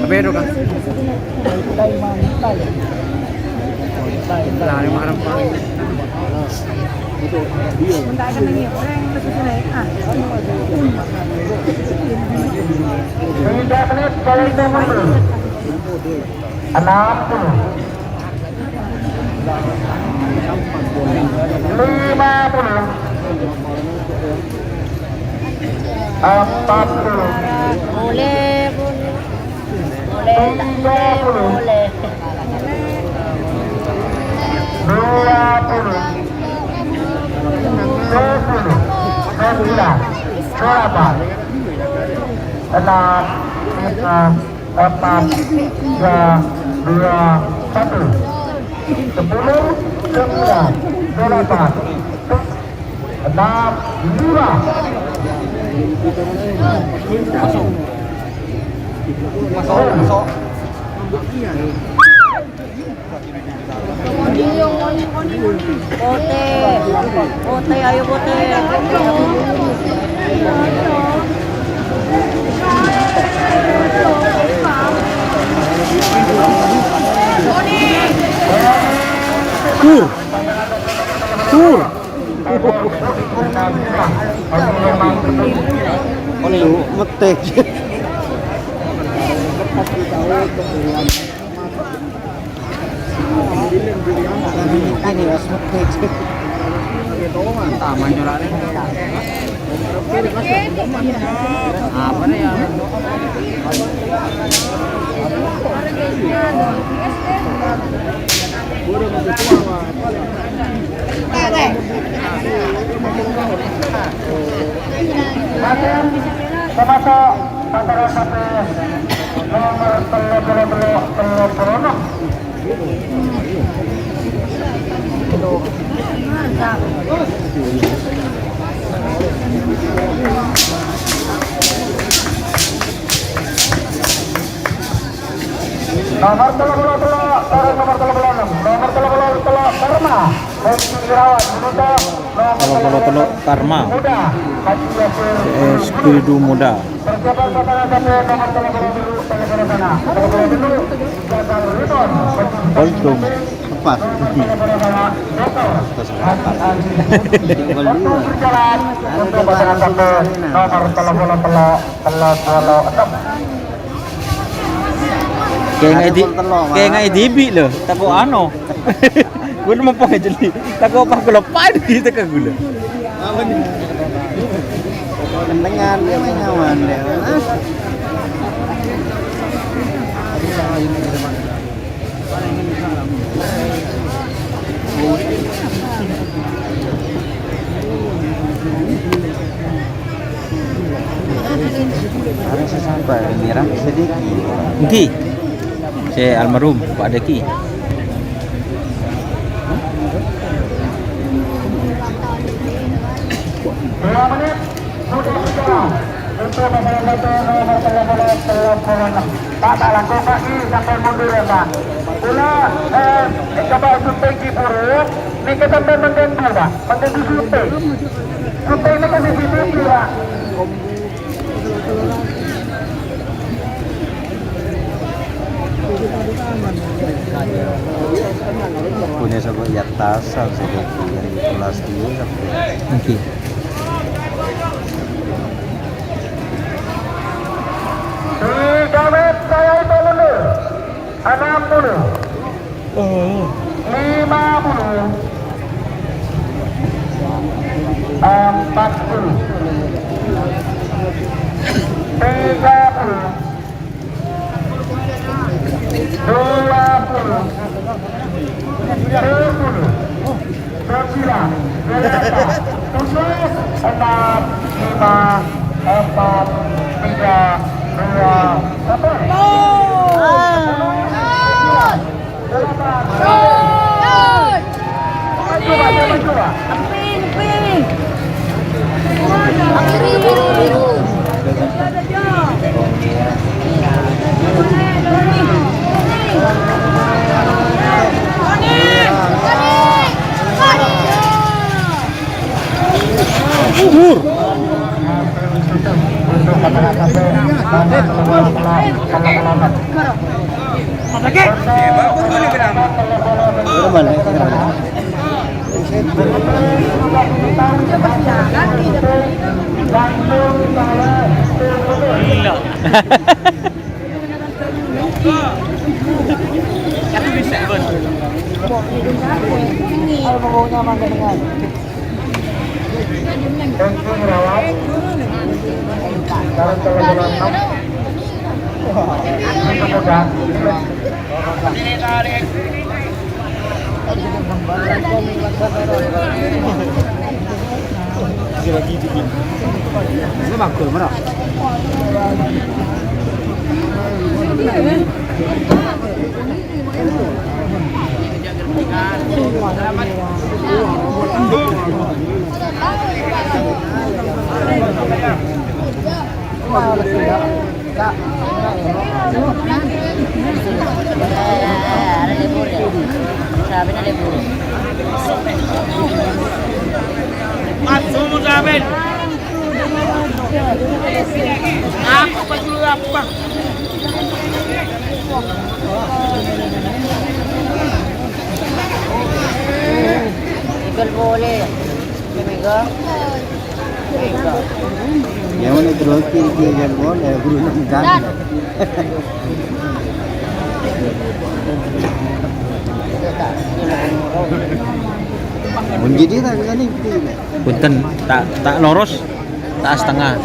Apa itu, Kang? Lah, yang marah, Pak. Tiga menit, balik nomor enam puluh. Lima puluh. Empat puluh. Boleh, boleh. Boleh, tak boleh, boleh. Dua puluh. Sepuluh. Sembilan. Delapan. Enam. Lima. Empat, tiga, dua, satu. Sepuluh, sembilan, delapan, enam, lima. Masuk, masuk. Pote. Pote, ayo, Pote. Tur. Tur. Lu metek. Ini wes metek. Apa nih ya? Termasuk antara sampai nomor tello puluh tello, tello puluh enam. Nomor tello puluh tello, sareng nomor tello puluh enam. Nomor tello puluh tello, Karma. Hengki Irawan, menuju nomor tello puluh tello, Karma. Muda, Haji Yasir. C S Kudu Muda. Persiapan pasangan satu, nomor tello puluh tello, tello puluh sana. Tello puluh tello, gagal rebound. Kultum. Empat. Nomor tello puluh sana, Doktor Haji Andi. Waktu berjalan untuk pasangan satu, nomor tello puluh tello, tello puluh enam. Kèngèng di-, kèngèng dibi' lho, tako' ano. Ghun mompong jhelli', tako' pas ghulâ pa' di teka ghulâ. Kendengan dia main nyaman dia. Arè sè sampè' nyerang sedikit. Èngghi. Sè almarhum, Pak Daki. Dua menit sudah berjalan untuk pasangan satu nomor tello puluh, tello puluh enam. Pak, tak langkong, Pak, ki, sampè' mundur, ya, Pak. Kaulâ, eh, coba syuting ki buru, nèka sampè' mengganggu, Pak. Mengganggu syuting. Syuting nèka sisi, Pak. Punya sama ya tasan, sama punya kelas dua sampai. Oke. Tiga menit saya itu mundur. Enam puluh. Lima puluh. Empat puluh. Tiga puluh. Dua puluh. Sepuluh. Sembilan, delapan, tujuh, enam, lima, empat, tiga, dua, satu. Delapan. Maju, maju, maju, Pak. Ping, ping. Jual boleh. Mega. Yang mana terus kiri-kiri jual boleh, guru nak megang. Mun jadi tak bisa nih, gitu. Punten, ta', ta' loros, ta' setengah.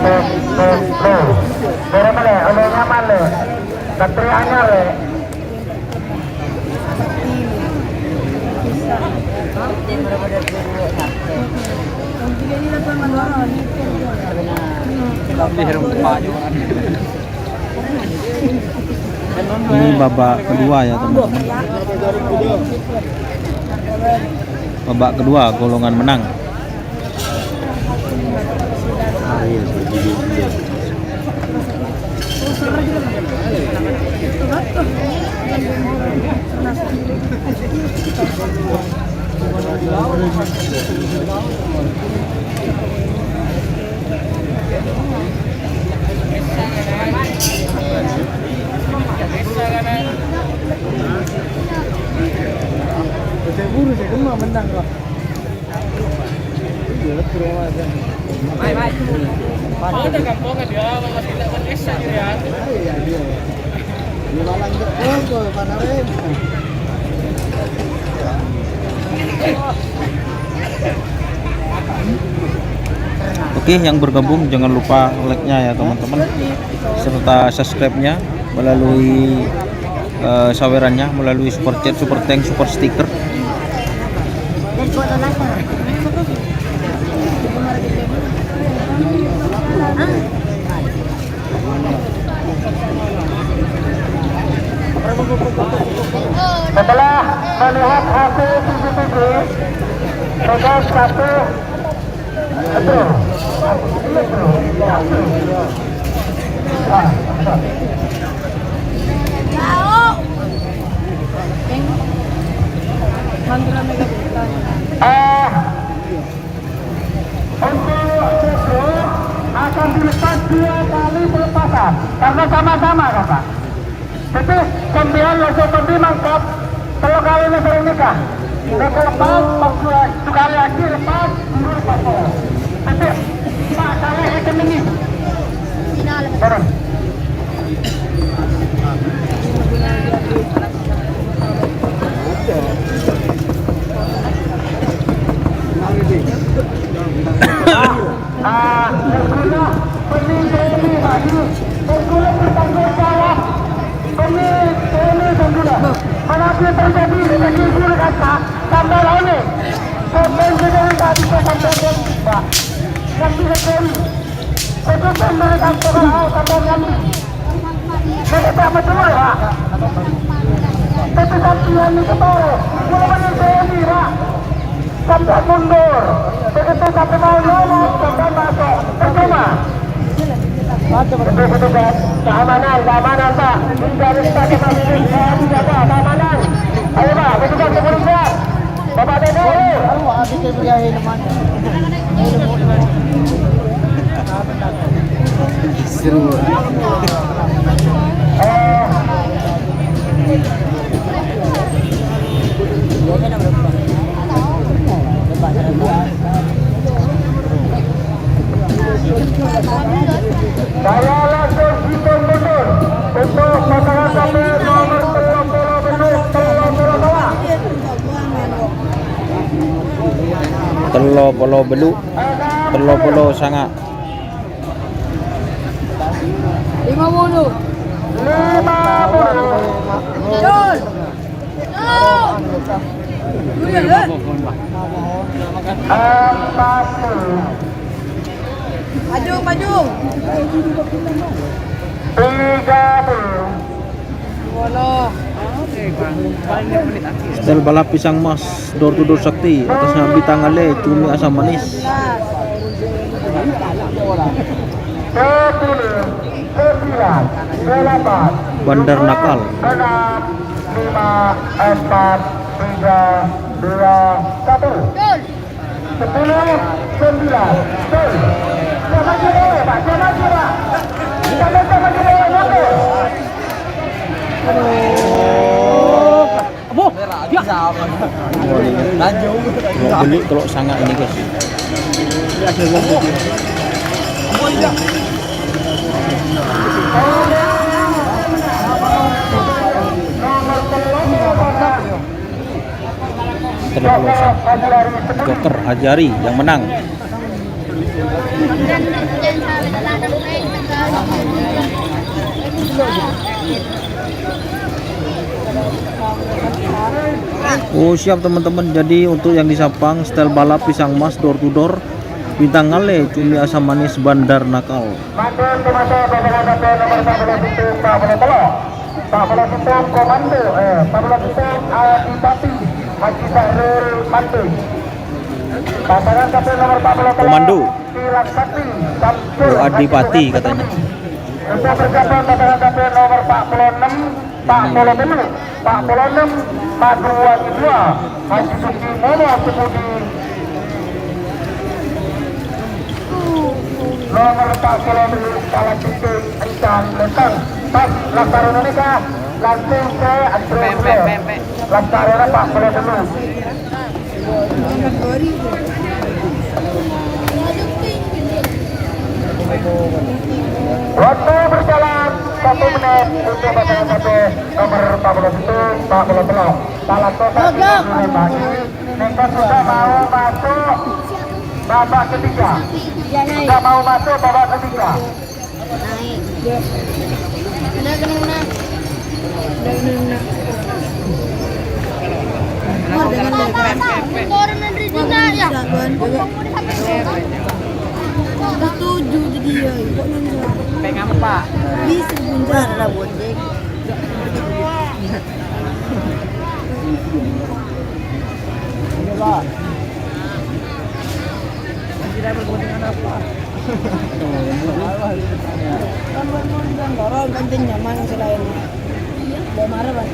Tes, tes, tes. Buru malè, ollè nyaman, lè. Satria anyar, lè. Ini babak kedua ya, teman-teman. Babak kedua, golongan menang. Oke, yang bergabung jangan lupa like-nya ya, teman-teman, serta subscribe-nya melalui, eh, sawerannya melalui super chat, super thanks, super sticker. Setelah melihat hasil C C T V, petugas satu. Eh, untuk Jojo akan dilepas dua kali pelepasan karena sama-sama, Kakak. Dhâddhi, sampèyan langsung todhi mangkat, tello kalèna sareng nèka. Nèka lepas, pas dua, sekali lagi lepas, buru lepas. Dhâddhi, Pak, kalèh èkennèngè. Terus. Ah, kaulâ bânnè Tony, Pak Guru. Kaulâ bertanggung jawab. Bânnè Tony, Pak Guru. Manabi terjadi, terjadi guru kata, sampai lawannya. Sampai terjadi tadi, sampai terjadi, Pak. Nanti terjadi. Saya tutup dari kantor, ah, sampai nanti. Saya tak betul, Pak. Tapi sampai nanti kemarin, guru bânnè Tony, Pak. Sampai mundur. Begitu satu mau lolos, sampai masuk. Percuma. Itu petugas keamanan, keamanan, Pak. Dari Pak, Pak, Pak, Pak, keamanan. Ayo, Pak, petugas kepolisian. Bapak Tony, ayo. Seru. Eh, Saya langsung hitung mundur untuk pasangan nomor tello puluh bâllu', tello puluh sanga'. Tello puluh bâllu', tello puluh sanga'. Lima puluh. Lima puluh. Jul. Empat puluh. Maju, maju. Tiga puluh. Setel balap pisang mas, door to door sakti, atas nambi tangale, cumi asam manis. Sepuluh, sembilan, delapan, Bandar Nakal. Enam, lima, empat, tiga, Dua, satu. Sepuluh, sembilan. Gol. Jangan dibawa, Pak. Jangan dibawa. Jangan, jangan dibawa mundur. Aduh. Abu. Ya. Telok beli, telok sanga' ini, guys. Joker Hajari yang menang. Oh, siap, teman-teman. Jadi, untuk yang di Sampang, setel balap pisang mas door to door, bintang ngale cumi asam manis bandar nakal. Mantu, mantu, nomor empat belas itu, empat belas telok. Pak Bala Sintong Komando, eh, Pak Bala Sintong Adipati Haji Sahrul Mantu. Pasangan kapten nomor empat puluh Komando. Kilang Sakti, Samsul Oh, Adipati Haji katanya. Untuk bergabung pasangan kapten nomor empat puluh enam, empat puluh enam, empat puluh enam, Madu Wangi dua, Haji Suci Momo Sumudi. Nomor empat puluh enam, Kala Cicing, Encang Lentang. Pas, lastarona nèka, langsung ke Andrew Pem, pem, Miller. Pem, pem. Lastarona empat puluh enam. Waktu berjalan satu menit untuk pasangan satu nomor empat puluh satu, empat puluh enam. Salah kotak. Nèka sudah mau masuk babak ketiga. Sudah mau masuk babak ketiga. Setuju jadi ya, kok nanya? Pengen apa? Bisa buncar lah, Boceng. Ini, Pak. Tidak berkepentingan apa? Kan mau, mau, kan mau, kan penting nyaman selain. Mau marah, Pak.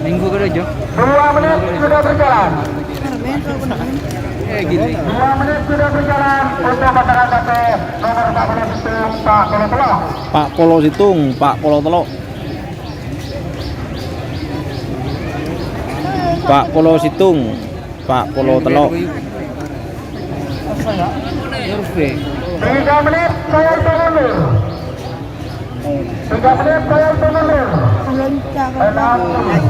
Minggu kedua, Jo. Dua menit sudah berjalan. Eh, gini. Dua menit sudah berjalan untuk pasangan satu nomor empat puluh satu, Pak Polo Telo. Pak Polo Situng, Pak Polo Telo. Pak Polo Situng, Pak Polo Telo. Tiga menit, saya hitung mundur. Tiga menit, saya hitung mundur. Enam puluh.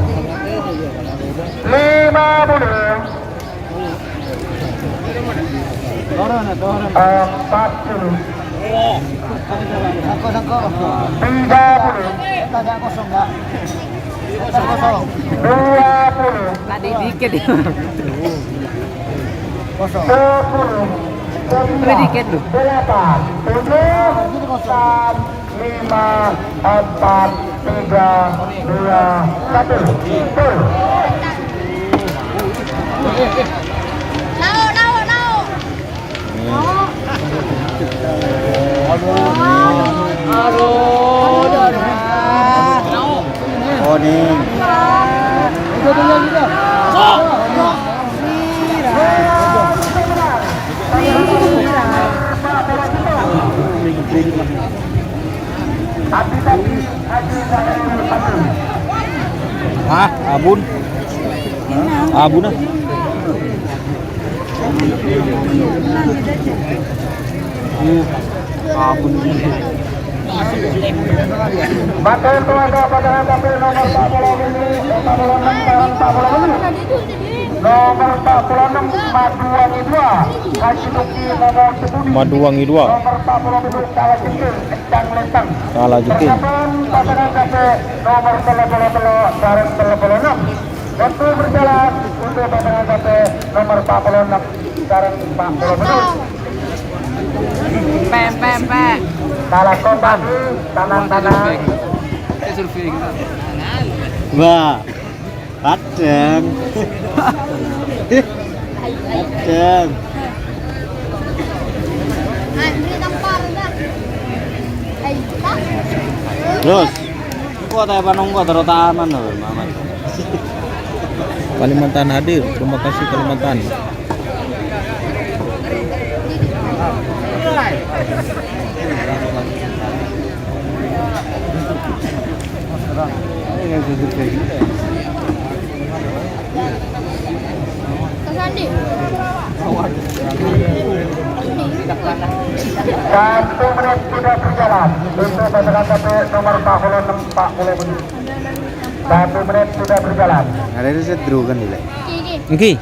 Lima puluh. Empat puluh. Tiga puluh. Dua puluh. Tadi dikit ya. Sepuluh. Tadi dikit tuh. Delapan. Tujuh. Delapan. Lima, empat, tiga, dua, satu. Gol. Nao, nao, nao. Aduh. Aduh. Aduh. Aduh. Aduh. Hah? Abun? Abun, ah. Abun. Bakal keluarga pasangan tampil nomor empat puluh tujuh, empat puluh enam, dan empat puluh tujuh. Nomor empat puluh enam, Maduwangi dua, Haji Tuki Momo Sukudi. Maduwangi dua. Nomor empat puluh tujuh, Kala Jengking, Encang Lentang. Kala Jengking. Persiapan pasangan tampil nomor tiga puluh tiga, sareng tiga puluh enam. Waktu berjalan untuk pasangan tampil nomor empat puluh enam, sareng empat puluh tujuh. Pe, pe, pe. Salah kompak, tanang-tanang. Wah, kadang. Kadang. Terus. Kota apa nongko terutama no, Mamat. Kalimantan hadir, terima kasih Kalimantan. Satu menit sudah berjalan untuk pasangan nomor empat puluh enam, empat puluh menit. Satu menit sudah berjalan. Ada sedru kan, Dile? Nggih.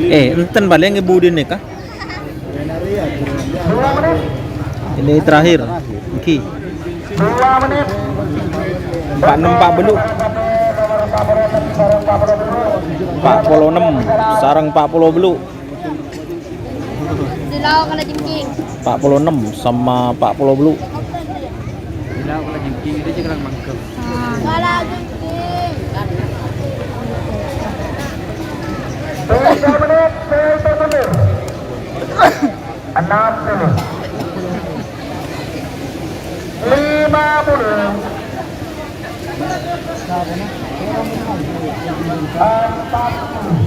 Eh, enten paling ibu dine kah? Ini terakhir. Nggih. Empat enam, empat puluh. Empat puluh enam sareng empat puluh bellu'. Sila kala jengking. Empat puluh enam sama empat puluh bellu'. Sila kala jengking, itu cekal mangkep. Kala jengking. Tiga menit, tiga menit. Enam puluh. Lima puluh. Empat puluh.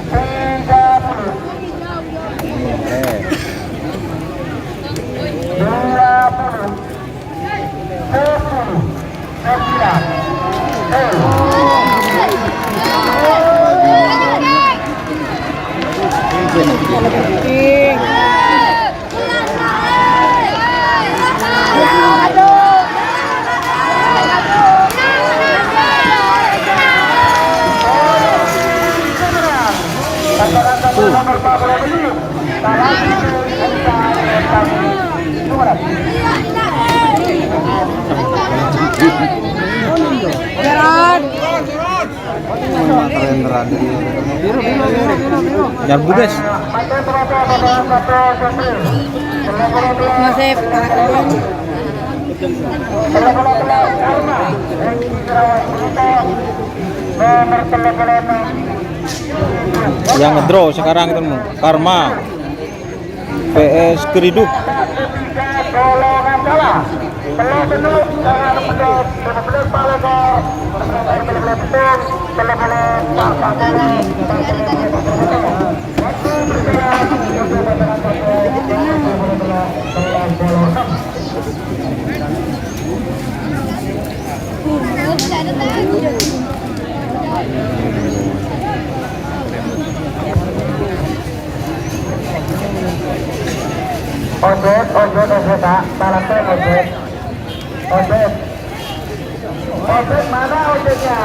Tiga puluh. Dua puluh. Sepuluh. Sembilan. Nyerbu, guys. Nasib. Yang ngedraw sekarang itu, Karma. P S Keridu. Ojek, ojek, ojek, Pak. Palate ojek. Ojek. Ojek mana ojeknya?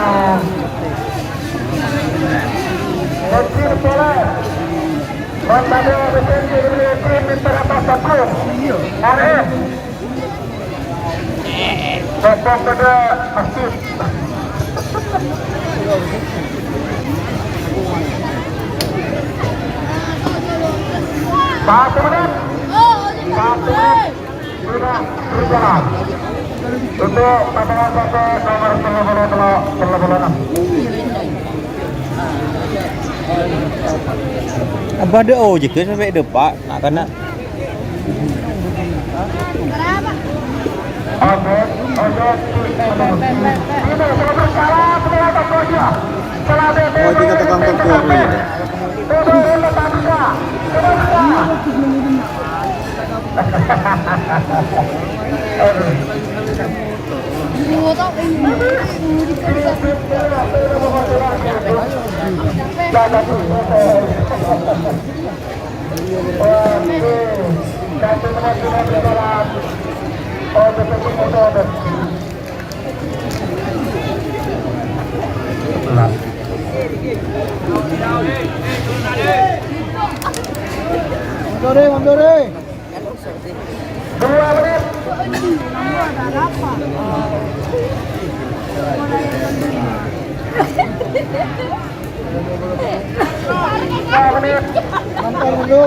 Ojek boleh. Bang Bade, ojek, ojek, ojek, minta apa, Pak? R S. Sapa pada masjid? Satu menit. Satu menit. Sudah berjalan. Untuk pasangan satu nomor tiga puluh, tiga puluh enam. Apa ada ojek sampai depan? Nak kena. Oh, itu kata Kang Tengku. Mundur, mundur. Dua menit. Dua menit. Mundur, mundur.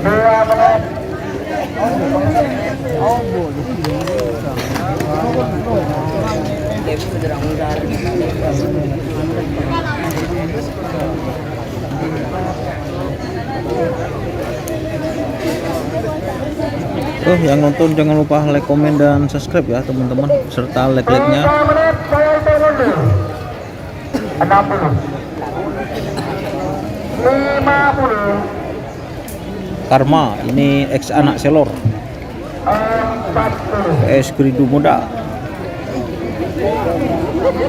Dua menit. Oh, yang nonton jangan lupa like, komen, dan subscribe ya, teman-teman, serta like-like-nya. Tiga menit, saya hitung mundur. Enam puluh. Lima puluh. Karma, ini ex anak Selor. Empat puluh. P S Gerindu Muda.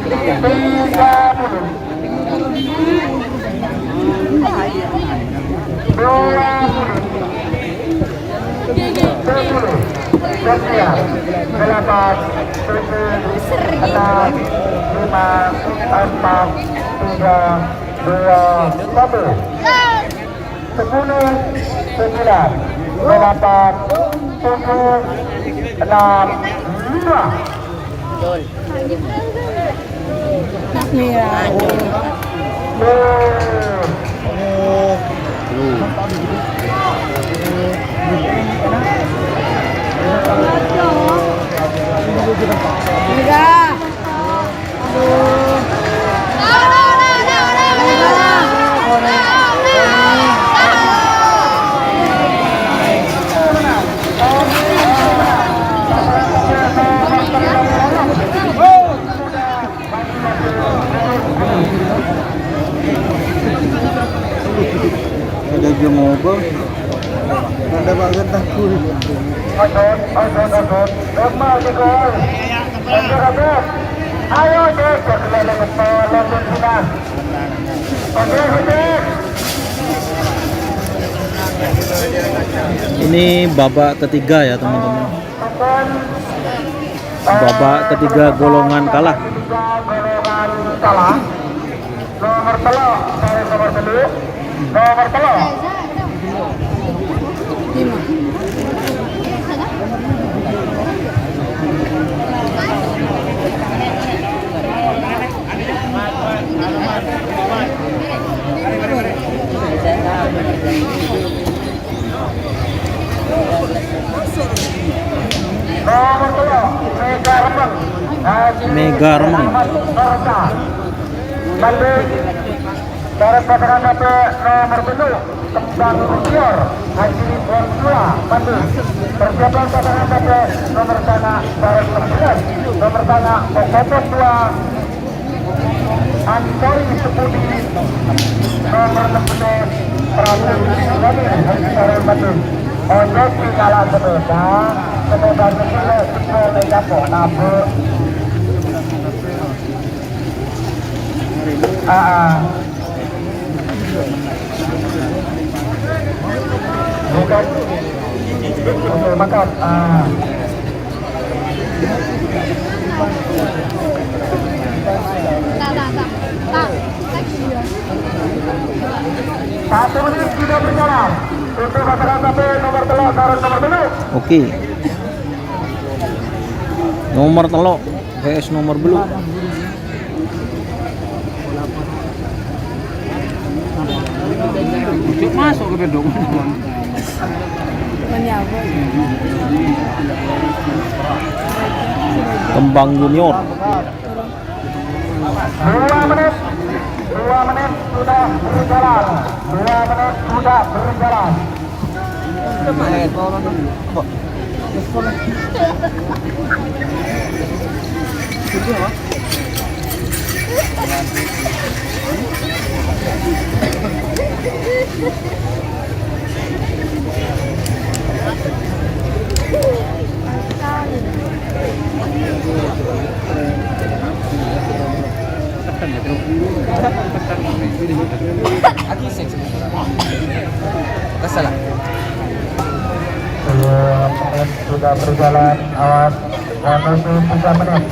Tiga puluh. Dua puluh. Sepuluh. Sekian. Delapan, tujuh, enam, lima, empat, tiga, dua, satu. Sepuluh, sembilan, delapan, tujuh, enam, lima. Ada jam apa? Ada Pak Gentah. Ayo, cek, cek, lele, kepala, lele, sini. Oke, oke. Ini babak ketiga ya, teman-teman. Babak ketiga golongan kalah. Golongan kalah. Nomor telu, nomor telu. Nomor telu. Nomor telu, Mega Remeng. Mega Remeng. Bandung. Nomor telu, Kembang Rupior, Haji Bonsua, Bandung. Persiapan pasangan nomor sana, nomor sana, Kokopot dua, Antori Sepudi, nomor enam belas, Prabu Rizwani, Haji Sarul Bandung. Ojo tinggalan sepeda, sepeda sepuluh, sepuluh, nabur. Ah, ah. Bukan. Oke, makan. Ah. Satu menit sudah berjalan. Untuk pasangan sampai nomor telok, sarung nomor telu. Oke. Nomor telok, V S nomor beluk. Masuk ke bedung. Kembang Junior. Dua menit, dua menit sudah berjalan. Dua menit sudah berjalan. Sudah berjalan, awas, menuju tiga menit.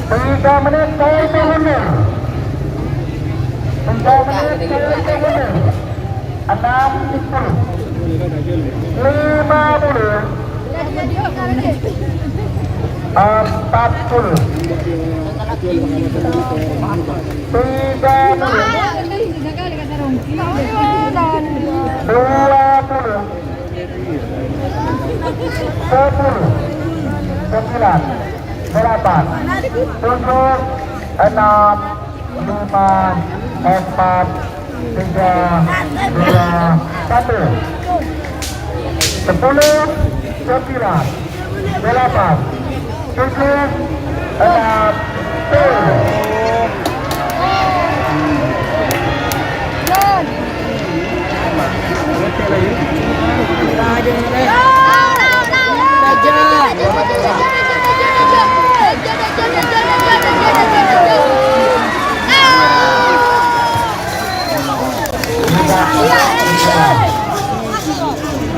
Tiga menit, saya hitung mundur. Tiga menit, saya hitung mundur. Enam puluh. Lima puluh. Empat puluh. Tiga puluh. Dua puluh. Sepuluh, sembilan, delapan, tujuh, enam, lima, empat, Tiga, dua, satu. Sepuluh, sembilan, delapan, tujuh, enam, tujuh.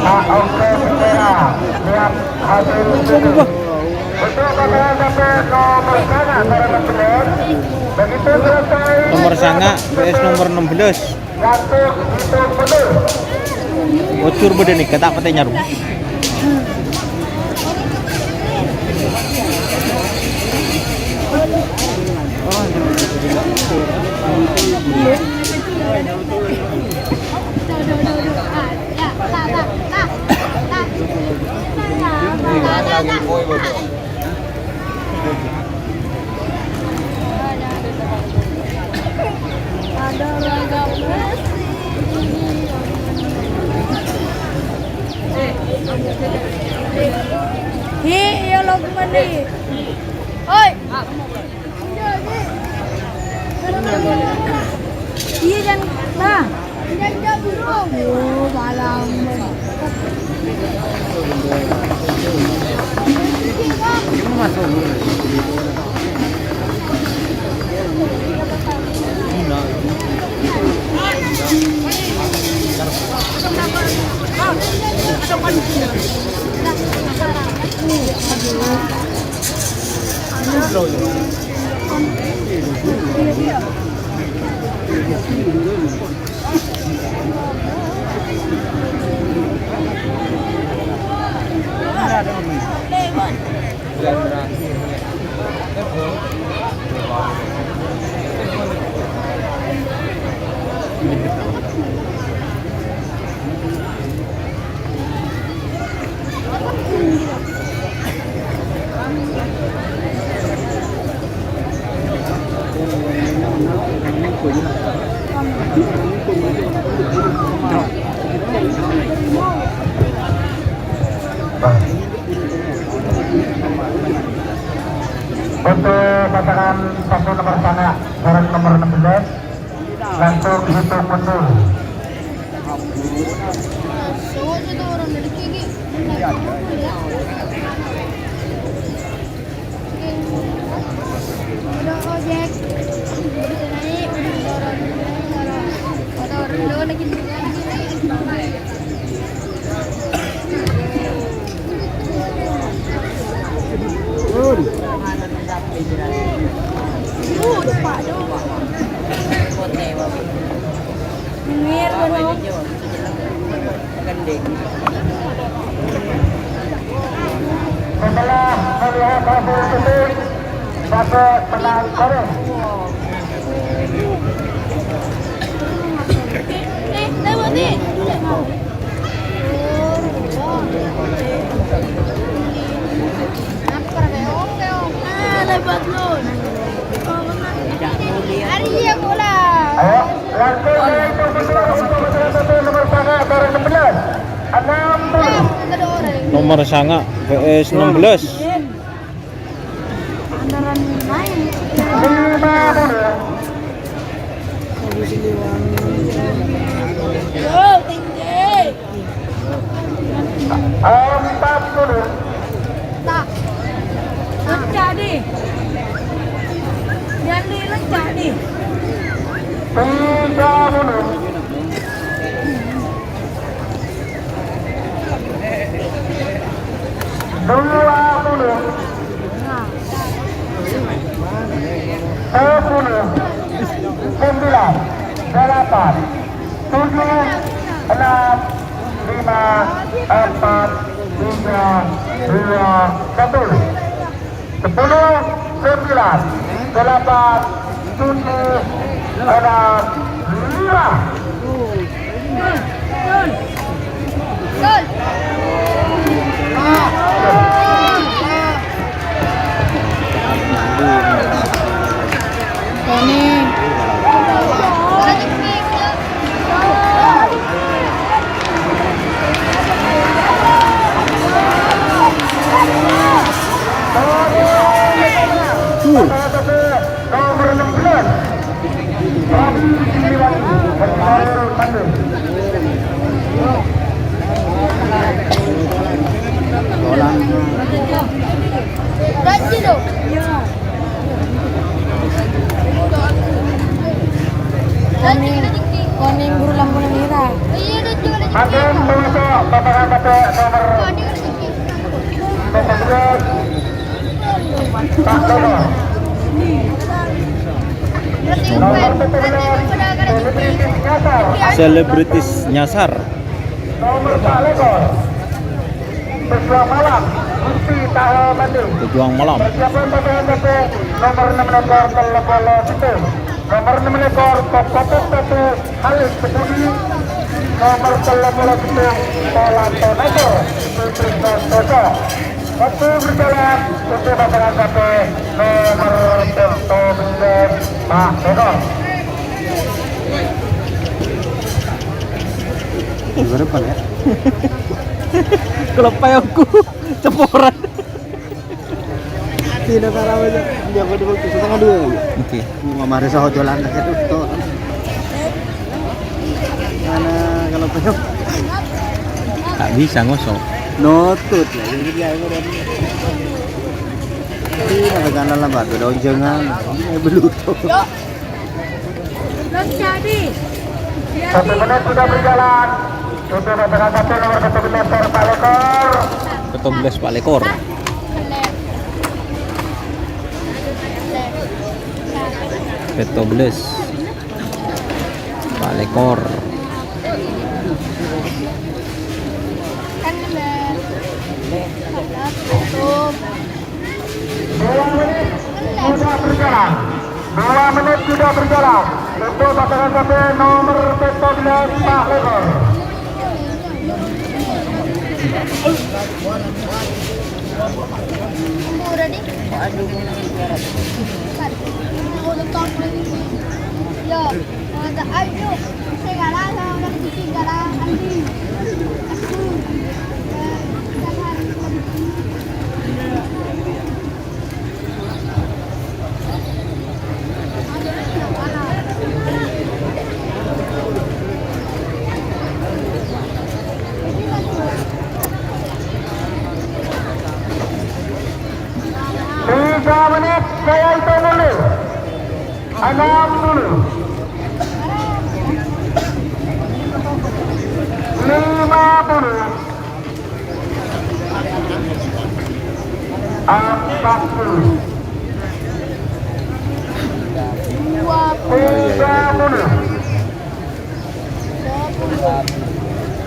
Pak Oke Sutera, lihat hasil dulu. Untuk pasangan nomor satu, nomor sanga, nomor enam belas. Begitu selesai, nomor sanga, P S nomor enam belas. Langsung hitung mundur. Bocor bâdâ nèka, ta' patè nyarong. Hi, iya, Lukman, hi. Oi. Iya, Jan. Nah. Oh, salah. Untuk pasangan satu nomor sanga sareng nomor enam belas, langsung hitung mundur. Udah ojek, udah naik, udah turun, udah turun, udah turun, udah lagi, udah lagi. Setelah melihat hasil syuting, Bapak menang terus. Ayo, langsung naik ke nomor sanga, bareng enam belas. Enam puluh. Nomor sanga, P S enam belas. Antaran lain. Yo, tinggi. Empat puluh. Tak. Lencah, di. Yang di lencah, di. Tiga puluh. Dua puluh. Sepuluh. Sembilan. Delapan. Tujuh. Enam. Lima. Empat. Tiga. Dua. Satu. Sepuluh, sembilan, delapan, tujuh, enam, lima. Tony. Konèng, konèng buru lampuna mèra. Makan pemasok pasangan nomor Selebritis nyasar. Pejuang malam, Gusti Taha Mandi. Pejuang malam. Persiapan pasangan nomor enam nomor tello puluh satu. Nomor enam nomor Kokopo satu, Halid Setiabudi. Nomor tello puluh satu, Polanto Nasir, Putri Santoso. Waktu berjalan untuk pasangan nomor satu belas, Pak Eko. Gimana, Pak, ya? Kalau payungku, ceporan. Tidak tarawih, ya. Dia pada waktu setengah dua, ya. Oke. Mau kemarin saya jalan ke situ, tuh. Mana kalau penuh? Tak bisa ngosok. Nutut, ya. Ini dia, ini dia. Ini ada kanan lah, Pak. Ada onjangan. Ini beluto. Satu menit sudah berjalan. Untuk pasangan satu nomor satu belas, Pak Lekor. Satu belas, Pak Lekor. Pètto bellâs. Palèkor. Dua menit sudah berjalan. Dua menit sudah berjalan. Untuk pasangan satu nomor pètto bellâs, Pak Lekor. Tiga menit saya hitung mundur. Enam puluh. Lima puluh. Empat puluh. Tiga puluh.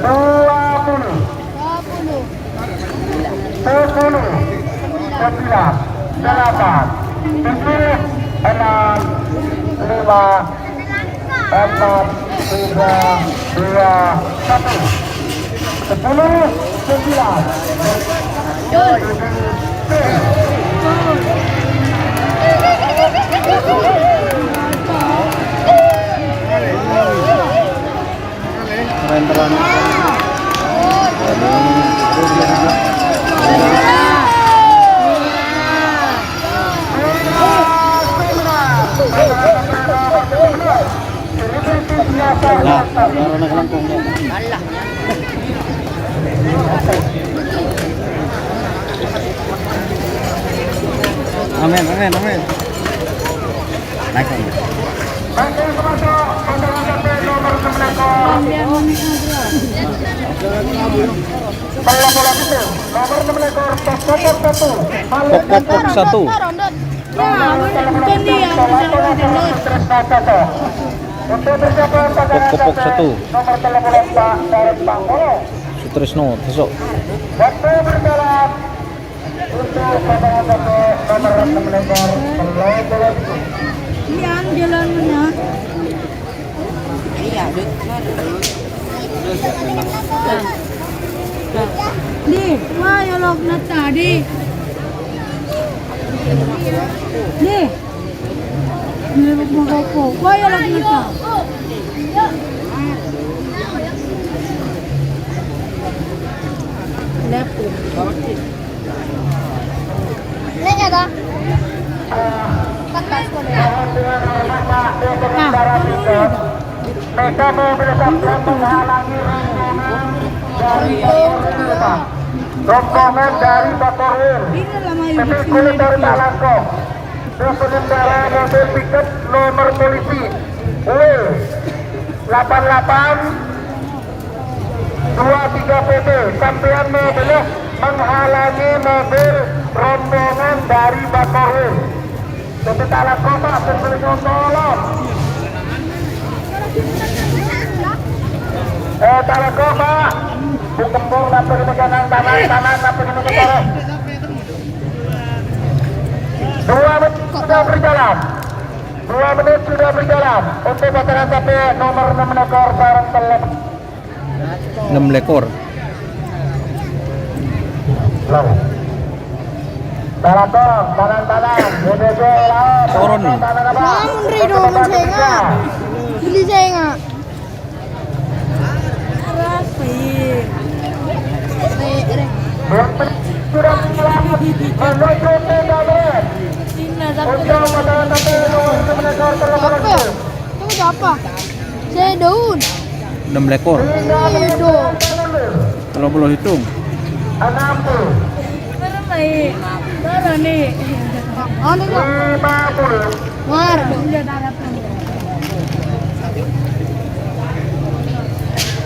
Dua puluh. Sepuluh. Sembilan. Delapan. Tujuh. Enam. Lima. Empat, tiga, dua, satu. Sepuluh, sembilan. Keren, keren. Nah, karena kelengkung. Amin, amin, amin. Naik, amin. Nomor enam lekor, Pok Pok Pok satu. Pok Pok Pok satu. Untuk persiapan pasangan Pok Pok Pok satu. Nomor telepon Pak Darek Pangkolo. Sutrisno, besok. Waktu berjalan untuk pasangan satu nomor enam lekor, Pok Pok Pok. Iya, jalannya. Di, wah, ya, lok, nata, di. Di. Di, lok, mau apa? Wah, ya, lok, nata. Lepon. Ini ya, Kak? Empat belas, boleh. Nah, pengendara tiket, mereka mobil sampeyan menghalangi rombongan dari Bakorwil. Rombongan dari Bakorwil. Tapi kulit dari Talangkong. Pengendara mobil pickup nomor polisi W delapan delapan dua tiga P T, sampeyan mobilnya menghalangi mobil rombongan dari Bakorwil. Jadi Talangkong, Pak, sing boleh nyolong. Eh, Talangkong, Pak. Bu Kembung, sampai ke kanan, kanan, kanan, sampai ke kanan. Dua menit sudah berjalan. Dua menit sudah berjalan. Untuk pasangan sampai nomor enam ekor sareng telep. Enam lekor. Loh. Tarantong, tanang-tanang, B B B laut. Turun. Tanang apa? Lamun Ridho men senga'. Beli senga'. Sudah mulai menuju ke Dameran. Untuk masyarakat yang menegor terlebih. Apa? Itu siapa? Saya daun. Enam lekor. Ridho. Telung puluh hitung. Enam puluh. Berapa, Mak? Berapa nih? Anu, Mak. Lima puluh. War.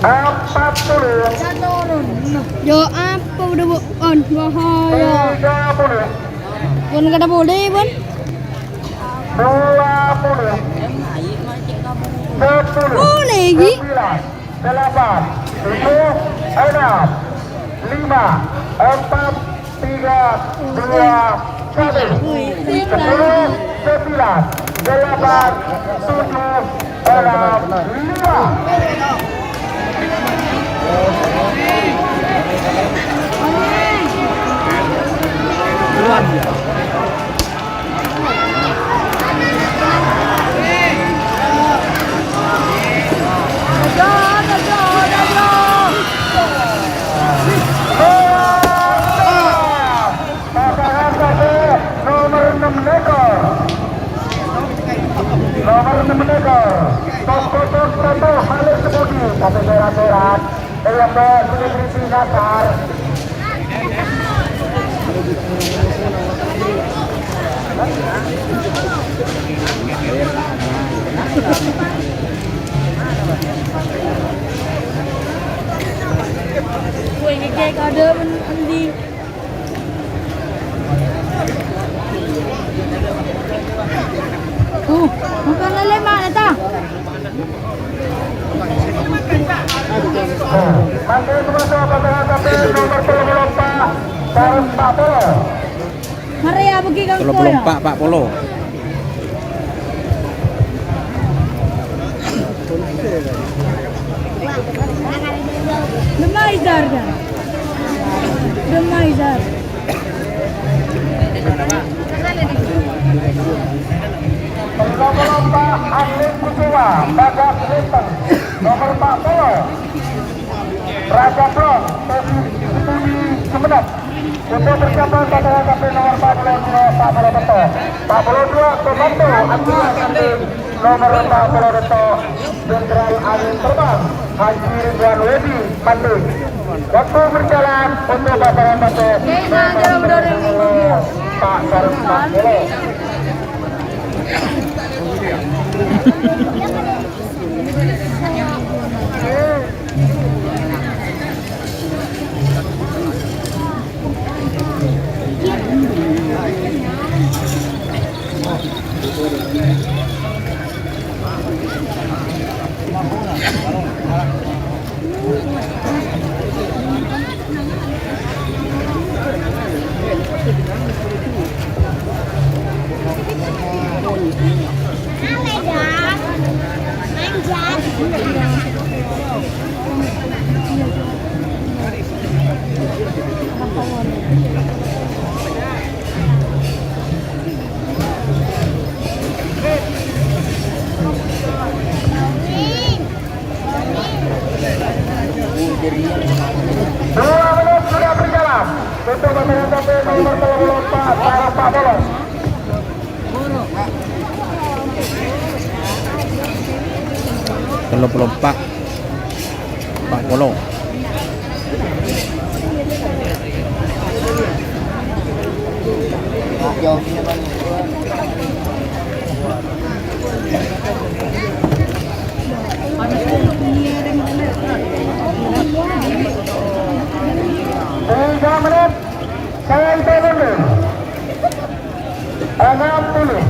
Empat puluh. Yo, apa udah, Bu? On, bahaya. Tiga puluh. Pun kada boleh, pun. Dua puluh. Sepuluh. Boleh, Gi. Sembilan. Delapan. Tujuh. Enam. Lima. Empat. Tiga. Dua. Satu. Sepuluh. Sembilan. Delapan. Tujuh. Enam. Lima. Duluan. Pasangan satu, nomor enam lekor. Nomor enam lekor. Top, top, top, top, Halil Sembudi. Tapi berat-berat. Iya, Mbak, selebriti Qatar. Woi, ngekek ada men-, endi? Uh, bukan lele mana ta? Mangke sumangga pasangan sampai nomor tello puluh empat, sareng empat puluh. Mari ya, bagi kang Tello puluh empat, empat puluh. Demai Zar, kan? Demai Zar. Nomor empat, Andin Kusuwa, Bagas Lintang. Nomor empat puluh, Raja Blok, Teddy Sudi Sumenep. Untuk persiapan pasangan sampai nomor empat puluh dua, empat puluh dua, empat puluh dua, Komando Agus Andin. Nomor empat puluh dua, Jenderal Angin Terbang, Haji Ridwan Wedi, Mandung. Waktu berjalan untuk pasangan satu, Pak Sarung Pak Polo. Dua menit sudah berjalan. Untuk pasangan satu nomor tello puluh empat, Sarah Pak Polo. Tello polo empa'. Empa' polo. Tiga menit. Saya itu mundur. Enam puluh.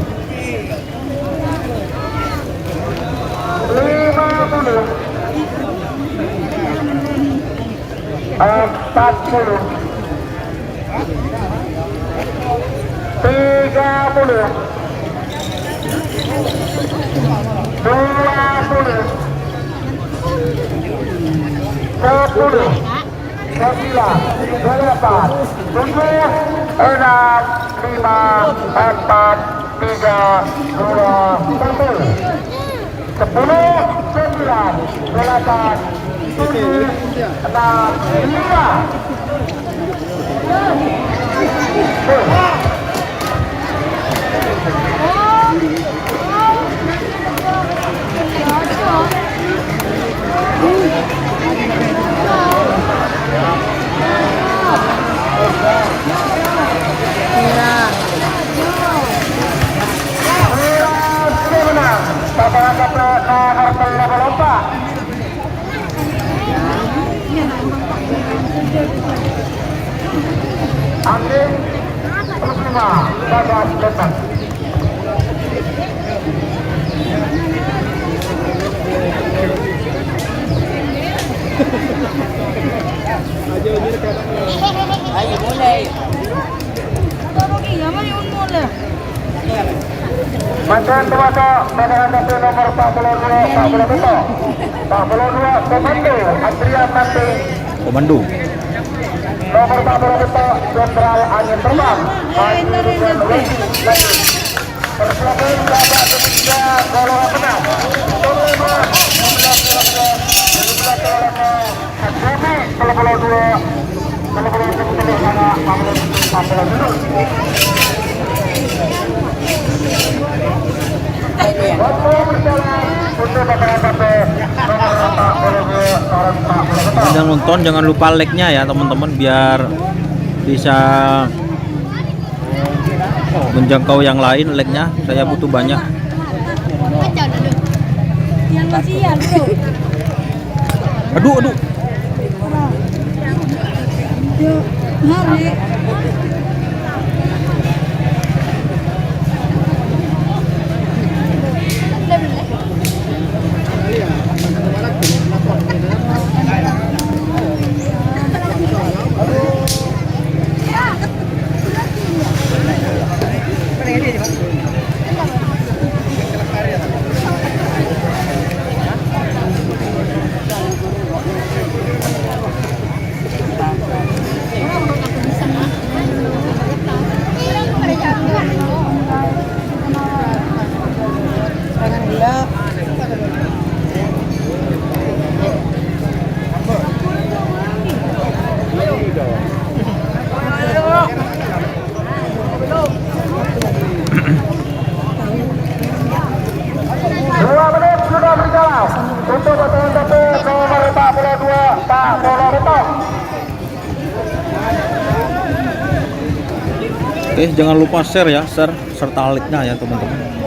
Lima puluh. Empat puluh. Tiga puluh. Dua puluh. Sepuluh. Sembilan, delapan, tujuh, enam, lima, empat, tiga, dua, satu. Sepuluh, sembilan, delapan, tujuh, enam, lima. Andin Kusuma, Bagas Lepas. Ayo, mulai. Mantun, Tuwasa, pasangan satu nomor empat puluh dua, empat puluh satu. Empat puluh dua, Komando, Adrian Manting. Komando. Nomor empat puluh satu, Jenderal Angin Terbang. Maju, maju, maju. Persiapan babak ketiga, golongan menang. Nomor lima, enam belas, dua belas, tujuh belas, dua belas. Yang nonton jangan lupa like-nya ya, teman-teman, biar bisa menjangkau yang lain, like-nya saya butuh banyak. Yang kasihan, bro. Aduh, aduh. Yuk, mari. Dua menit sudah berjalan untuk pasangan satu nomor empat puluh dua, empat puluh dua. Oke, jangan lupa share ya, share serta like-nya ya, teman-teman.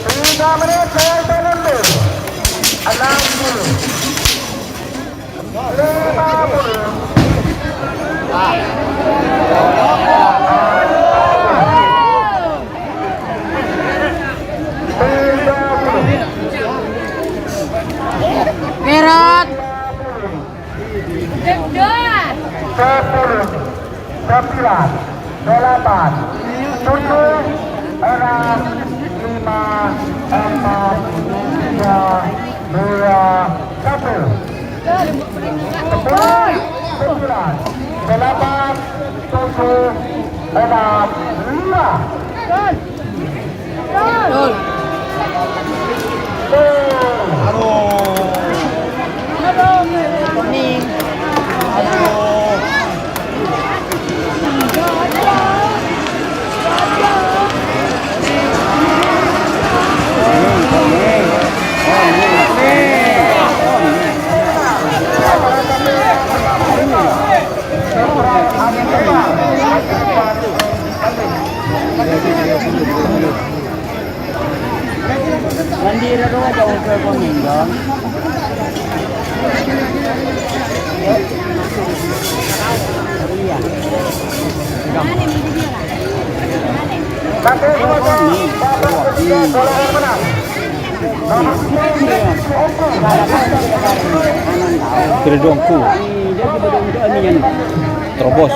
Tiga menit saya menunggu. Enam puluh. Lima puluh. Tiga puluh. Berat. Sepuluh, sembilan, delapan, tujuh, enam, lima, empat, tiga, dua, satu. Sepuluh, sembilan, delapan, tujuh, enam, lima. Aduh. Kiri dongku. Terobos.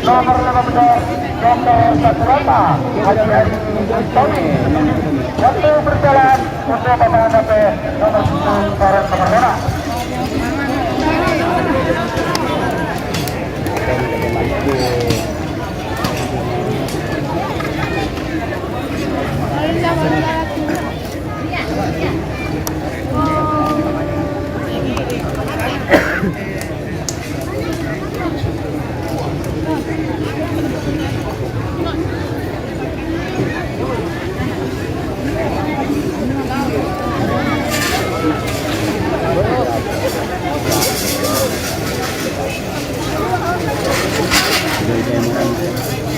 Nomor lima belas, Dokter Sakurata, Haji Haji Tony. Waktu berjalan untuk pasangan nomor sepuluh, nomor lima.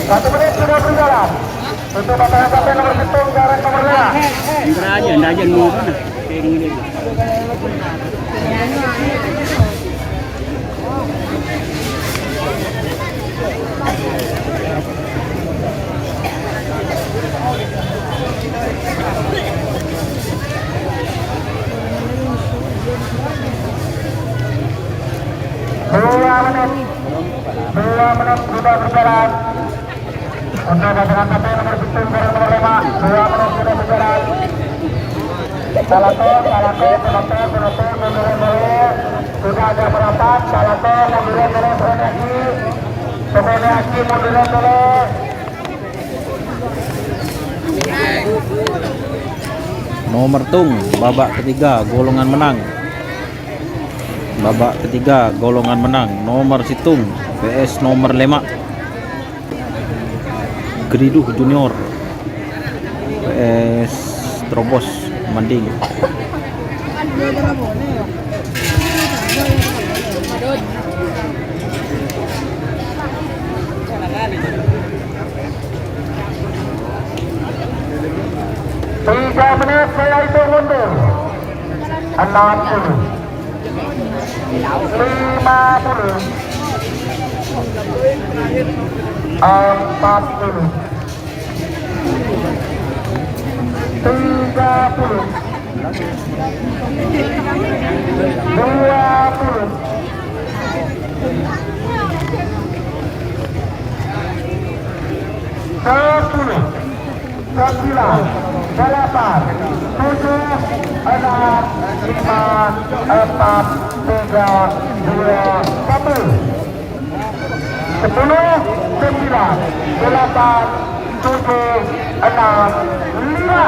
Satu menit sudah berjalan. Untuk pasangan capek nomor sepuluh, garang nomor lima. Entar aja, entar aja, mau mana? Kayak gini. Dua menit. Dua menit sudah berjalan. Untuk pasangan capek nomor sepuluh, nomor lima, dua menit sudah berjalan. Salako, salako, penonton, penonton, munduran dulu. Sudah ada merapat, salako, munduran dulu, turun lagi. Turun lagi, munduran dulu. Nomor tung, babak ketiga, golongan menang. Babak ketiga, golongan menang, nomor sèttong, P S nomor lèma'. Geriduh Junior, P S Trobos Manding. Tiga menit saya hitung mundur. Enam puluh. Lima puluh. Empat puluh. Tiga puluh. Dua puluh. Sepuluh. Sembilan, delapan, tujuh, enam, lima, empat, tiga, dua, satu. Sepuluh, sembilan, delapan, tujuh, enam, lima.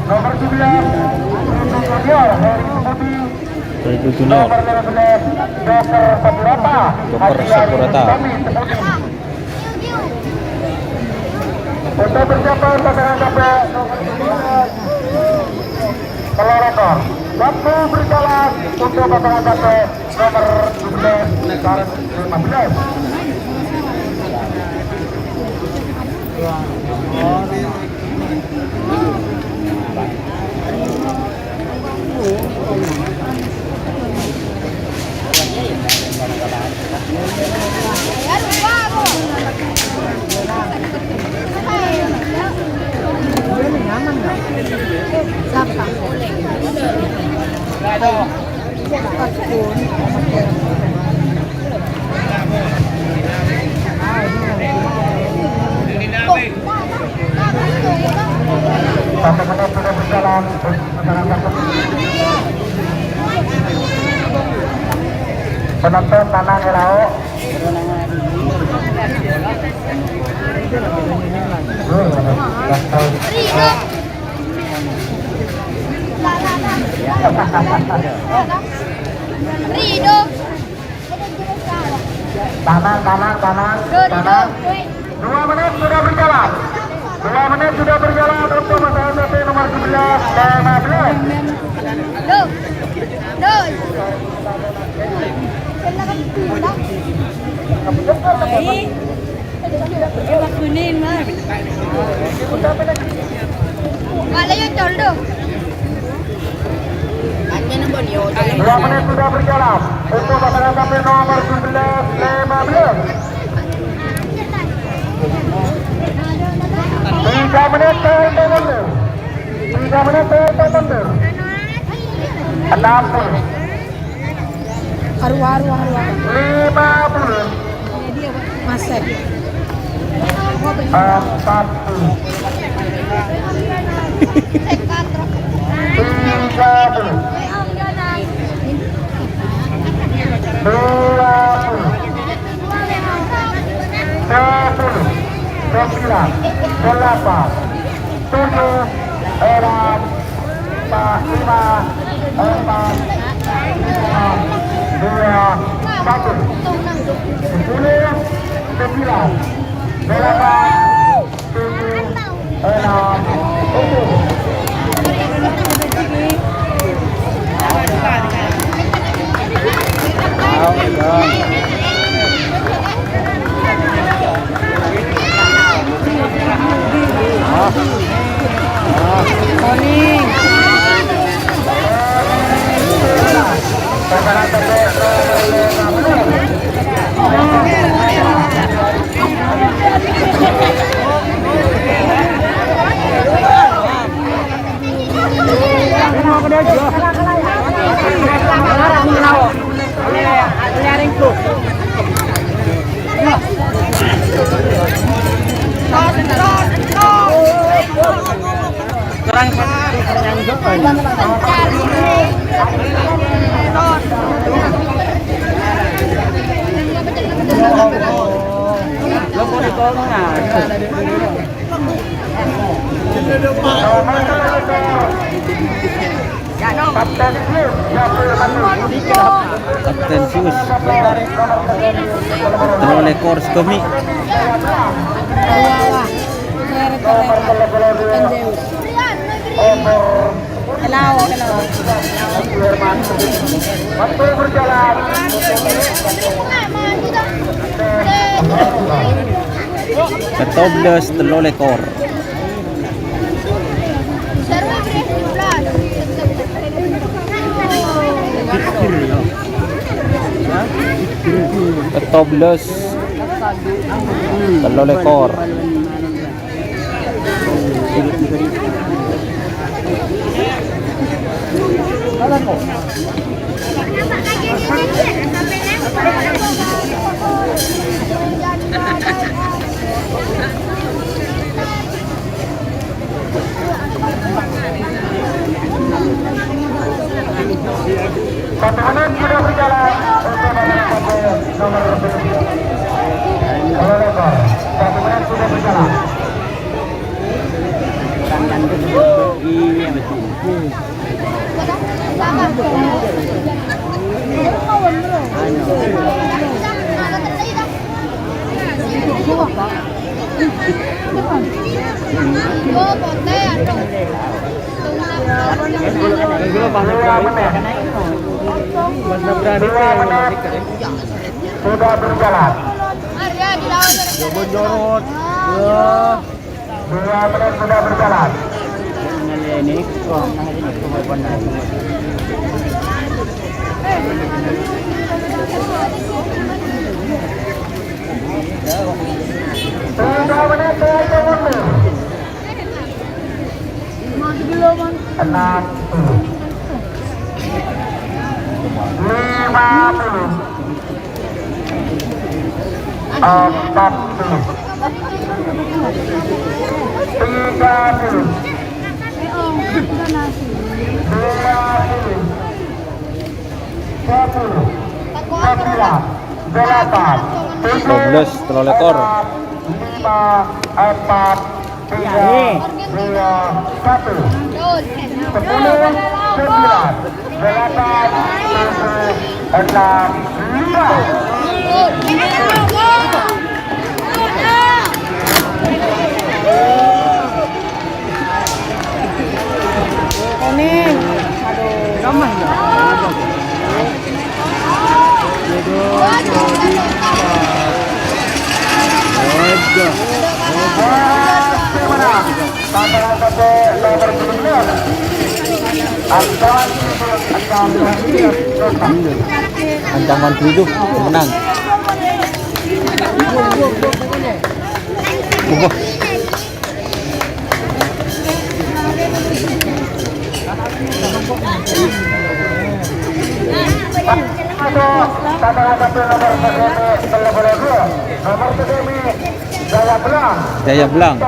Nomor sebelas, Junior Heri Sukudi. Heri Junior. Nomor lima belas, Dokter Sakurata. Dokter Sakurata. Untuk persiapan pasangan capek kelor ekor. Waktu berjalan untuk pasangan capek nomor tujuh belas dan lima belas. Satu menit sudah berjalan. Penonton tanang lao. Rido. Tanang, tanang, tanang, tanang. Dua menit sudah berjalan. Dua menit sudah berjalan untuk pasangan nomor sebelas, lima belas. Duh. Duh. Kuning, Mas. Wala yung toldo. Dua menit sudah berjalan untuk pasangan nomor sebelas, lima belas. Tiga menit, teman-teman. Tiga menit, teman-teman. Enam puluh. Aru, aru, aru, aru. Lima puluh. Masih. Empat puluh. Tiga puluh. Dua puluh. Sepuluh. Sembilan. Delapan. Tujuh. Enam. Empat, lima, empat, lima, dua, satu. Sepuluh, sembilan, delapan, tujuh, enam, tujuh. Kapten Sius. Tello lekor Sugemi. Hello, hello. Petoblas tello lekor. Petoblas tello lekor. Satu menit sudah berjalan untuk nomor nomor satu. Satu menit sudah berjalan. Iya, betul. Sudah berjalan. Dua menit sudah berjalan. Tiga menit terakhir mundur. Enam puluh. Lima puluh. Empat puluh. Tiga puluh. Dua puluh, sembilan, delapan, tujuh, dua belas, tello lekor. Enam, lima, empat, tiga, dua, satu. Sepuluh, sembilan, delapan, tujuh, enam, lima. Kuning. Aduh. Ancaman dulu, menang. Wah. Jaya Belang.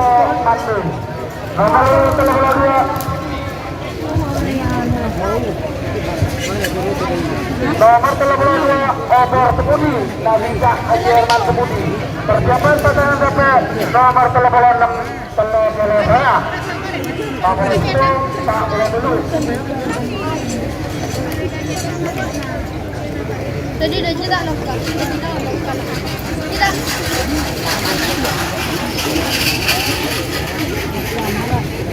Nomor tello puluh dua, Obor Sembudi, Nabita Haji Herman Sembudi. Persiapan pasangan nomor tello puluh ennem. Tello puluh dua. Nomor itu, tak boleh dulu. Tadi udah cerita, loh, Kak. Cerita, loh, Kak. Cerita.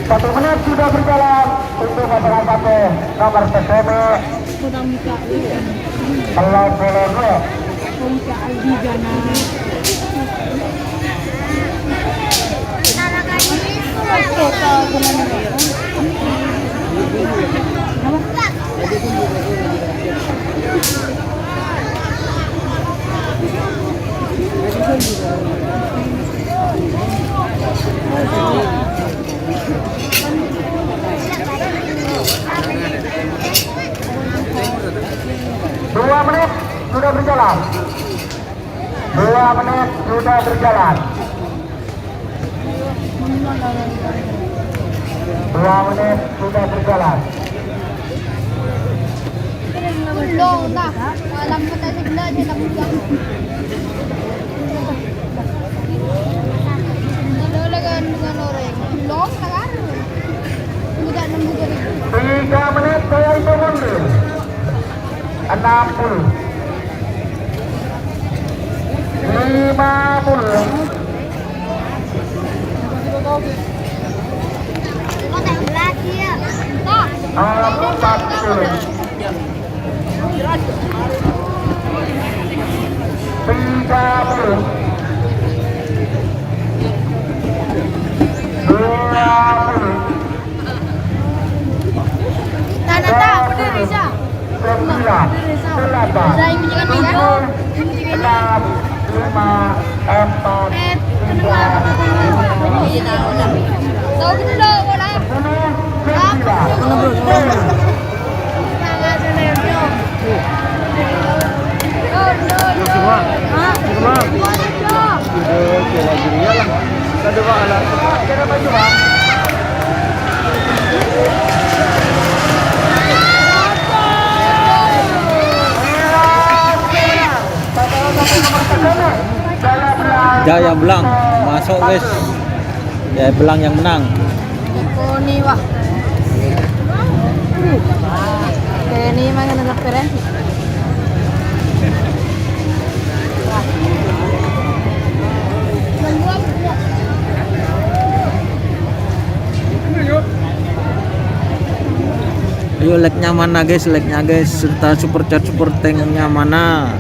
Satu menit sudah berjalan untuk pasangan satu nomor P K B. Tello puluh dua. Dua menit sudah berjalan. Dua menit sudah berjalan. Dua menit sudah berjalan. Belum, nah. Malam kata sebelah dia tak buka. Ada lagi dengan orang. Belum, tak ada. Buka enam buka itu. Tiga menit saya hitung mundur. Enam puluh. Lima puluh. Empat puluh. Tiga puluh. Dua puluh. Tata, bener, Risa. Sembilan, delapan, tujuh, enam, lima, empat, tiga, dua, satu. Tahu gitu loh, bola. Sepuluh, sembilan. Jaya Belang masuk, guys. Jaya Belang yang menang. Koni wah. Koni mah kena sampai. Ayo, like-nya mana, guys? Like-nya, guys, serta super chat, super thank-nya mana?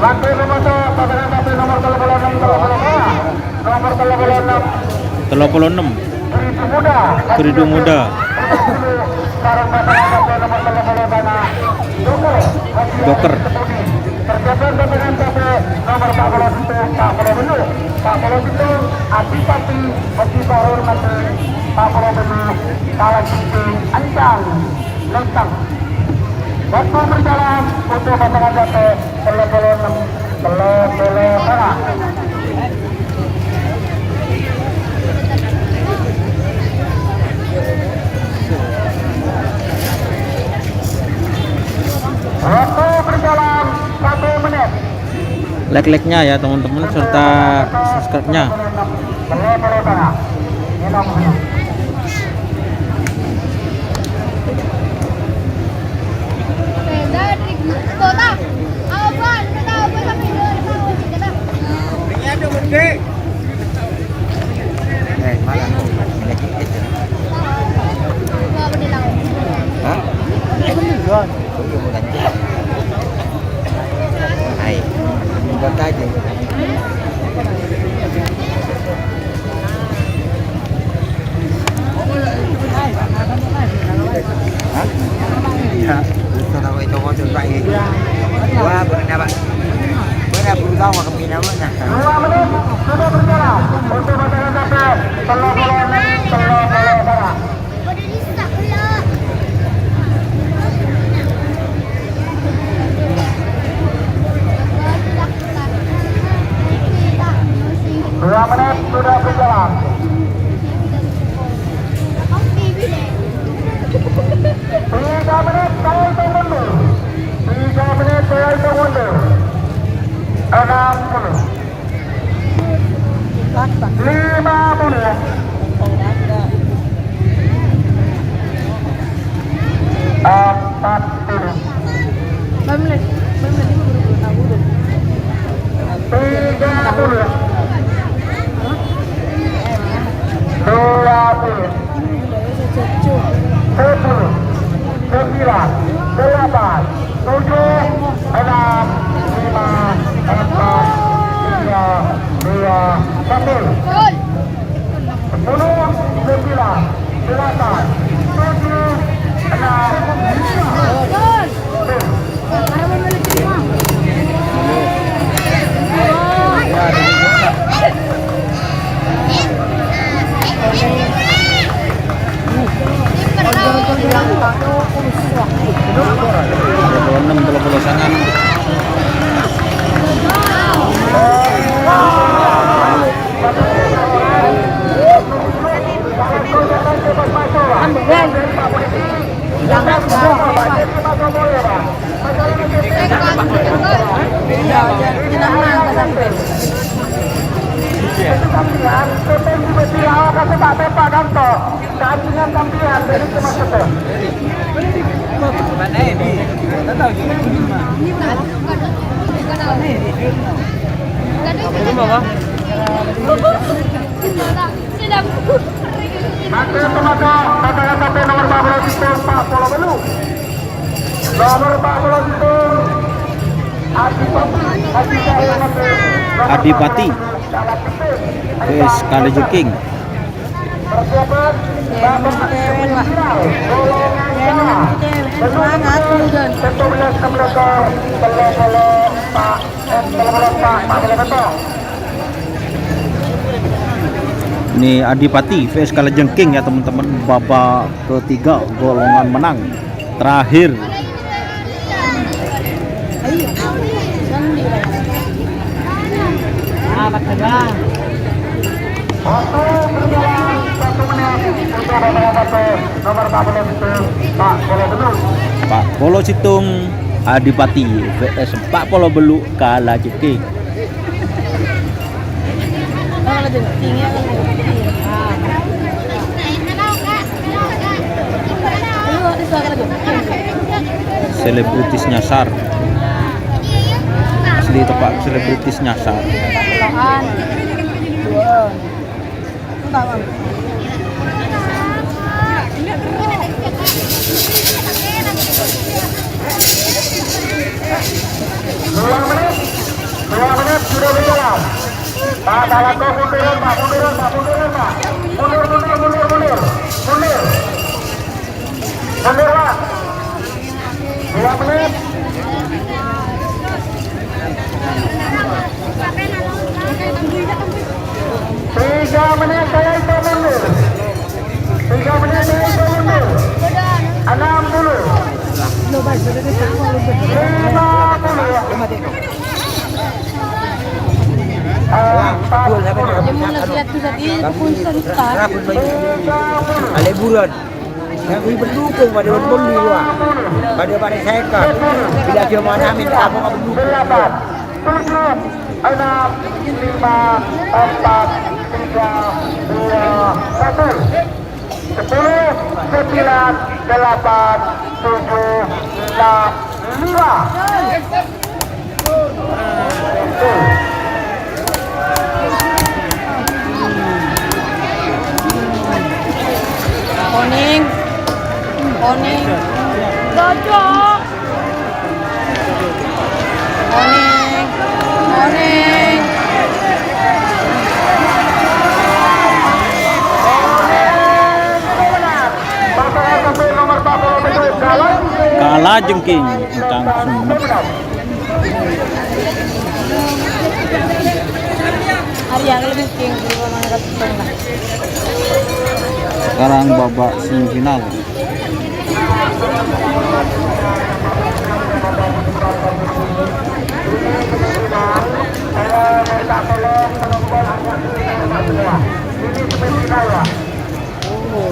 Waktu nomor satu, pasangan satu, nomor tello puluh ennem, tello puluh ennem. Nomor tello puluh ennem. Tello puluh ennem. Beridu Muda. Beridu Muda. Sareng pasangan satu, nomor tello puluh ennem. Joker. Joker. Persiapan pasangan satu, nomor empat puluh satu, empat puluh tujuh. Empat puluh tujuh, Adipati Haji Bahrul Madri. Empat puluh tujuh, Kalajengking Encang. Lentang. Waktu berjalan untuk pasangan capek, tello puluh ennem, tello puluh sanga. Waktu berjalan satu menit. Like-like-nya ya, teman-teman, serta subscribe-nya. Eh, malah. Hah? Hai, buat aja. Hah? Iya, bisa tahu itu kocok, Pak, ya. Wah, bener, Pak. Bener, belum tahu, Pak, kemana, Pak. Dua menit sudah berjalan untuk pasangan capek, tello puluh ennem, tello puluh sanga. Dua menit sudah berjalan. Tiga menit, saya hitung mundur. Tiga menit, saya hitung mundur. Enam puluh. Lima puluh. Empat puluh. Tiga puluh. Dua puluh. Sepuluh, sembilan, delapan, tujuh, enam, lima, empat, tiga, dua, satu. Sepuluh, sembilan, delapan, tujuh, enam, lima, empat, tiga, dua, satu. Dua puluh ennem, dua puluh sanga. Mangkèn, mangkèn, pasangan capek nomor empat puluh, empat puluh. Nomor empat puluh, Adipati, Adipati, Adipati. Wis, Kalajengking. Persiapan, Bapak General, golongan A. Semangat, Jon. Satu belas enam belas, tello puluh empat, eh, tello puluh empat, empat puluh empat. Ini Adipati V S Kalajengking ya, teman-teman, babak ketiga, golongan menang terakhir. Waktu berjalan satu menit untuk nomor satu, nomor empat puluh satu, Pak Polo Belut. Pak Polo Situng, Adipati V S Pak Polo Belut, Kalajengking. Selebritis nyasar. Asli tepak selebritis nyasar. Dua menit, dua menit sudah berjalan. Pak, Pak Lako, munduran, Pak, munduran, Pak, munduran, Pak. Mundur, mundur, mundur, mundur. Mundur. Mundur, Pak. Dua menit. Tiga menit, saya hitung mundur. Tiga menit, saya hitung mundur. Enam puluh. Yang mau lihat tuh tadi, pun sebentar. Liburan. Yang pendukung pada pendukung, wah. Pada, pada second. Bila cuma namin kamu pendukung. Tujuh, enam, lima, empat, tiga, dua, satu. Sepuluh, sembilan, delapan, tujuh, enam, lima. Oning. Oning. Cocok. Oning. Oning. Kala jengking, entang sumut. Hari yang lebih tinggi, Sekarang babak semifinal. Ini semifinal, ya.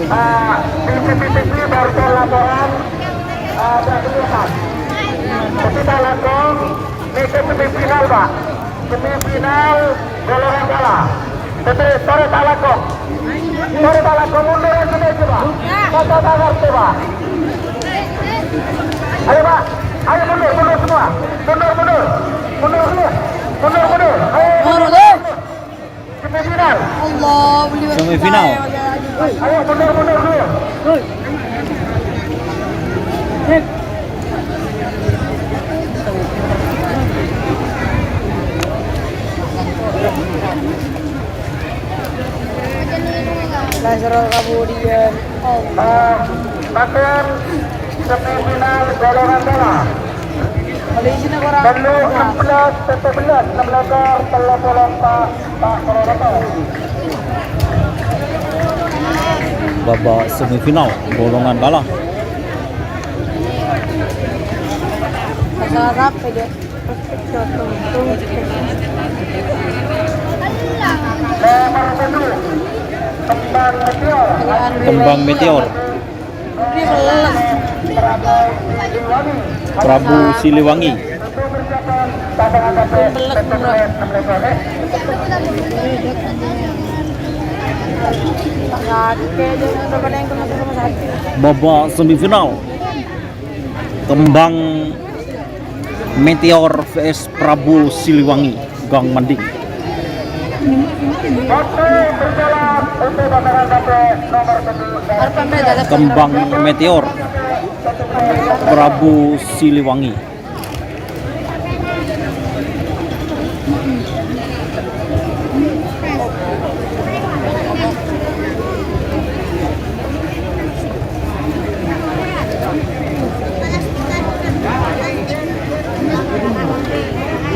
Ah, di C C T V baru laporan, ah, ada dua, Pak. Tapi tak langsung, ini ke semifinal, Pak. Semifinal golongan kala. Tapi, sore tak langsung. Sore tak langsung, mundur aja deh, coba. Masa tak ngerti, Pak. Ayo, Pak. Ayo, mundur, mundur semua. Mundur, mundur. Mundur dulu. Mundur, mundur. Ayo, mundur. Semifinal. Allah, boleh. Semifinal. Ayo, mundur, mundur dulu. Nasrul kemudian. Allah. Pakaian semifinal golongan tengah. Bellu enam belas, satu belas, enam belas, telung puluh empat, Pak Promotor. Babak semifinal, golongan kalah. Masalah apa dia? Nomor tujuh, Kembang Meteor. Kembang Meteor. Prabu Siliwangi. Babak semifinal. Kembang Meteor V S Prabu Siliwangi, Gang Manding. Kembang Meteor, Prabu Siliwangi.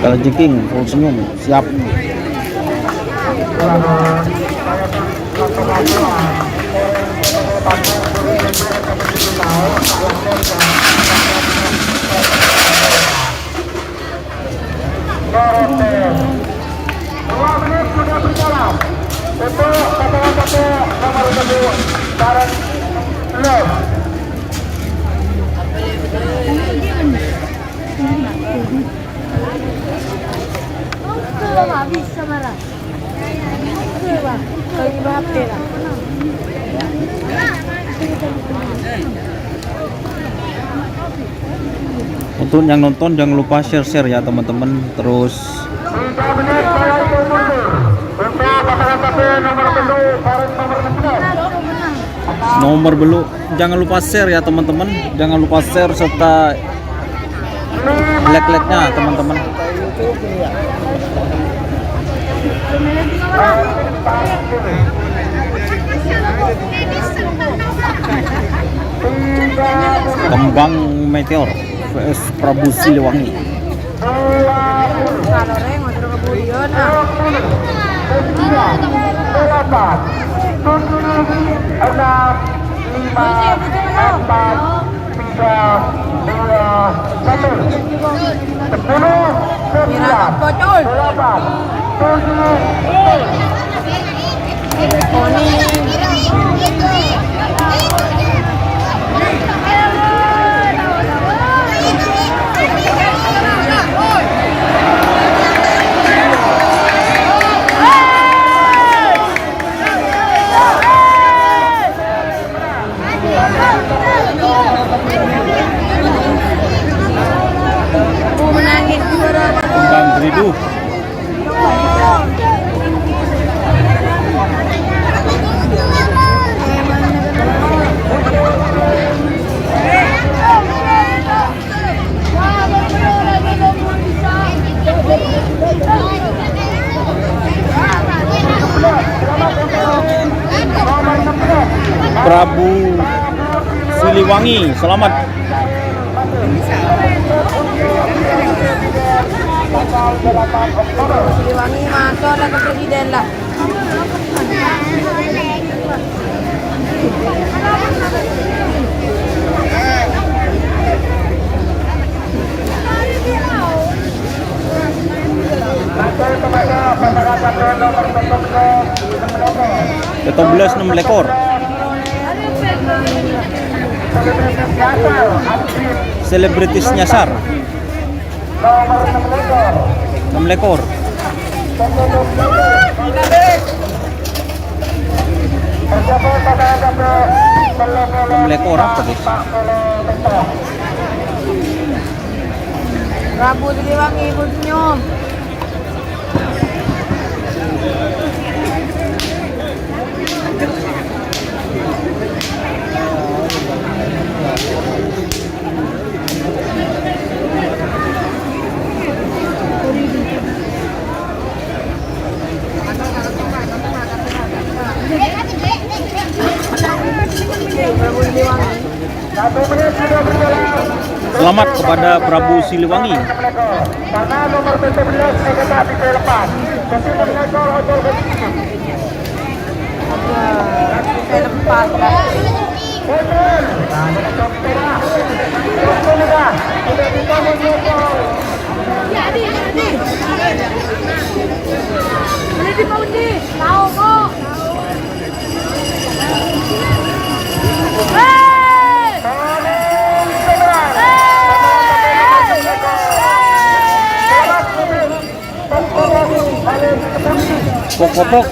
Kalajengking, full senyum, siap. Dua menit sudah berjalan. Untuk pasangan satu nomor tujuh, Darren Love. Itu nggak bisa marah. Untuk yang nonton, jangan lupa share-share ya, teman-teman. Terus nomor bellu, jangan lupa share ya, teman-teman. Jangan lupa share serta like-like-nya, teman-teman. Kembang Meteor V S Prabu Siliwangi. Delapan, tujuh, enam, lima, empat, tiga, Dua, satu. Sepuluh, sembilan, delapan, tujuh, Bang Beribu. Prabu Siliwangi, selamat. Siliwangi masuk lah ke presiden lah. Pètto bellâs ennem lèkor. Selebritis nyasar. Ennem lèkor. Ennem lèkor apa, guys? Prabu Siliwangi, Bu, senyum. Selamat kepada Prabu Siliwangi. Karena nomor tujuh belas bisa lepas. Jadi, nomor ojo ke sini. Film Patra. Pok-kopok.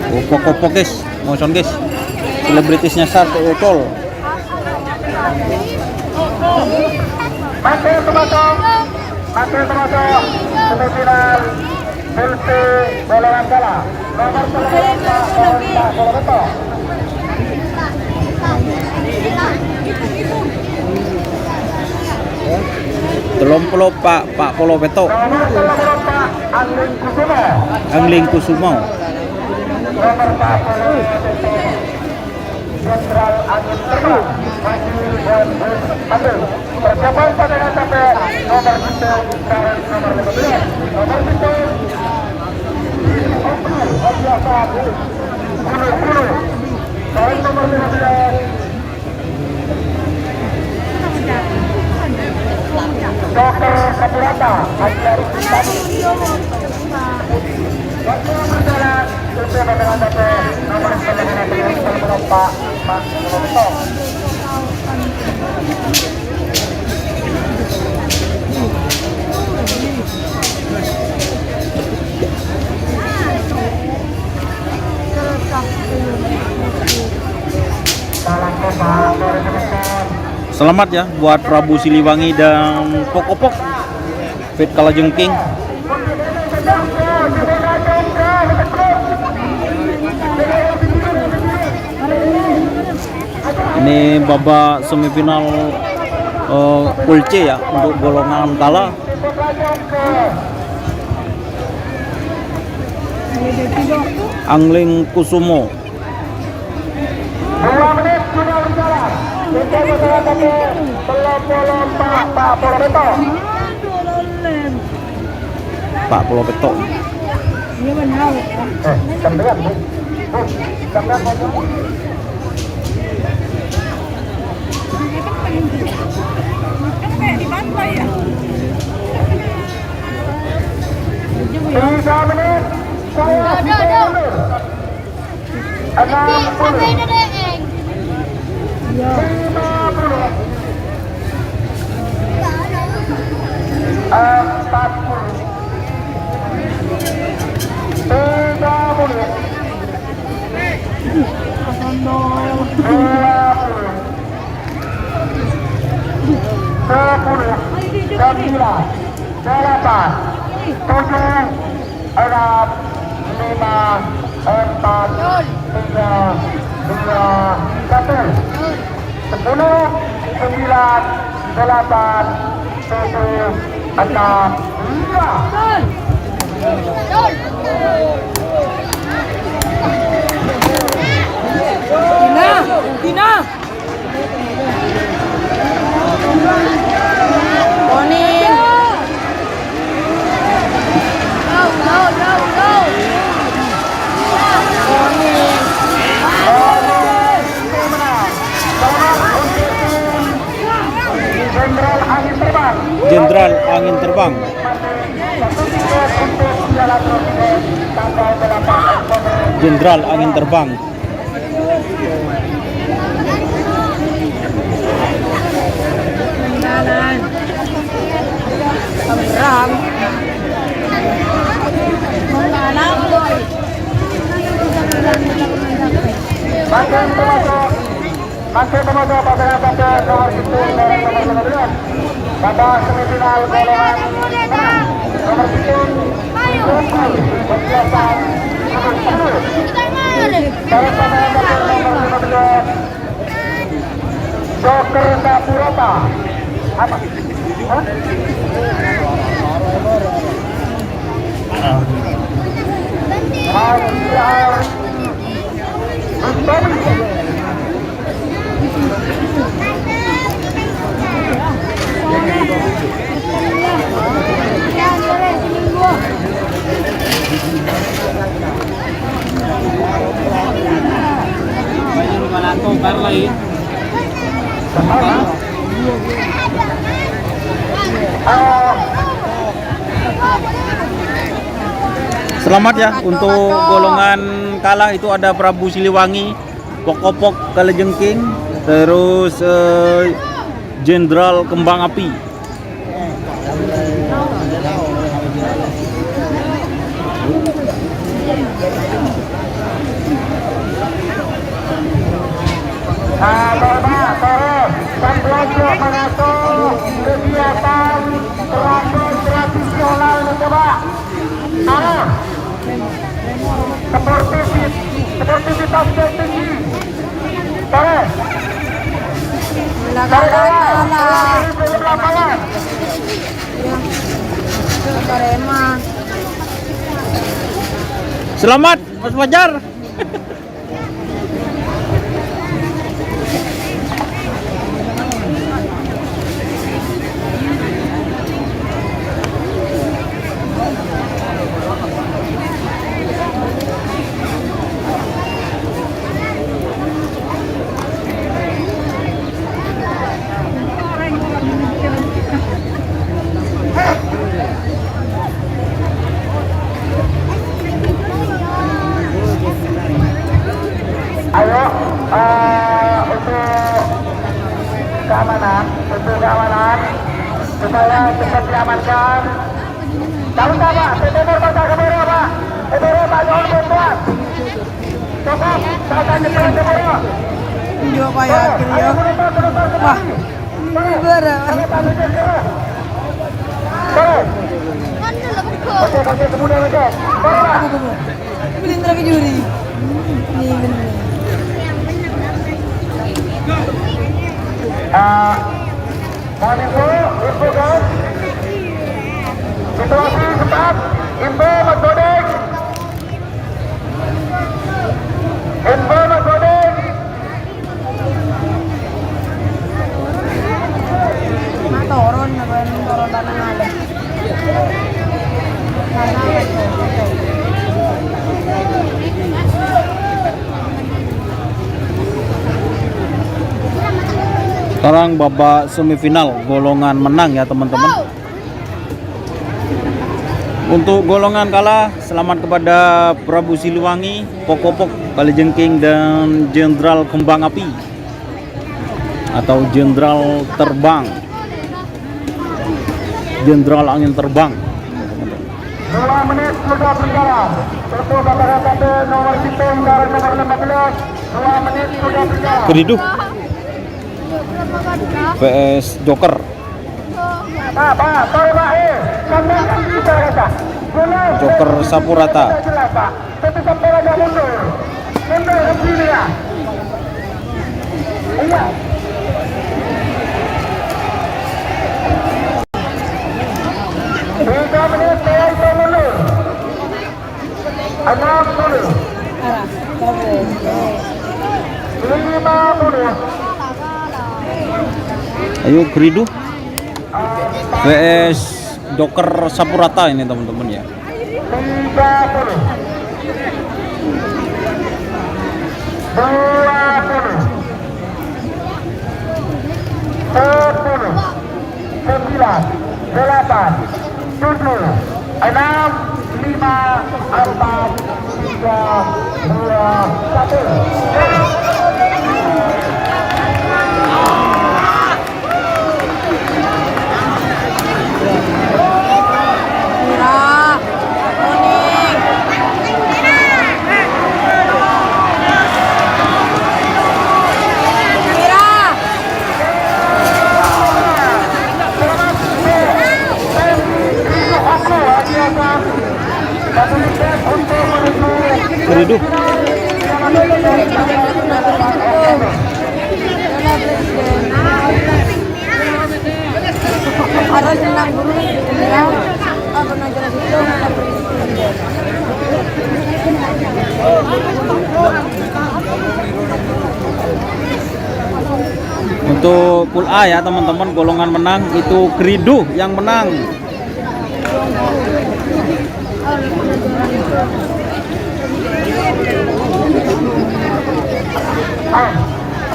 Oh, pok-kopok, guys. Moson, guys. Selebritis nyasar, Teh Ocol. Mate, teman-teman. Mate, teman-teman. Semifinal. Pulsi bola Manggala. Nomor tello puluh empat, Pak Polo Beto. Tello puluh empat, Pak Polo Beto. Nomor tello puluh empat, Angling Kusumo. Angling Kusumo. Nomor empat puluh Beto. Jenderal Angin Terbang, Haji Muhammad Abdul. Persiapan pada sampai nomor satu, bareng nomor lima belas. Nomor satu, Haji Hasan. Sepuluh, sepuluh. Bareng nomor lima belas. Dokter Saputra, Haji Arif Tani. Waktu berjalan, untuk dengan nomor sembilan belas, Pak, Pak, Pak. Selamat ya buat Prabu Siliwangi dan Pok-kopok. Fit Kalajengking. Ini babak semifinal, eh, pool C ya, untuk golongan tala. Angling Kusumo. Dua menit sudah berjalan. Kita berjalan ke tello puluh empat, Pak Polo Beto. Pak Polo Beto. Iya, benar. Eh, sampeyan, Bu. Bu, sampeyan, Bu. Sampai di pantai, ya? Tiga menit, saya mundur. Enam puluh. Lima puluh. Empat puluh. Tiga puluh. Dua puluh. Sepuluh. Sembilan. Delapan. Tujuh. Enam, lima, empat, tiga, dua, satu. Sepuluh, sembilan, delapan, tujuh, enam, lima. Dina, Dina. Morning. Morning. Jenderal Angin Terbang. Jenderal Angin Terbang. Jenderal Angin Terbang. Jalan. Seberang. Makan termasuk. Mangkèn pamaso pasangan sampeyan nomor pitu, nomor lima belas. Babak semifinal golongan nomor pitu, Tunggal, berbiasa nomor sepuluh. Para pasangan sampeyan nomor lima belas, Joker Sapuropa. Apa? Hah? Hajar. Selamat ya untuk golongan kalah itu ada Prabu Siliwangi. Pok-kopok kalajengking, terus, eh, Jenderal Kembang Api. Nah, Bapak, terus, sampeyan juga mengatur kegiatan terapi tradisional, coba. Nah, sportivi-, sportivitas yang tinggi. Tarik. Tarik kawan. Tarik ke lapangan. Selamat, Mas Fajar. Ayo, eh, untuk keamanan, untuk keamanan, supaya cepat diamankan. Tahu nggak, Pak? Di timur masa ke barat, Pak. Ke barat, Pak, mohon bantuan. Cukup, saya akan cepat ke barat. Iya, Pak, ya, akhirnya. Ayo, penonton, penonton kembali. Wah. Ini bara. Ayo, Pak, bergerak. Terus. Oke, oke, kemudian, oke. Baru, Pak. Ini bener ke juri. Ini bener. Ah, mohon info, info, guys. Situasi cepat. Info, Mas Goding. Info, Mas Goding. Nah, turun, turun, turun tanah ngalih. Tanah ngalih. Sekarang babak semifinal, golongan menang ya, teman-teman. Untuk golongan kalah, selamat kepada Prabu Siliwangi, Pokopok, Kalajengking, dan Jenderal Kembang Api atau Jenderal Terbang. Jenderal Angin Terbang. Dua menit sudah berjalan. Untuk babak nomor hitung dari nomor lima belas. Dua menit sudah berjalan. Keridu. P S Joker. Pak, Pak, sorry, Pak, eh. Sampai kita rasa. Joker Sapurata. Tapi sampai aja mundur. Mundur ke sini ya. Iya. Tiga menit saya itu mundur. Enam puluh. Lima puluh. Ayo, Keridu. P S Joker Sapurata ini, teman-teman, ya. Tiga puluh. Dua puluh. Sepuluh. Sembilan. Delapan. Tujuh. Enam. Lima. Empat. Tiga. Dua. Satu. Keridu. Untuk pool A ya, teman-teman, golongan menang itu Keridu yang menang.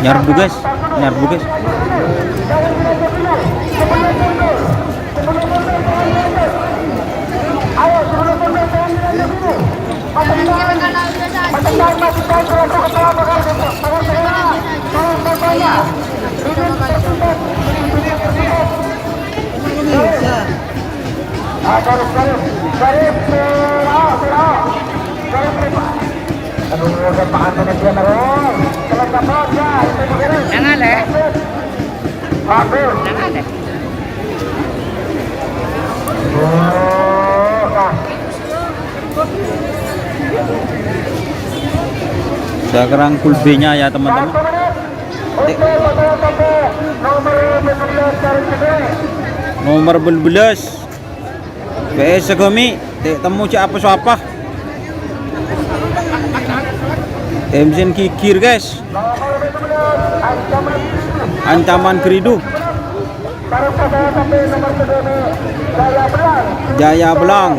Nyerbu, guys, nyerbu, guys. Jangan, Le. Jangan, Le. Saya kerang kulbenya ya, teman-teman. Nomor dua belas. P S Sagami, ta' temmo jhâ' apa-sapa. M C N gigir, guys. Ancaman Keridu. Jaya Belang.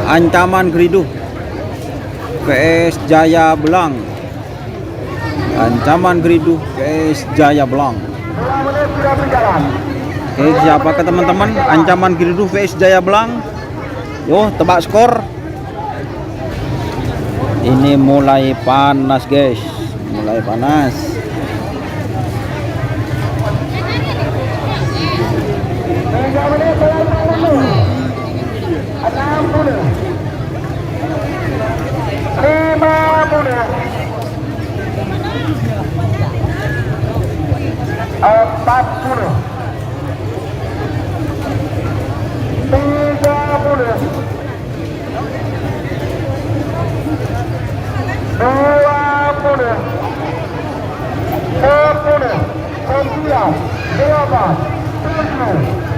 Ancaman Keridu. P S Jaya Belang. Ancaman Keridu, P S Jaya Belang. Oke, siapakah, teman-teman? Ancaman Keridu, P S Jaya Belang. Yo, tebak skor. Ini mulai panas, guys. Mulai panas. Lima puluh. Empat puluh. Tiga puluh. Dua puluh. Sepuluh. Sembilan. Delapan. Tujuh.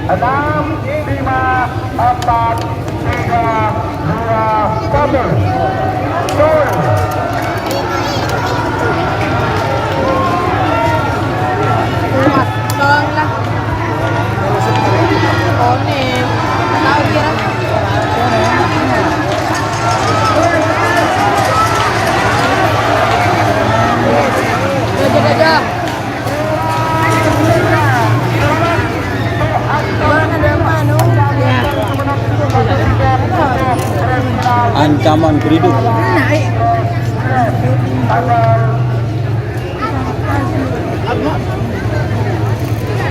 Enam. Lima. Empat. Tiga. Dua. Satu. Gol. Tolong lah. Koning. Tahu dia. Ancaman Geridu.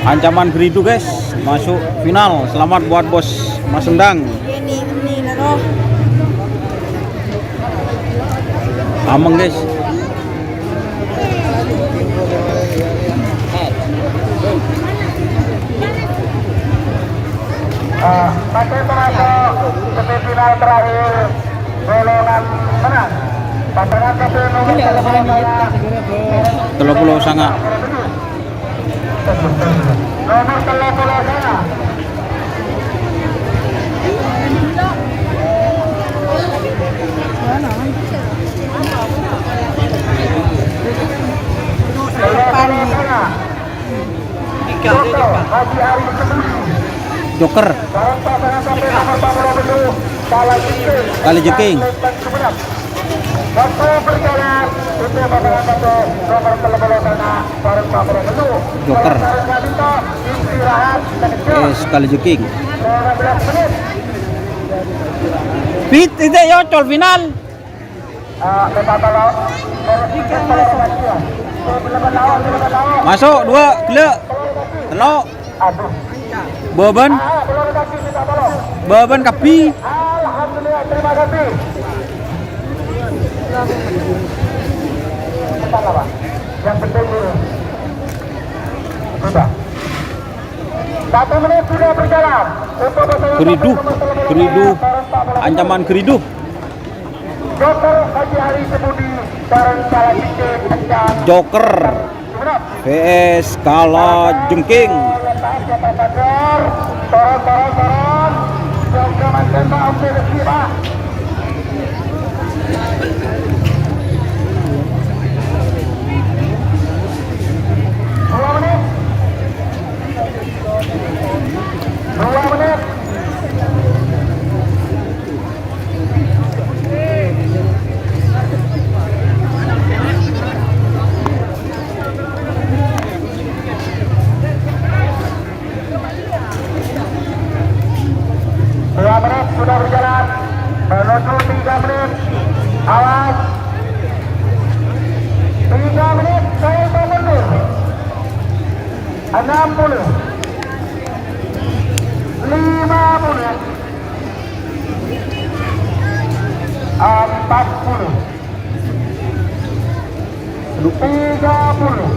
Ancaman Geridu, guys, masuk final. Selamat buat Bos Mas Endang. Ameng, guys. Ah, masih termasuk semifinal terakhir golongan menang. Pasangan satu nomor Iya, telu puluh saya lihat, sanga. Saya kira, Bro. Nomor telu puluh sanga. Telu puluh sanga. Joker. Kalajengking. Joker. Wes, Kalajengking. Pit, itu ya, col final. Masuk, dua, gellâ'. Tello'. Bâbân. Bâbân kabbhi. Satu menit sudah berjalan. Untuk pasangan Geridu. Geridu. Ancaman Geridu. Joker Haji Hari Sembudi sareng Kalajengking pecah. Joker V S Kalajengking. Turun, turun, turun. Joker mantep, Pak. Oke, rezeki, Pak. Dua menit. Dua menit. Dua menit sudah berjalan menuju tiga menit. Awas. Tiga menit, saya mundur. Enam puluh. Lima puluh. Empat puluh. Tiga puluh.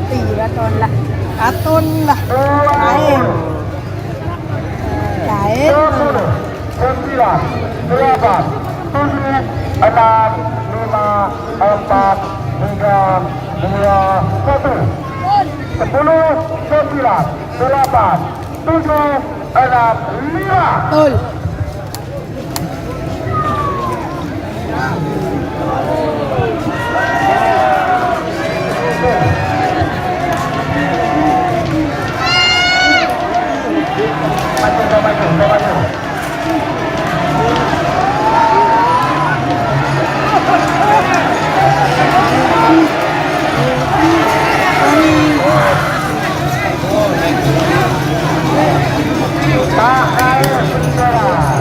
Iya, katon lah. Katon lah. Dua puluh. Kain. Sepuluh. Sembilan. Delapan. Tujuh. Enam. Lima. Empat. Tiga. Dua. Satu. Sepuluh. Sembilan. Delapan. Tujuh. Enam. Lima. Betul.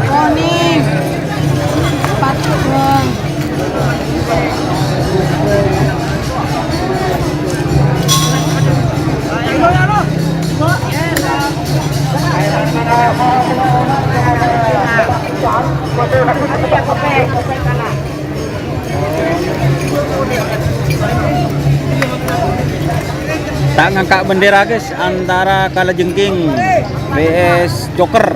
Kuning. Sepatu doang. Ta' ngangka' bendera, guys, antara Kalajengking V S Joker.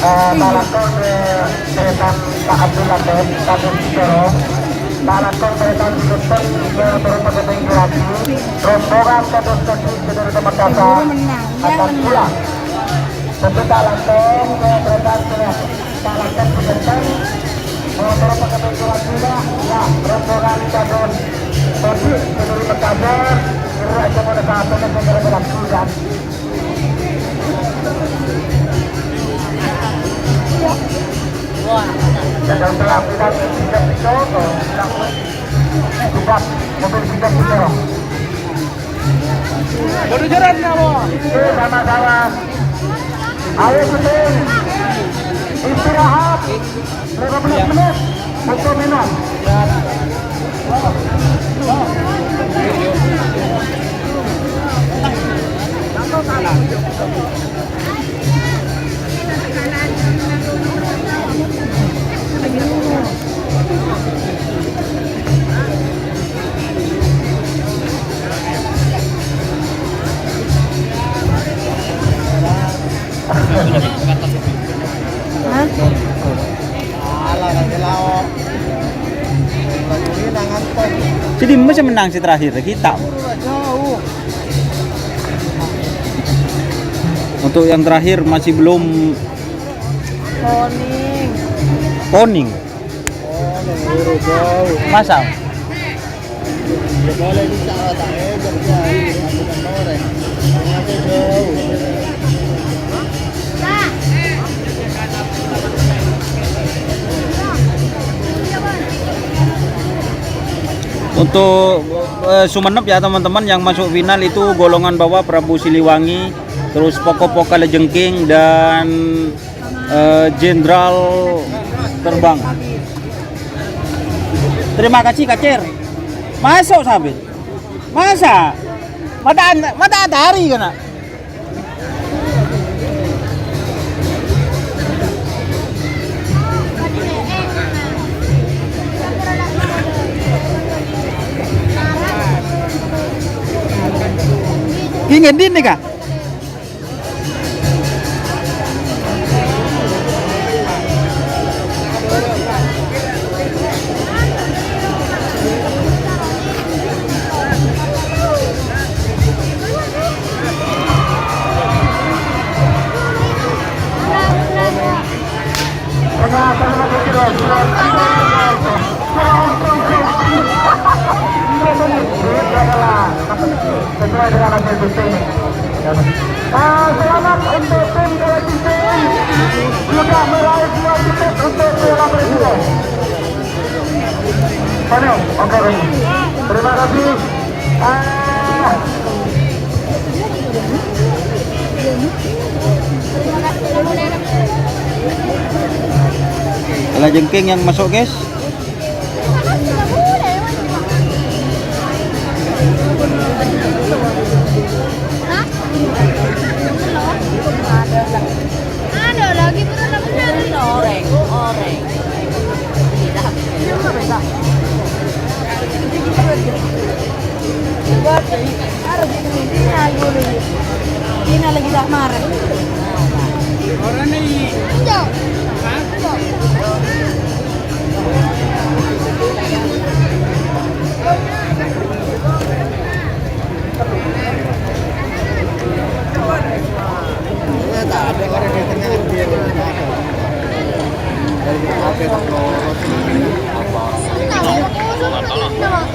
Eh, talangkong ka tarètan Pak Abdul Latif, Kabupaten Sorong. Talangkong tarètan Sultan, Rombongan kados tadi dari Makassar akan pulang. Tentu tak langsung ke kereta api, tak langsung ke Jepang. Motor pakai pengkolan juga, ya, rombongan kados tadi dari Makassar, kira aja pada saat ini segera berlaku, ya. Jangan telat, tidak, tidak, tidak, tidak, mobil tidak, tidak. Bodoh jalan, ya, Bos. Oke, sama-sama. Ayo, syuting. Istirahat. Lima belas menit untuk minum. Hah? Sè dimma sè mennang sè terakhir, kita. Untuk yang terakhir masih belum. Koning. Koning. Masa? Untuk, eh, Sumenep ya, teman-teman, yang masuk final itu golongan bawah Prabu Siliwangi, terus Poko Poko Kalajengking, dan eh, Jenderal Terbang. Terima kasih, Kacir. Masuk, Sabil. Masa? Mata, mata tari kena. Ingin dini kah? Sesuai dengan hasil syuting. Ah, selamat untuk tim Kalajengking juga meraih dua titik untuk Piala Presiden. Oke, oke, baik. Terima kasih. Ah. Kalajengking yang masuk, guys. Ada lagi, bukan lagi. Oreng, oreng. Ini lagi tak marah. Orang ni. Enggak. Hah?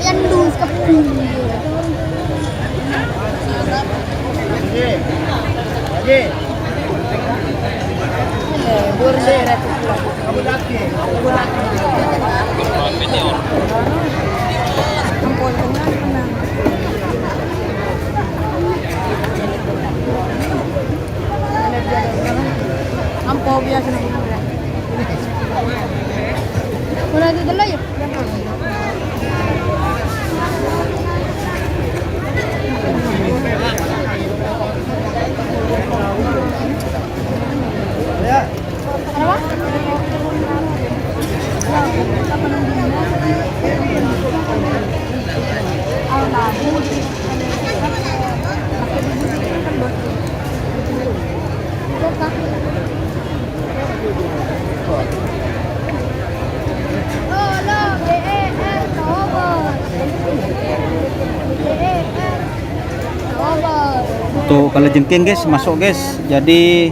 Yang dus kebun. Ampo biasa. Udah itu dulu ya. Tuh, kalau jengking, guys, masuk, guys. Jadi,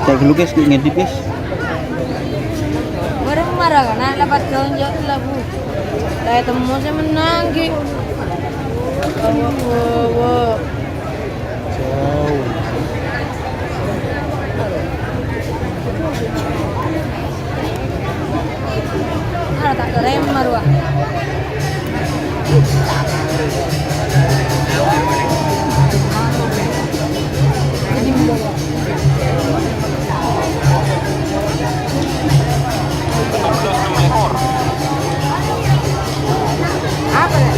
cek dulu, guys, ngedit, guys. Bareng marah kan, nak dapat jalan-jalan lah, Bu. Saya temu saya menang, Ki. Wah, wah, wah. Ala ta' tarèma rowa. Apa ya?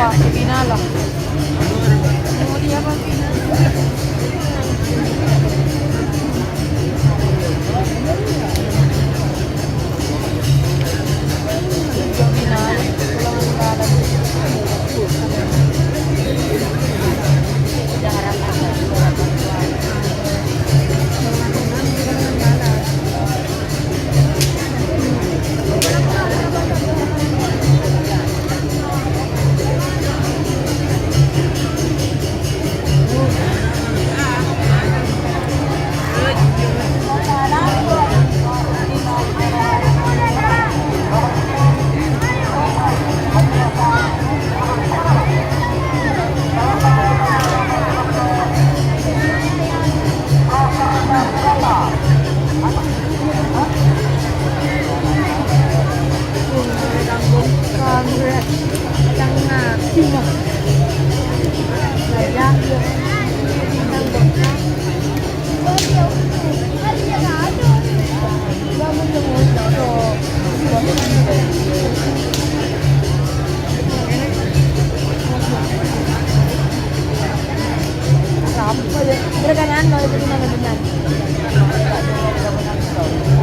Wah, Pina lah. Mulia apa Pina? Apa ya? Mereka nano itu gimana benar?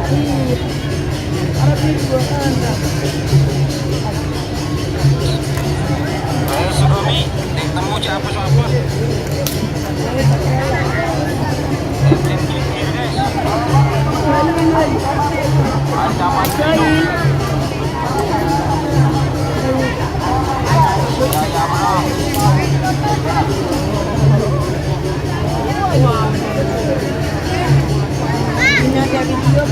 Iya. Harus dibuat kan? Ayo, Sugumi, temu siapa-siapa? Ancaman hidup.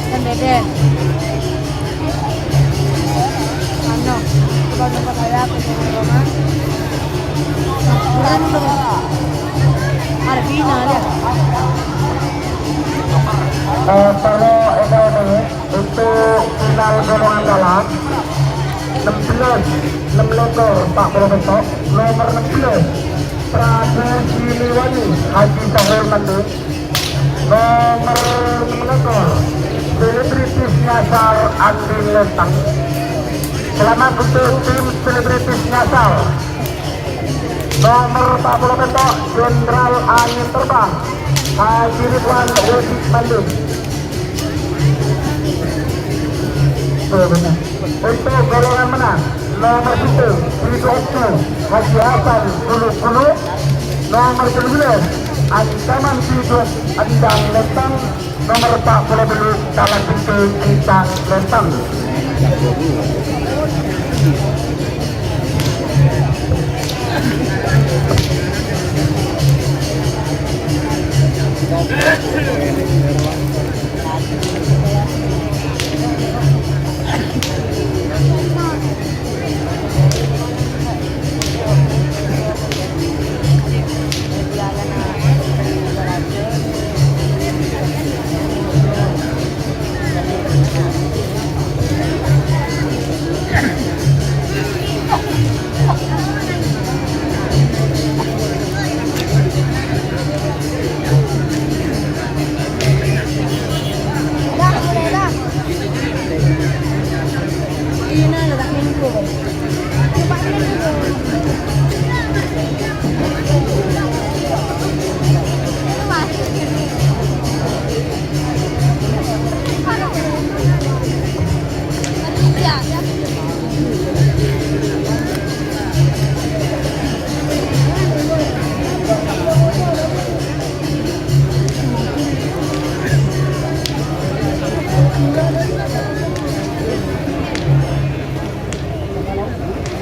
Kan dede. Ano, coba tempat saya ke rumah. Bulan tuh. Arvina dia. Eh, kalau ini untuk final golongan dalam, enam belas, enam lekor, Pak Profesor, nomor enam belas, Prabu Siliwangi Haji Sahrul Mandung, nomor enam lekor, Selebritis Nyasar Andin Lentang. Selamat untuk tim selebritis Nyasar. Nomor empat puluh pètto', Jenderal Angin Terbang, Haji Ridwan Rudi Mandun. Untuk golongan menang, nomor satu, Ridho Okto, Haji Hasan Bulu Bulu. Nomor dua belas, Ancaman Ridho Endang Lentang. Nomor empat puluh dua, Talang Pintu, Bintang Lentang.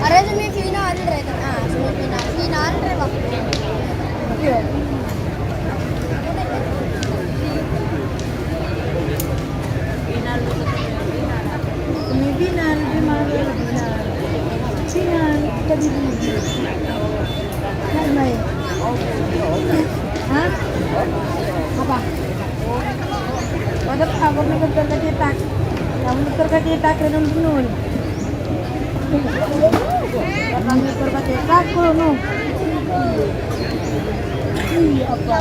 Arèya semifinal, rè. Ah, semifinal. Final, rè, Pak. Iya. Semifinal, final, final. Final, tadi dulu. Hah? Apa? Padahal aku mau muter ke cetak. Kamu muter ke cetak, renung-renung. Kamu muter ke cetak, renung. Iya, apa?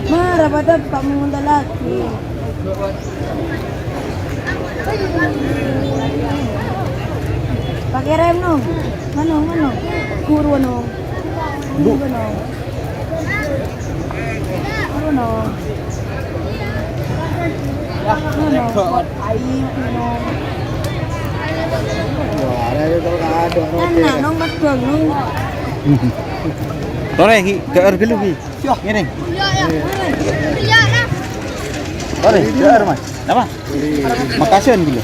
Mara padahal kamu muter lagi. Pakai rem, no. Mano, mano? Guru, no. Guru, no. Guru, no. Mano? Ayo, no. Anak, no, medang, no. Torè, Ki. G R dulu, Ki. Ngiring. Iya, iya. Iya, iya. Torè, G R, Mas. Napa? Makasih, Ki, lho.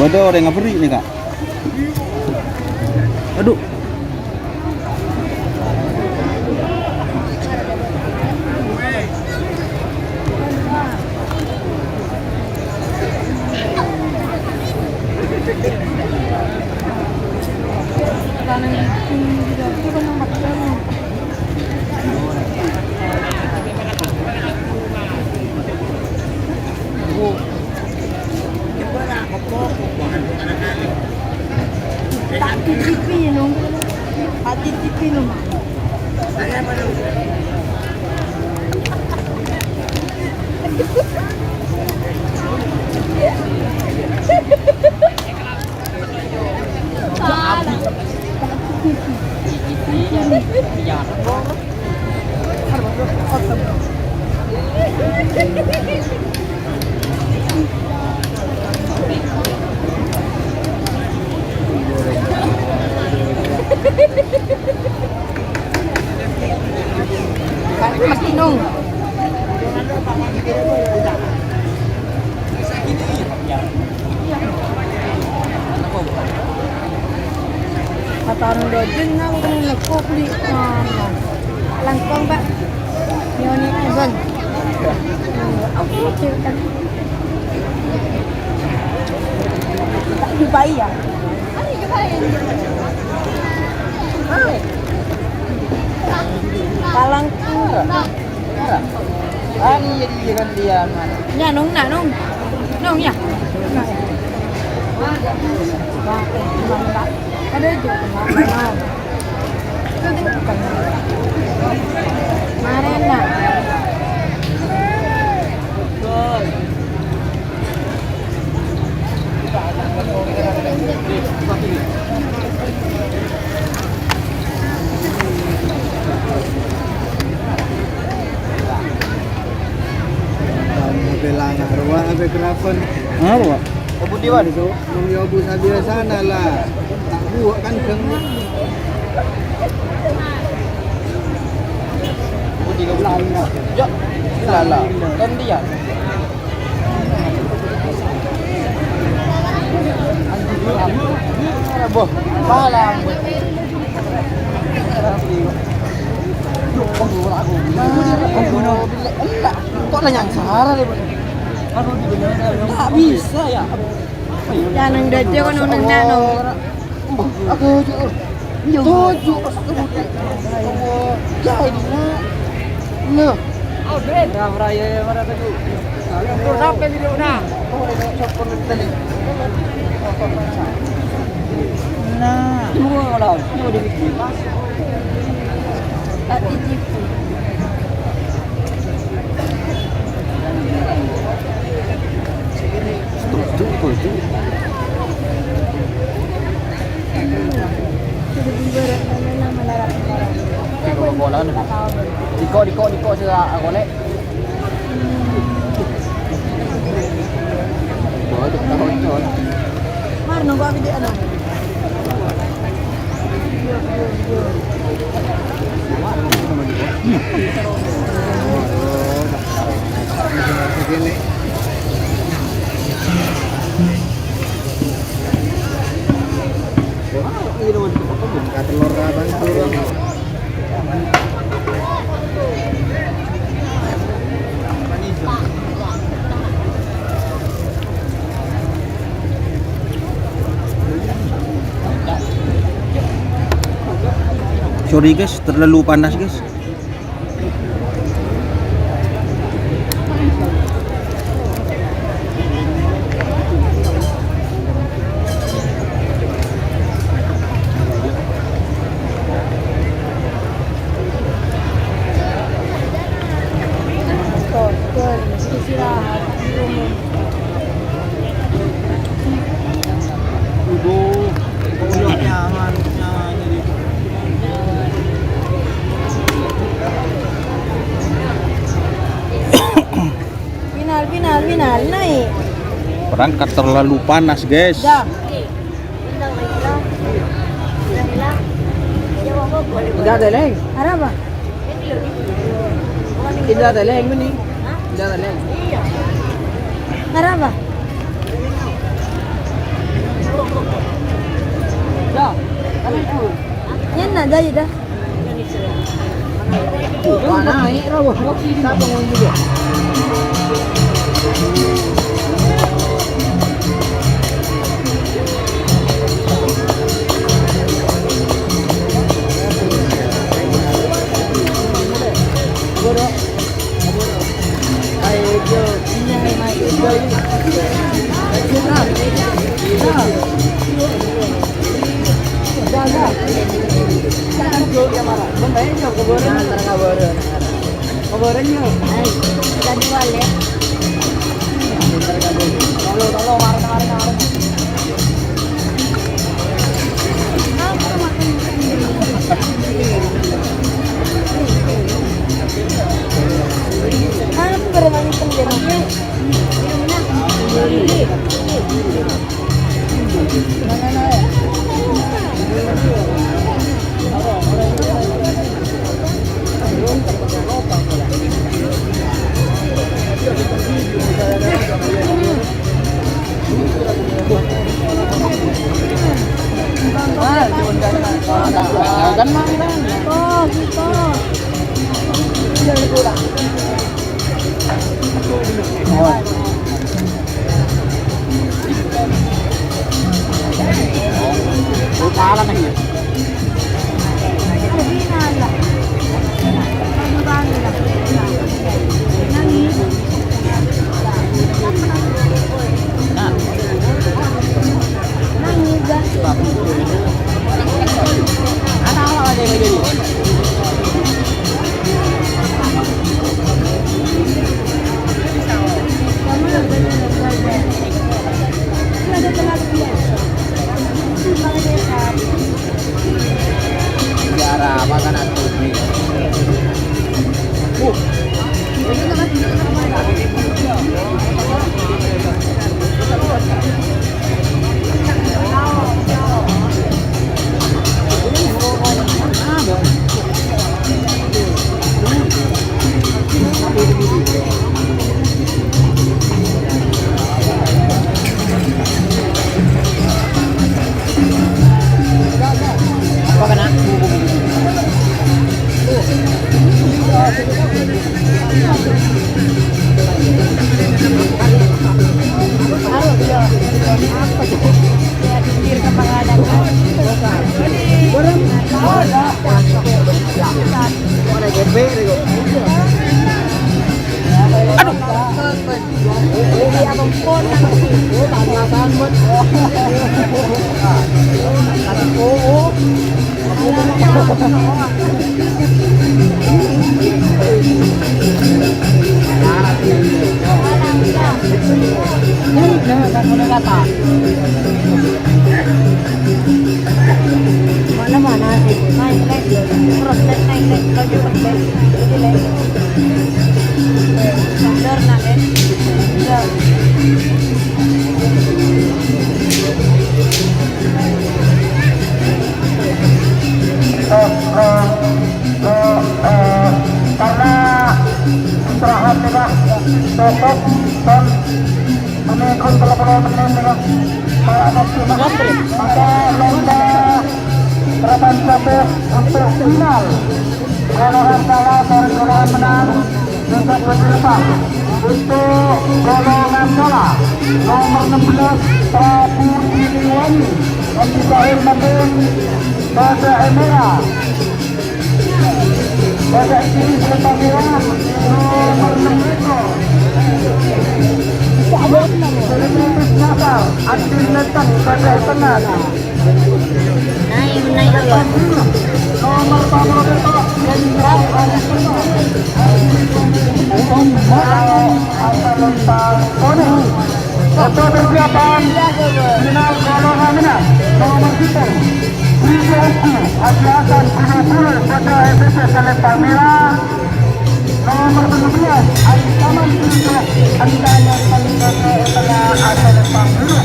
Bâdâ orèng aberri' nèka. Aduh. Tak cicipi, no. Tak cicipi, no. Mati, Nong. Atarong doding nang kene lekko beli. Langkong, Pak. Nyoni ebon. Aku cek kan. Tak dibayar. Palangkong. Anu jadi gantian, Mas. Ya, Nong, nah, Nong. Nong, ya. Nah, ya. Wah, eh, gimana, Pak? Ada juga, Nong. Maren, nah. Fotografer. Apa, Pak? Abu Diwan. Nong ya, Bu, sabiasana la. Ta' buwâ' kan, Kang. Abu Diwan. Ya, la, la. Kan dia. Boh, malang. Kok la nyangsara, deh, Bos? Ta' bisa, ya. Ya, neng dâjâ kono neng nano. Aku toju'. Toju'. Ya, ini, Nak. Loh. Ra-, ra-, ya, ya, mara toju'. Tur sampai video, nah. Nah. Ini mau ngelawan. Ini udah bikin. Tapi tipu. Setuju, setuju. Diko, diko, diko, sira golek. Mar, nunggu aku di ano. Sorry guys, terlalu panas guys. Final, final, final, naik. Berangkat terlalu panas, guys. Dah. Indah Deleng. Arapa? Indah Deleng, mending. Indah Deleng. Arapa? Dah. Nyanna, dah, dah. Wah, naik, Rawo. Sapa mau juga? Ayo, ayo, ayo, ayo. Mana-mana sih, naik, naik, terus naik, naik, naik, laju, naik, naik, jadi naik. Sadar, nak, ya? Iya. Eh, eh, eh, eh, karena istirahat sudah cukup, dan Menit tello polo mennit, ya. Maka lomba terpadu untuk final. Golongan kala, golongan menang, juga berjumpa untuk golongan kala. Nomor enam belas, Prabu Siliwangi, Ibrahim Mending, Bajak Merah. Pada ini, Sultan Iwan, nomor enam puluh. Selebritis Nasar, Andin Letan, pada tengah. Naik, naik, Pak. Nomor empat puluh, Jenderal Arif Tengah. Asal Lentang, Koning. Untuk persiapan final golongan menang nomor satu, Bri P S Q Haji Hasan Budi Bulu, Kota S S S Selatan Merah. Nomor tujuh belas, Ancaman Bulu, Ancaman Bulu, Kota Selatan Bulu.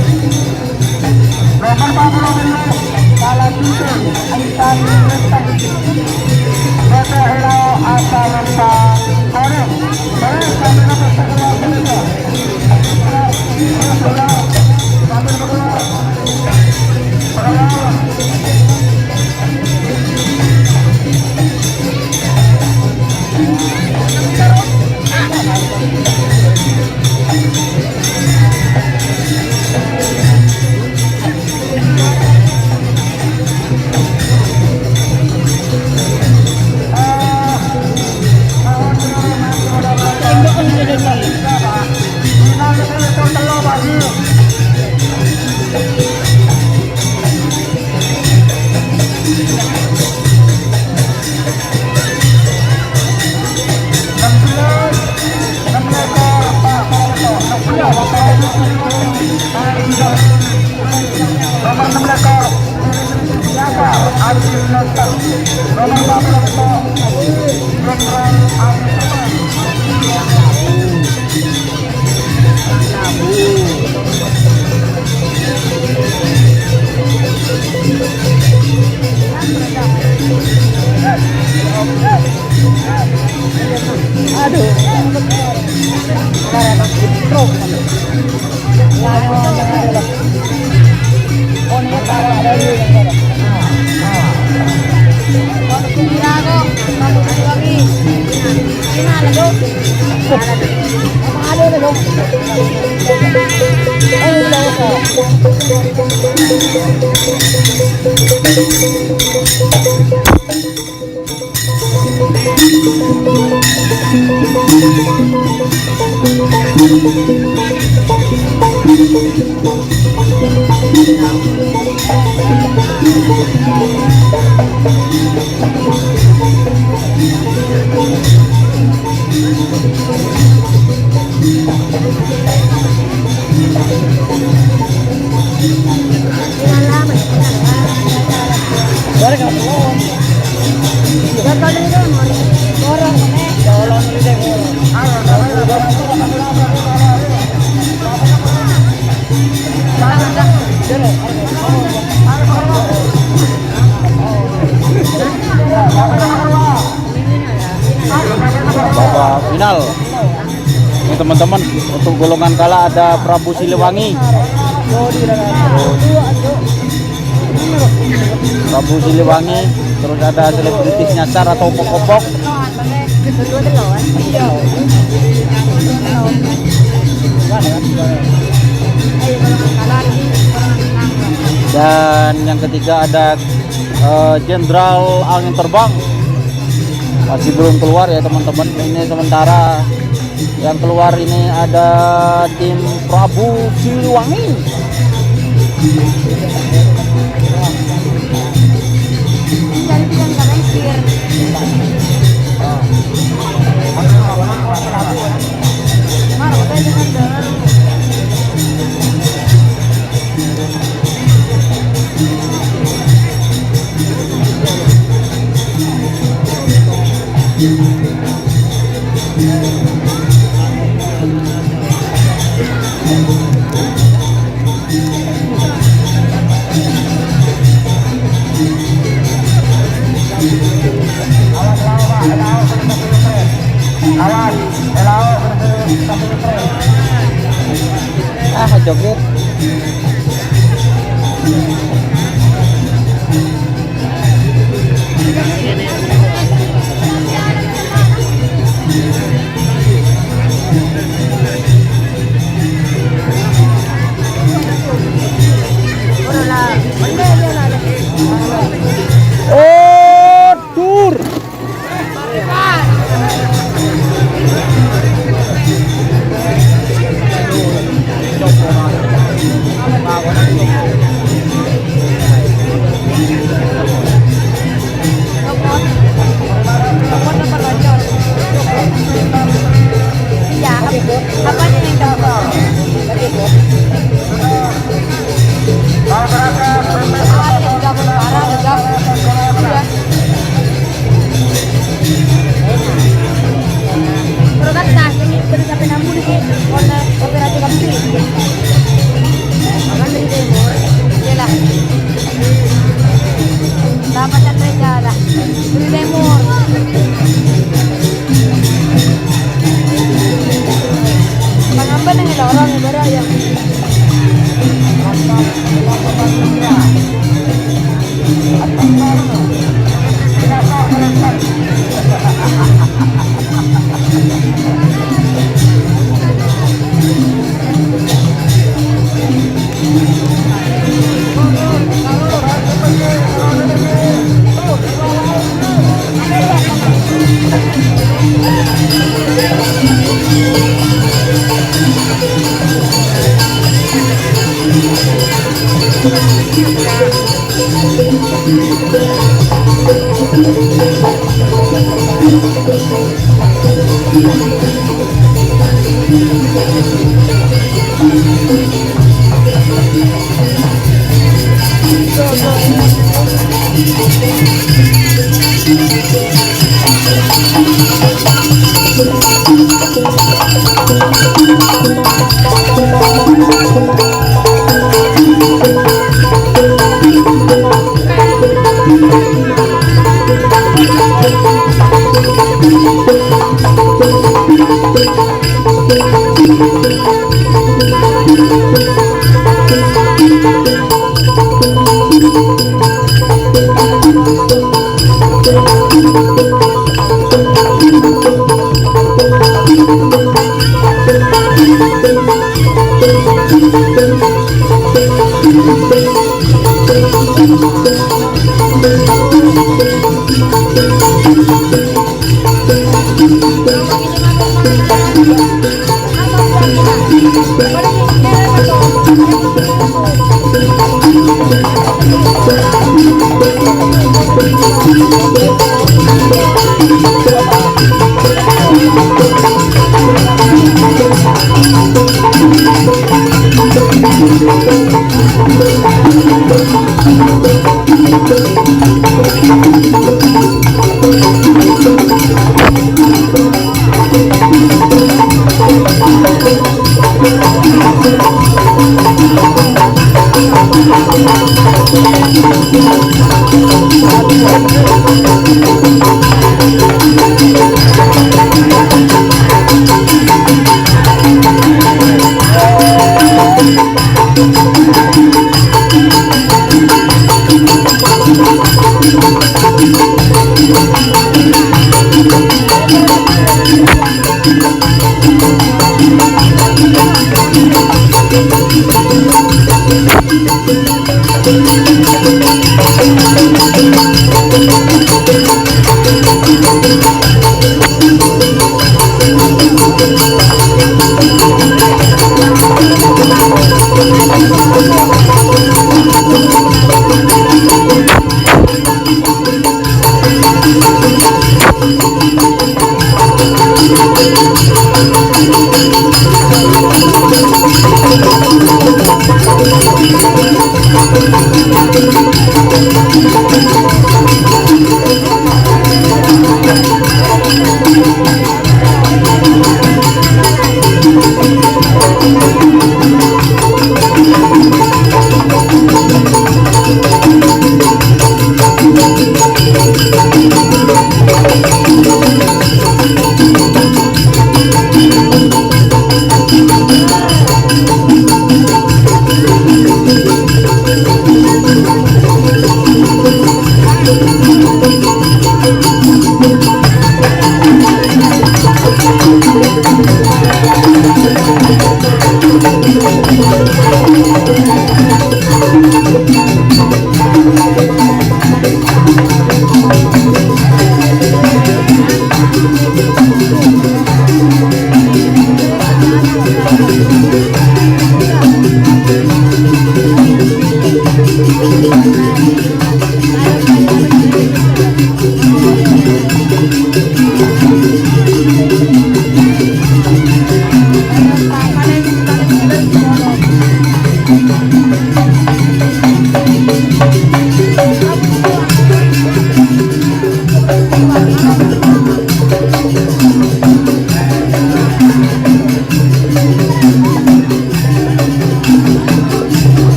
Nomor empat puluh tujuh, Salah Tujuh, Ancaman Bulu, Kota Helao, Asal Lentang, Koning. Nomor enam belas, Adil Nasar. Nomor empat belas, Jenderal Adil Nasar. Aduh. Babak final. Ini, teman-teman, untuk golongan kala ada Prabu Siliwangi. Terus Prabu Siliwangi, terus ada selebritis nyasar atau opok-opok. Dan yang ketiga ada, eh, Jenderal Angin Terbang. Masih belum keluar ya, teman-teman. Ini sementara yang keluar ini ada tim Prabu Siliwangi. Ah, joget. Oh, dur. Iya, ap-, apanya yang copot? Awalnya digabung parah, digabung. Iya. Terus kan, nah, ini bener sampai nambun sih, warna kopi raja kamu sih. Makan dari timur, iyalah. Lah, pacar mereka lah. Dari timur. Pangamban yang lorong, ibarat ya.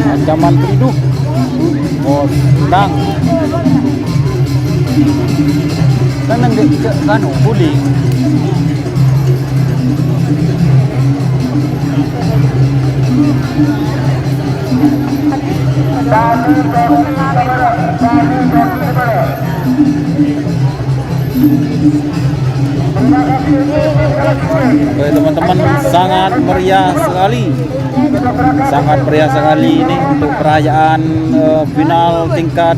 Ancaman pelindung. Oh, sedang. Kan nang de-, de-, anu, guling. Oke, teman-teman, sangat meriah sekali. Sangat meriah sekali ini untuk perayaan, eh, final tingkat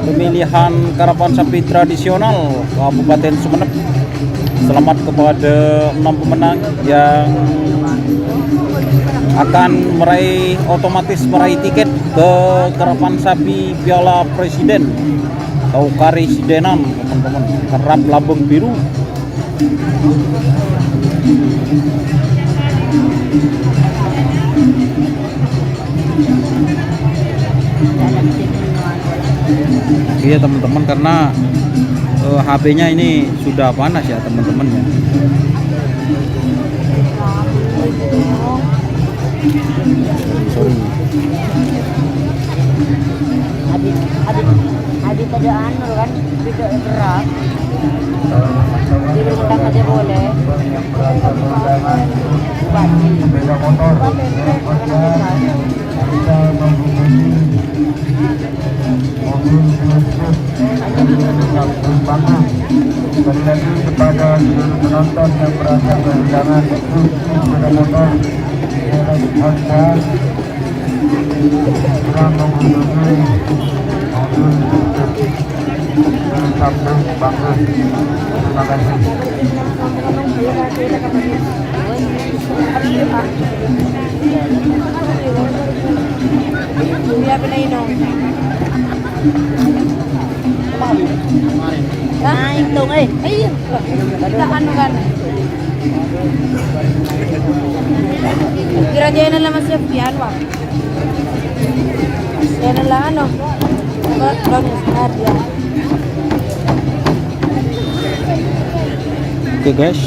pemilihan karapan sapi tradisional Kabupaten Sumenep. Selamat kepada enam pemenang yang akan meraih, otomatis meraih tiket ke karapan sapi Piala Presiden atau Karesidenan, teman-teman. Kerap lambang biru. Iya, teman-teman, karena, eh, H P-nya ini sudah panas ya, teman-teman, ya. Sorry. Adi, adi, adi tadi anu kan, tidak berat. Di rumah tangga aja boleh. Bupati. Bupati. Sekali lagi kepada seluruh penonton yang merasa kehilangan kursi sepeda motor, Honda, kurang menghubungi mobil sambung bagus. Terima kasih. Iya, bener, Ino. Hah? Naik dong, eh. Iya. Kita anu kan. Kira dia ini lah masih pian, Bang. Dia ini lah anu. Ba-, bagus, hadiah. Oke, guys.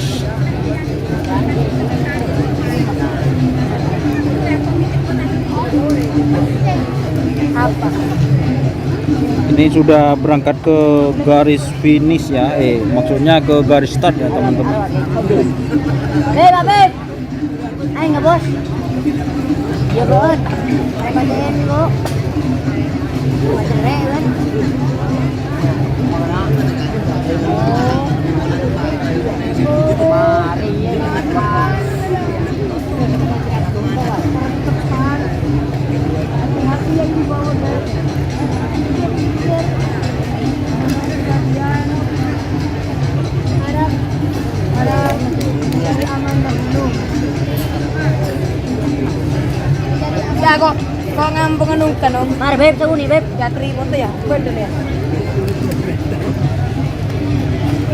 Apa? Ini sudah berangkat ke garis finish ya, eh, maksudnya ke garis start ya, teman-teman. Beb, Beb. Ayo, nggak, Bos? Iya, Bos. Ayo, pacain, Bu. Pacain, kan? Ya, kok, kok ngampengan nungkan, Om? Mari, Beb, sehuni, Beb. Ya, terima tuh ya. Bener ya.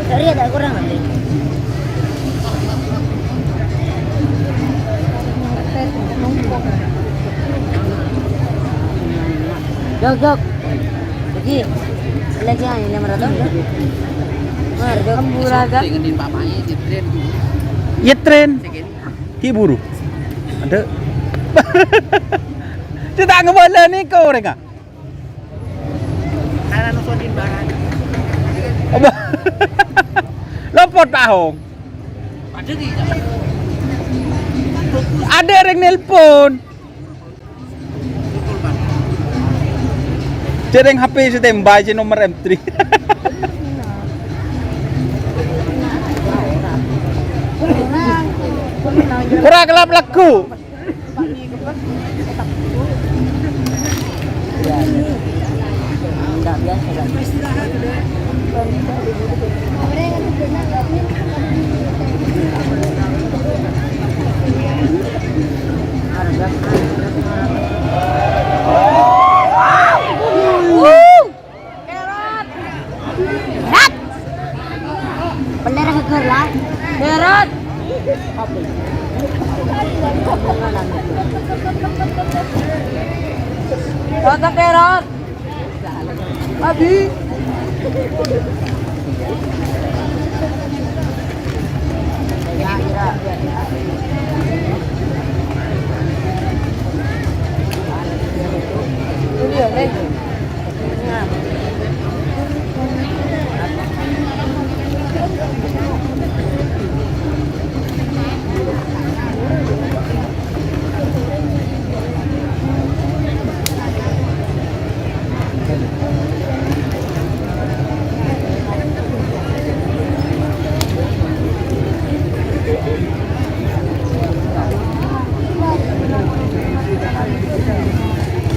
Dari ada kurang nanti. Jok, jok. Lagi. Lagi aja lima ratus. Mari, jok. Amburaga. Yetren. Ki buru. Ada. Cita' ngebala nih kau, Reka. Ana nusodin barang. Apa? Lopot, Pak Hong. Ada di. Ada yang nelpon. Cereng H P standby, si nomor M three. Ora kelap lagu. Berat. Bener geger lah. Berat. Kota Berat. Abi.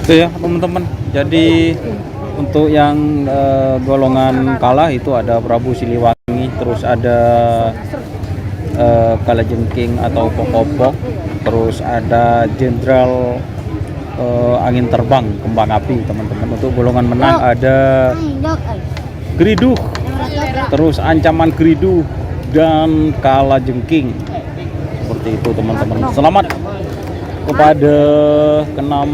Itu ya, teman-teman. Jadi untuk yang, eh, golongan kalah itu ada Prabu Siliwangi, terus ada, eh, Kalajengking atau Pokopok, terus ada Jenderal, eh, Angin Terbang, Kembang Api, teman-teman. Untuk golongan menang ada Geriduh, terus Ancaman Geriduh, dan Kalajengking. Seperti itu, teman-teman. Selamat kepada keenam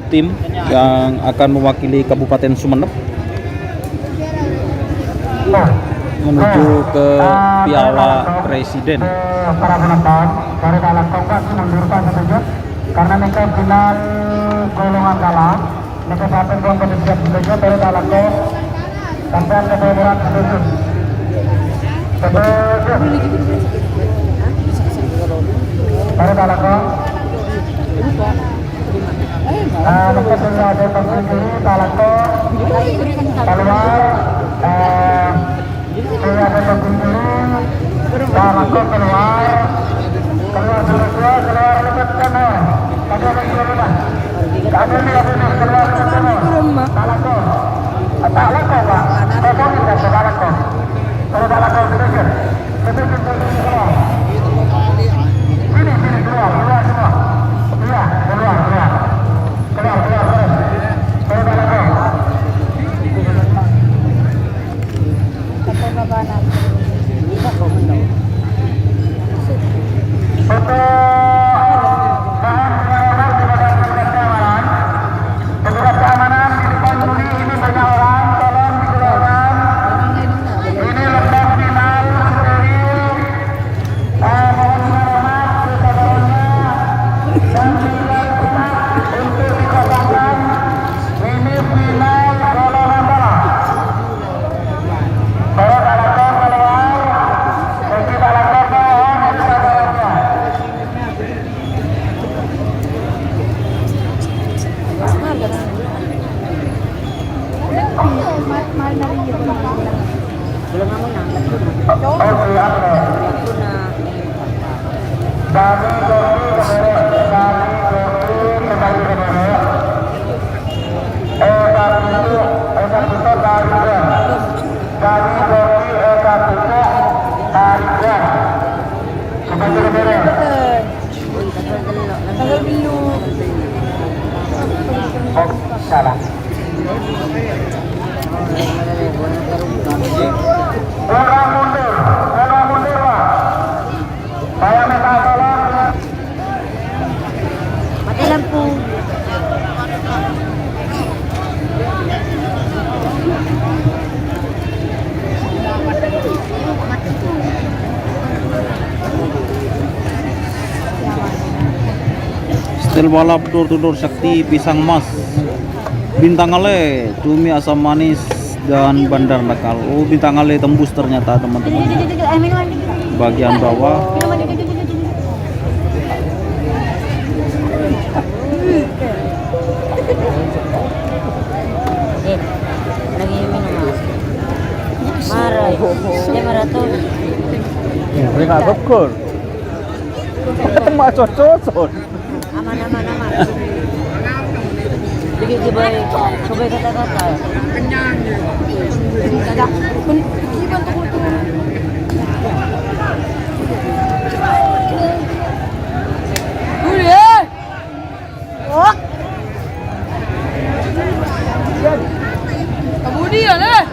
tim yang akan mewakili Kabupaten Sumenep menuju ke Piala Presiden. Para penonton, mari ta' langkong, Pak, mundur, Pak, sedikit. Karena nèka final golongan kalah. Nèka sampèyan pon padâ siap sadhâjâ, torè ta' langkong. Sampèyan katoronan sadhâjâ. Sadhâjâ. Torè ta' langkong. Ah, nèka sè adâ' pangghuni ta' langkong. Kalowar. Eh, Keluar, keluar, keluar, keluar, keluar, keluar. Ada lagi, ada lagi. Ada lagi, ada lagi, keluar, keluar, keluar. Tak laku. Tak laku, Pak. Kosongin, Pak, tak laku. Kalau tak laku, kita usir. Kita usir, kita usir, keluar. Sini, sini, keluar, keluar semua. Iya, keluar, keluar. Keluar, keluar, terus. Kalau tak laku. Untuk bahan pengamanan di bagian tugas keamanan, petugas keamanan di depan juri ini banyak orang, tolong dikeluarkan. Ini lembah final steril. Eh, mohon maaf, kita barunya dan juga untuk dikosongkan. Ini final kalau nambah. Oke, apa? Kami kopi kebere, kami kopi kembali kebere. Eh, kami itu, eh, kami itu kari dua. Kami kopi, eh, kami itu kari dua. Kembali kebere. Tanggal belum. Oh, salah. Kurang mundur, kurang mundur, Pak. Saya minta tolong. Balap, dor-dor sakti, pisang mas, bintang ale, cumi asam manis, dan bandar nakal. Oh, bintang ale tembus ternyata, teman-teman. Bagian bawah. Eh, lagi minum, Mas. Marah. Dia marah tuh. Mereka gugur. Macot-cocot. Aman, aman, aman. Dikit, coba, coba kata-kata. Kenyang, ya. Dadah. Udah. Oh. Kemudian, eh.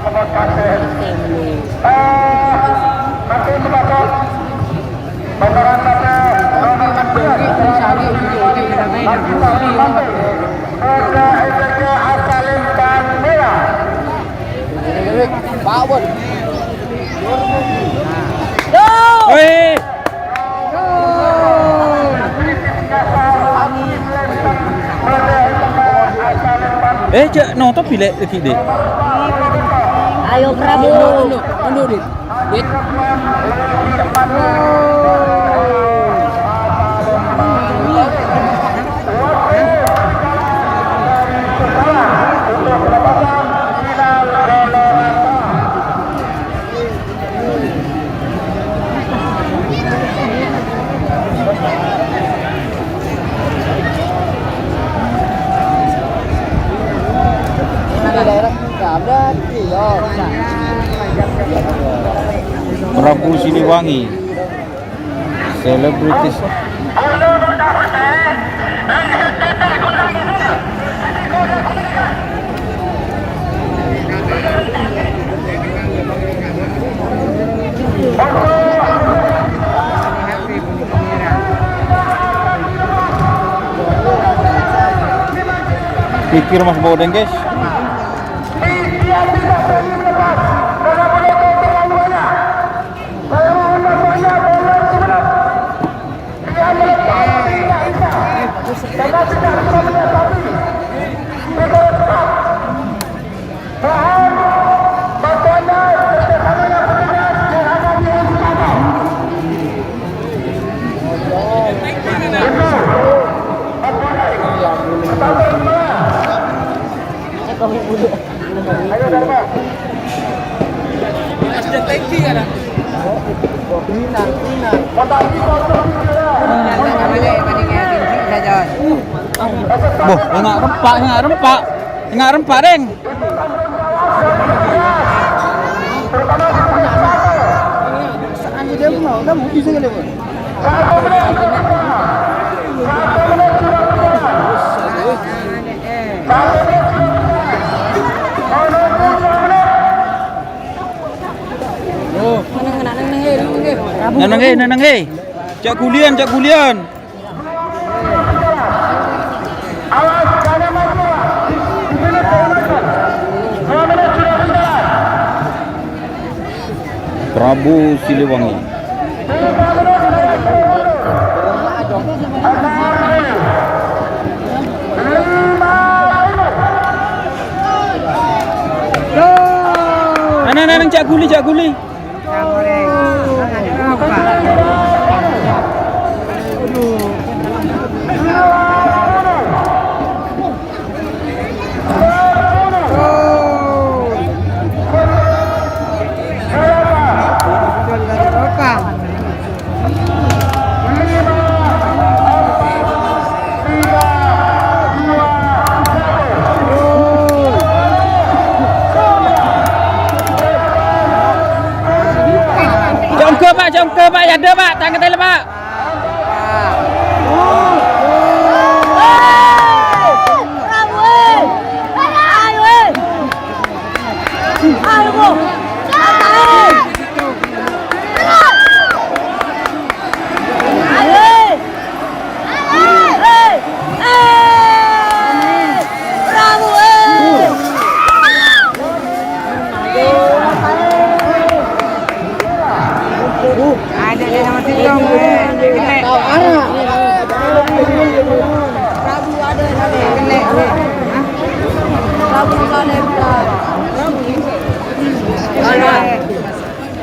Panas, panas. Power. Woi. Eh, cek notop bilek lagi deh. Ayo, Prabu. Mundur, mundur, mundur, Dit. Dit. Prabu Siliwangi. Selebritis. Pikir Mas Bodeng, guys. Boh, enga' rempa', enga' rempa'. Enga' rempa', Deng. Saan dia mau, kamu bisa kali, Bang? Neng, neng, neng, neng. Ca' ghuliyân, ca' ghuliyân. Prabu Siliwangi. Ana'-ana' neng ca' ghuli, ca' ghuli. Jonggo, Pak, jonggo, Pak, ya ada, Pak, tangkep, Pak.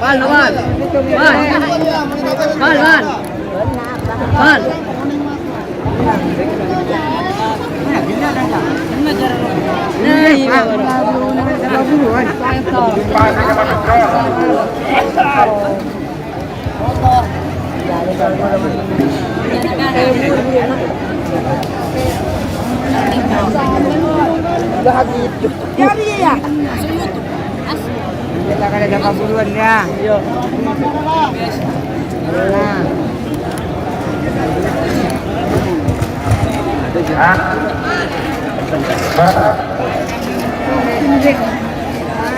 Pal, no, pal. Pal. Pal, pal. Pal. Nah, iya. Kita kada dapat buruan, ya. Nah.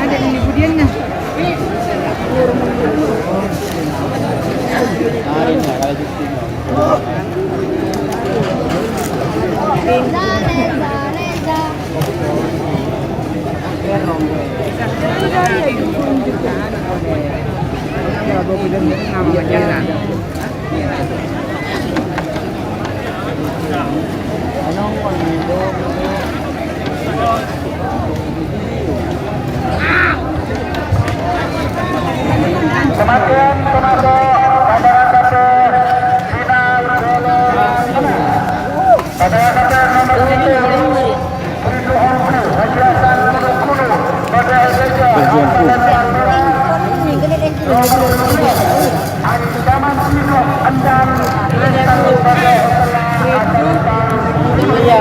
Ada ini budian, nah. Samangkèn, samangkèn, pandangan kabbhi, final bola. Pandangan kabbhi, nomor satu. Ancaman hidup endang. Iya.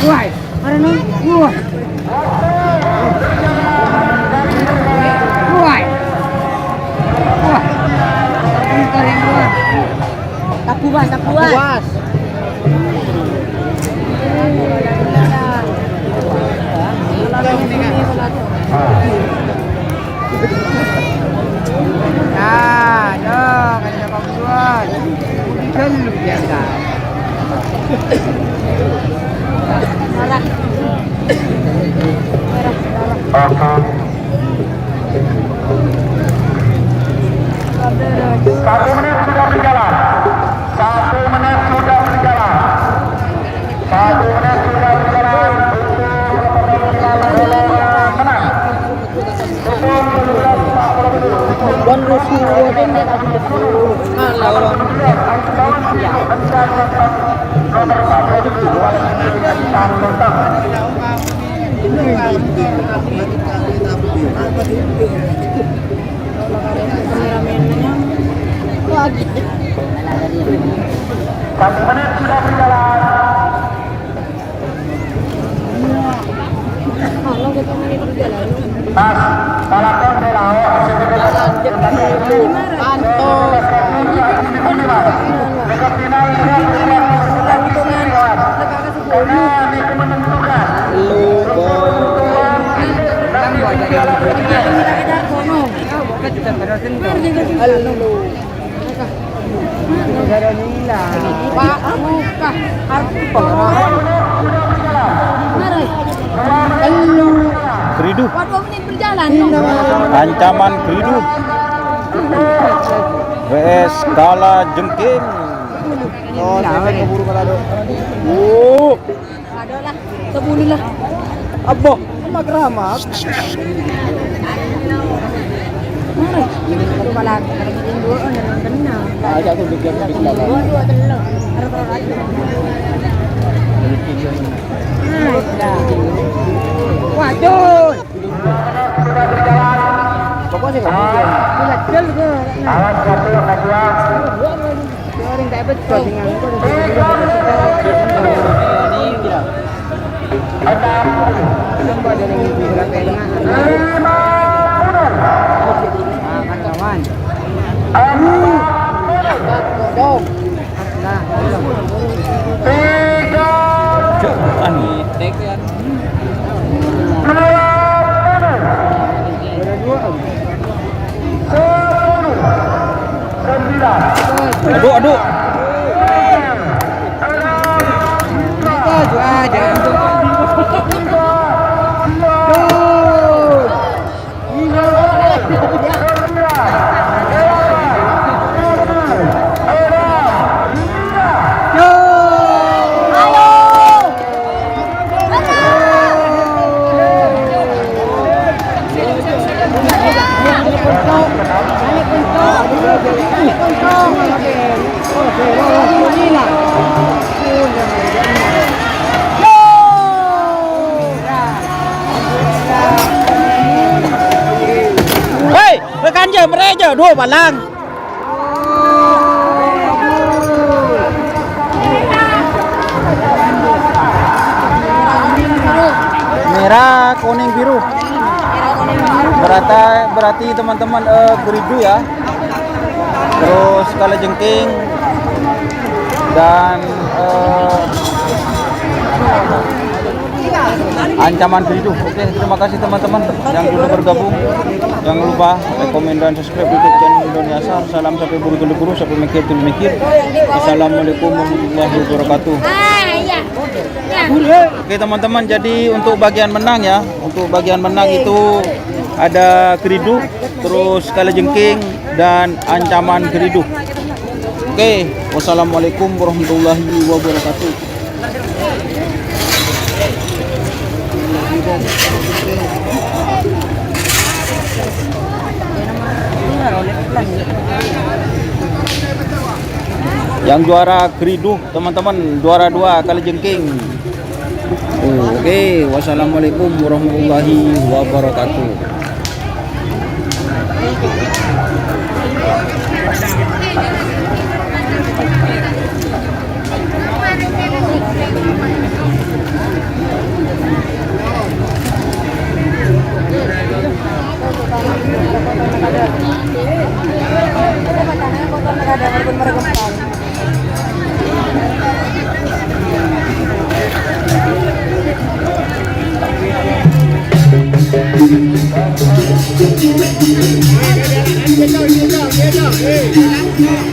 Wah. Arana, wah. Wah. Wah. Tabuas, tabuas. Tabuas. Nah, no, kan ada bagus. Udah luar biasa. Oke. Satu menit sudah berjalan. Satu menit sudah berjalan. Satu menit sudah berjalan. Untuk menang. Satu menit sudah berjalan. Pas, kalau kau belao, karena ini menentukan. Keridu. Ancaman Keridu. W S Kalajengking. Oh, saya keburu kalau ada. Uh. Ada lah, sepuluh lah. Abah, sama keramat. Mari, kepala, kalau bikin dua, oh, jangan kenal. Nah, aja tuh bikin, bikin apa? Dua, dua, telur. Harus terus aja. Nah, dah. Waduh. Pokoknya sih, nggak mungkin. Gila, gila, gila. Awas, satu, satu, ya. Aduh, aduh. Hei, rekan je, mereja, dua balang. Merah, kuning, biru. Berarti, berarti teman-teman eh, Keridu ya. Terus Kalajengking dan eh, Ancaman Keridu. Oke, terima kasih teman-teman yang sudah bergabung. Jangan lupa like, komen, dan subscribe YouTube channel Indonesia. Salam sampai buru telu guru, sampai mikir telu mikir. Assalamualaikum warahmatullahi wabarakatuh. Oke teman-teman, jadi untuk bagian menang ya, untuk bagian menang itu ada Keridu, terus Kalajengking, dan Ancaman Keridu. Oke, wassalamualaikum warahmatullahi wabarakatuh. Yang juara Keridu, teman-teman, juara dua Kalajengking. Oke, wassalamualaikum warahmatullahi wabarakatuh.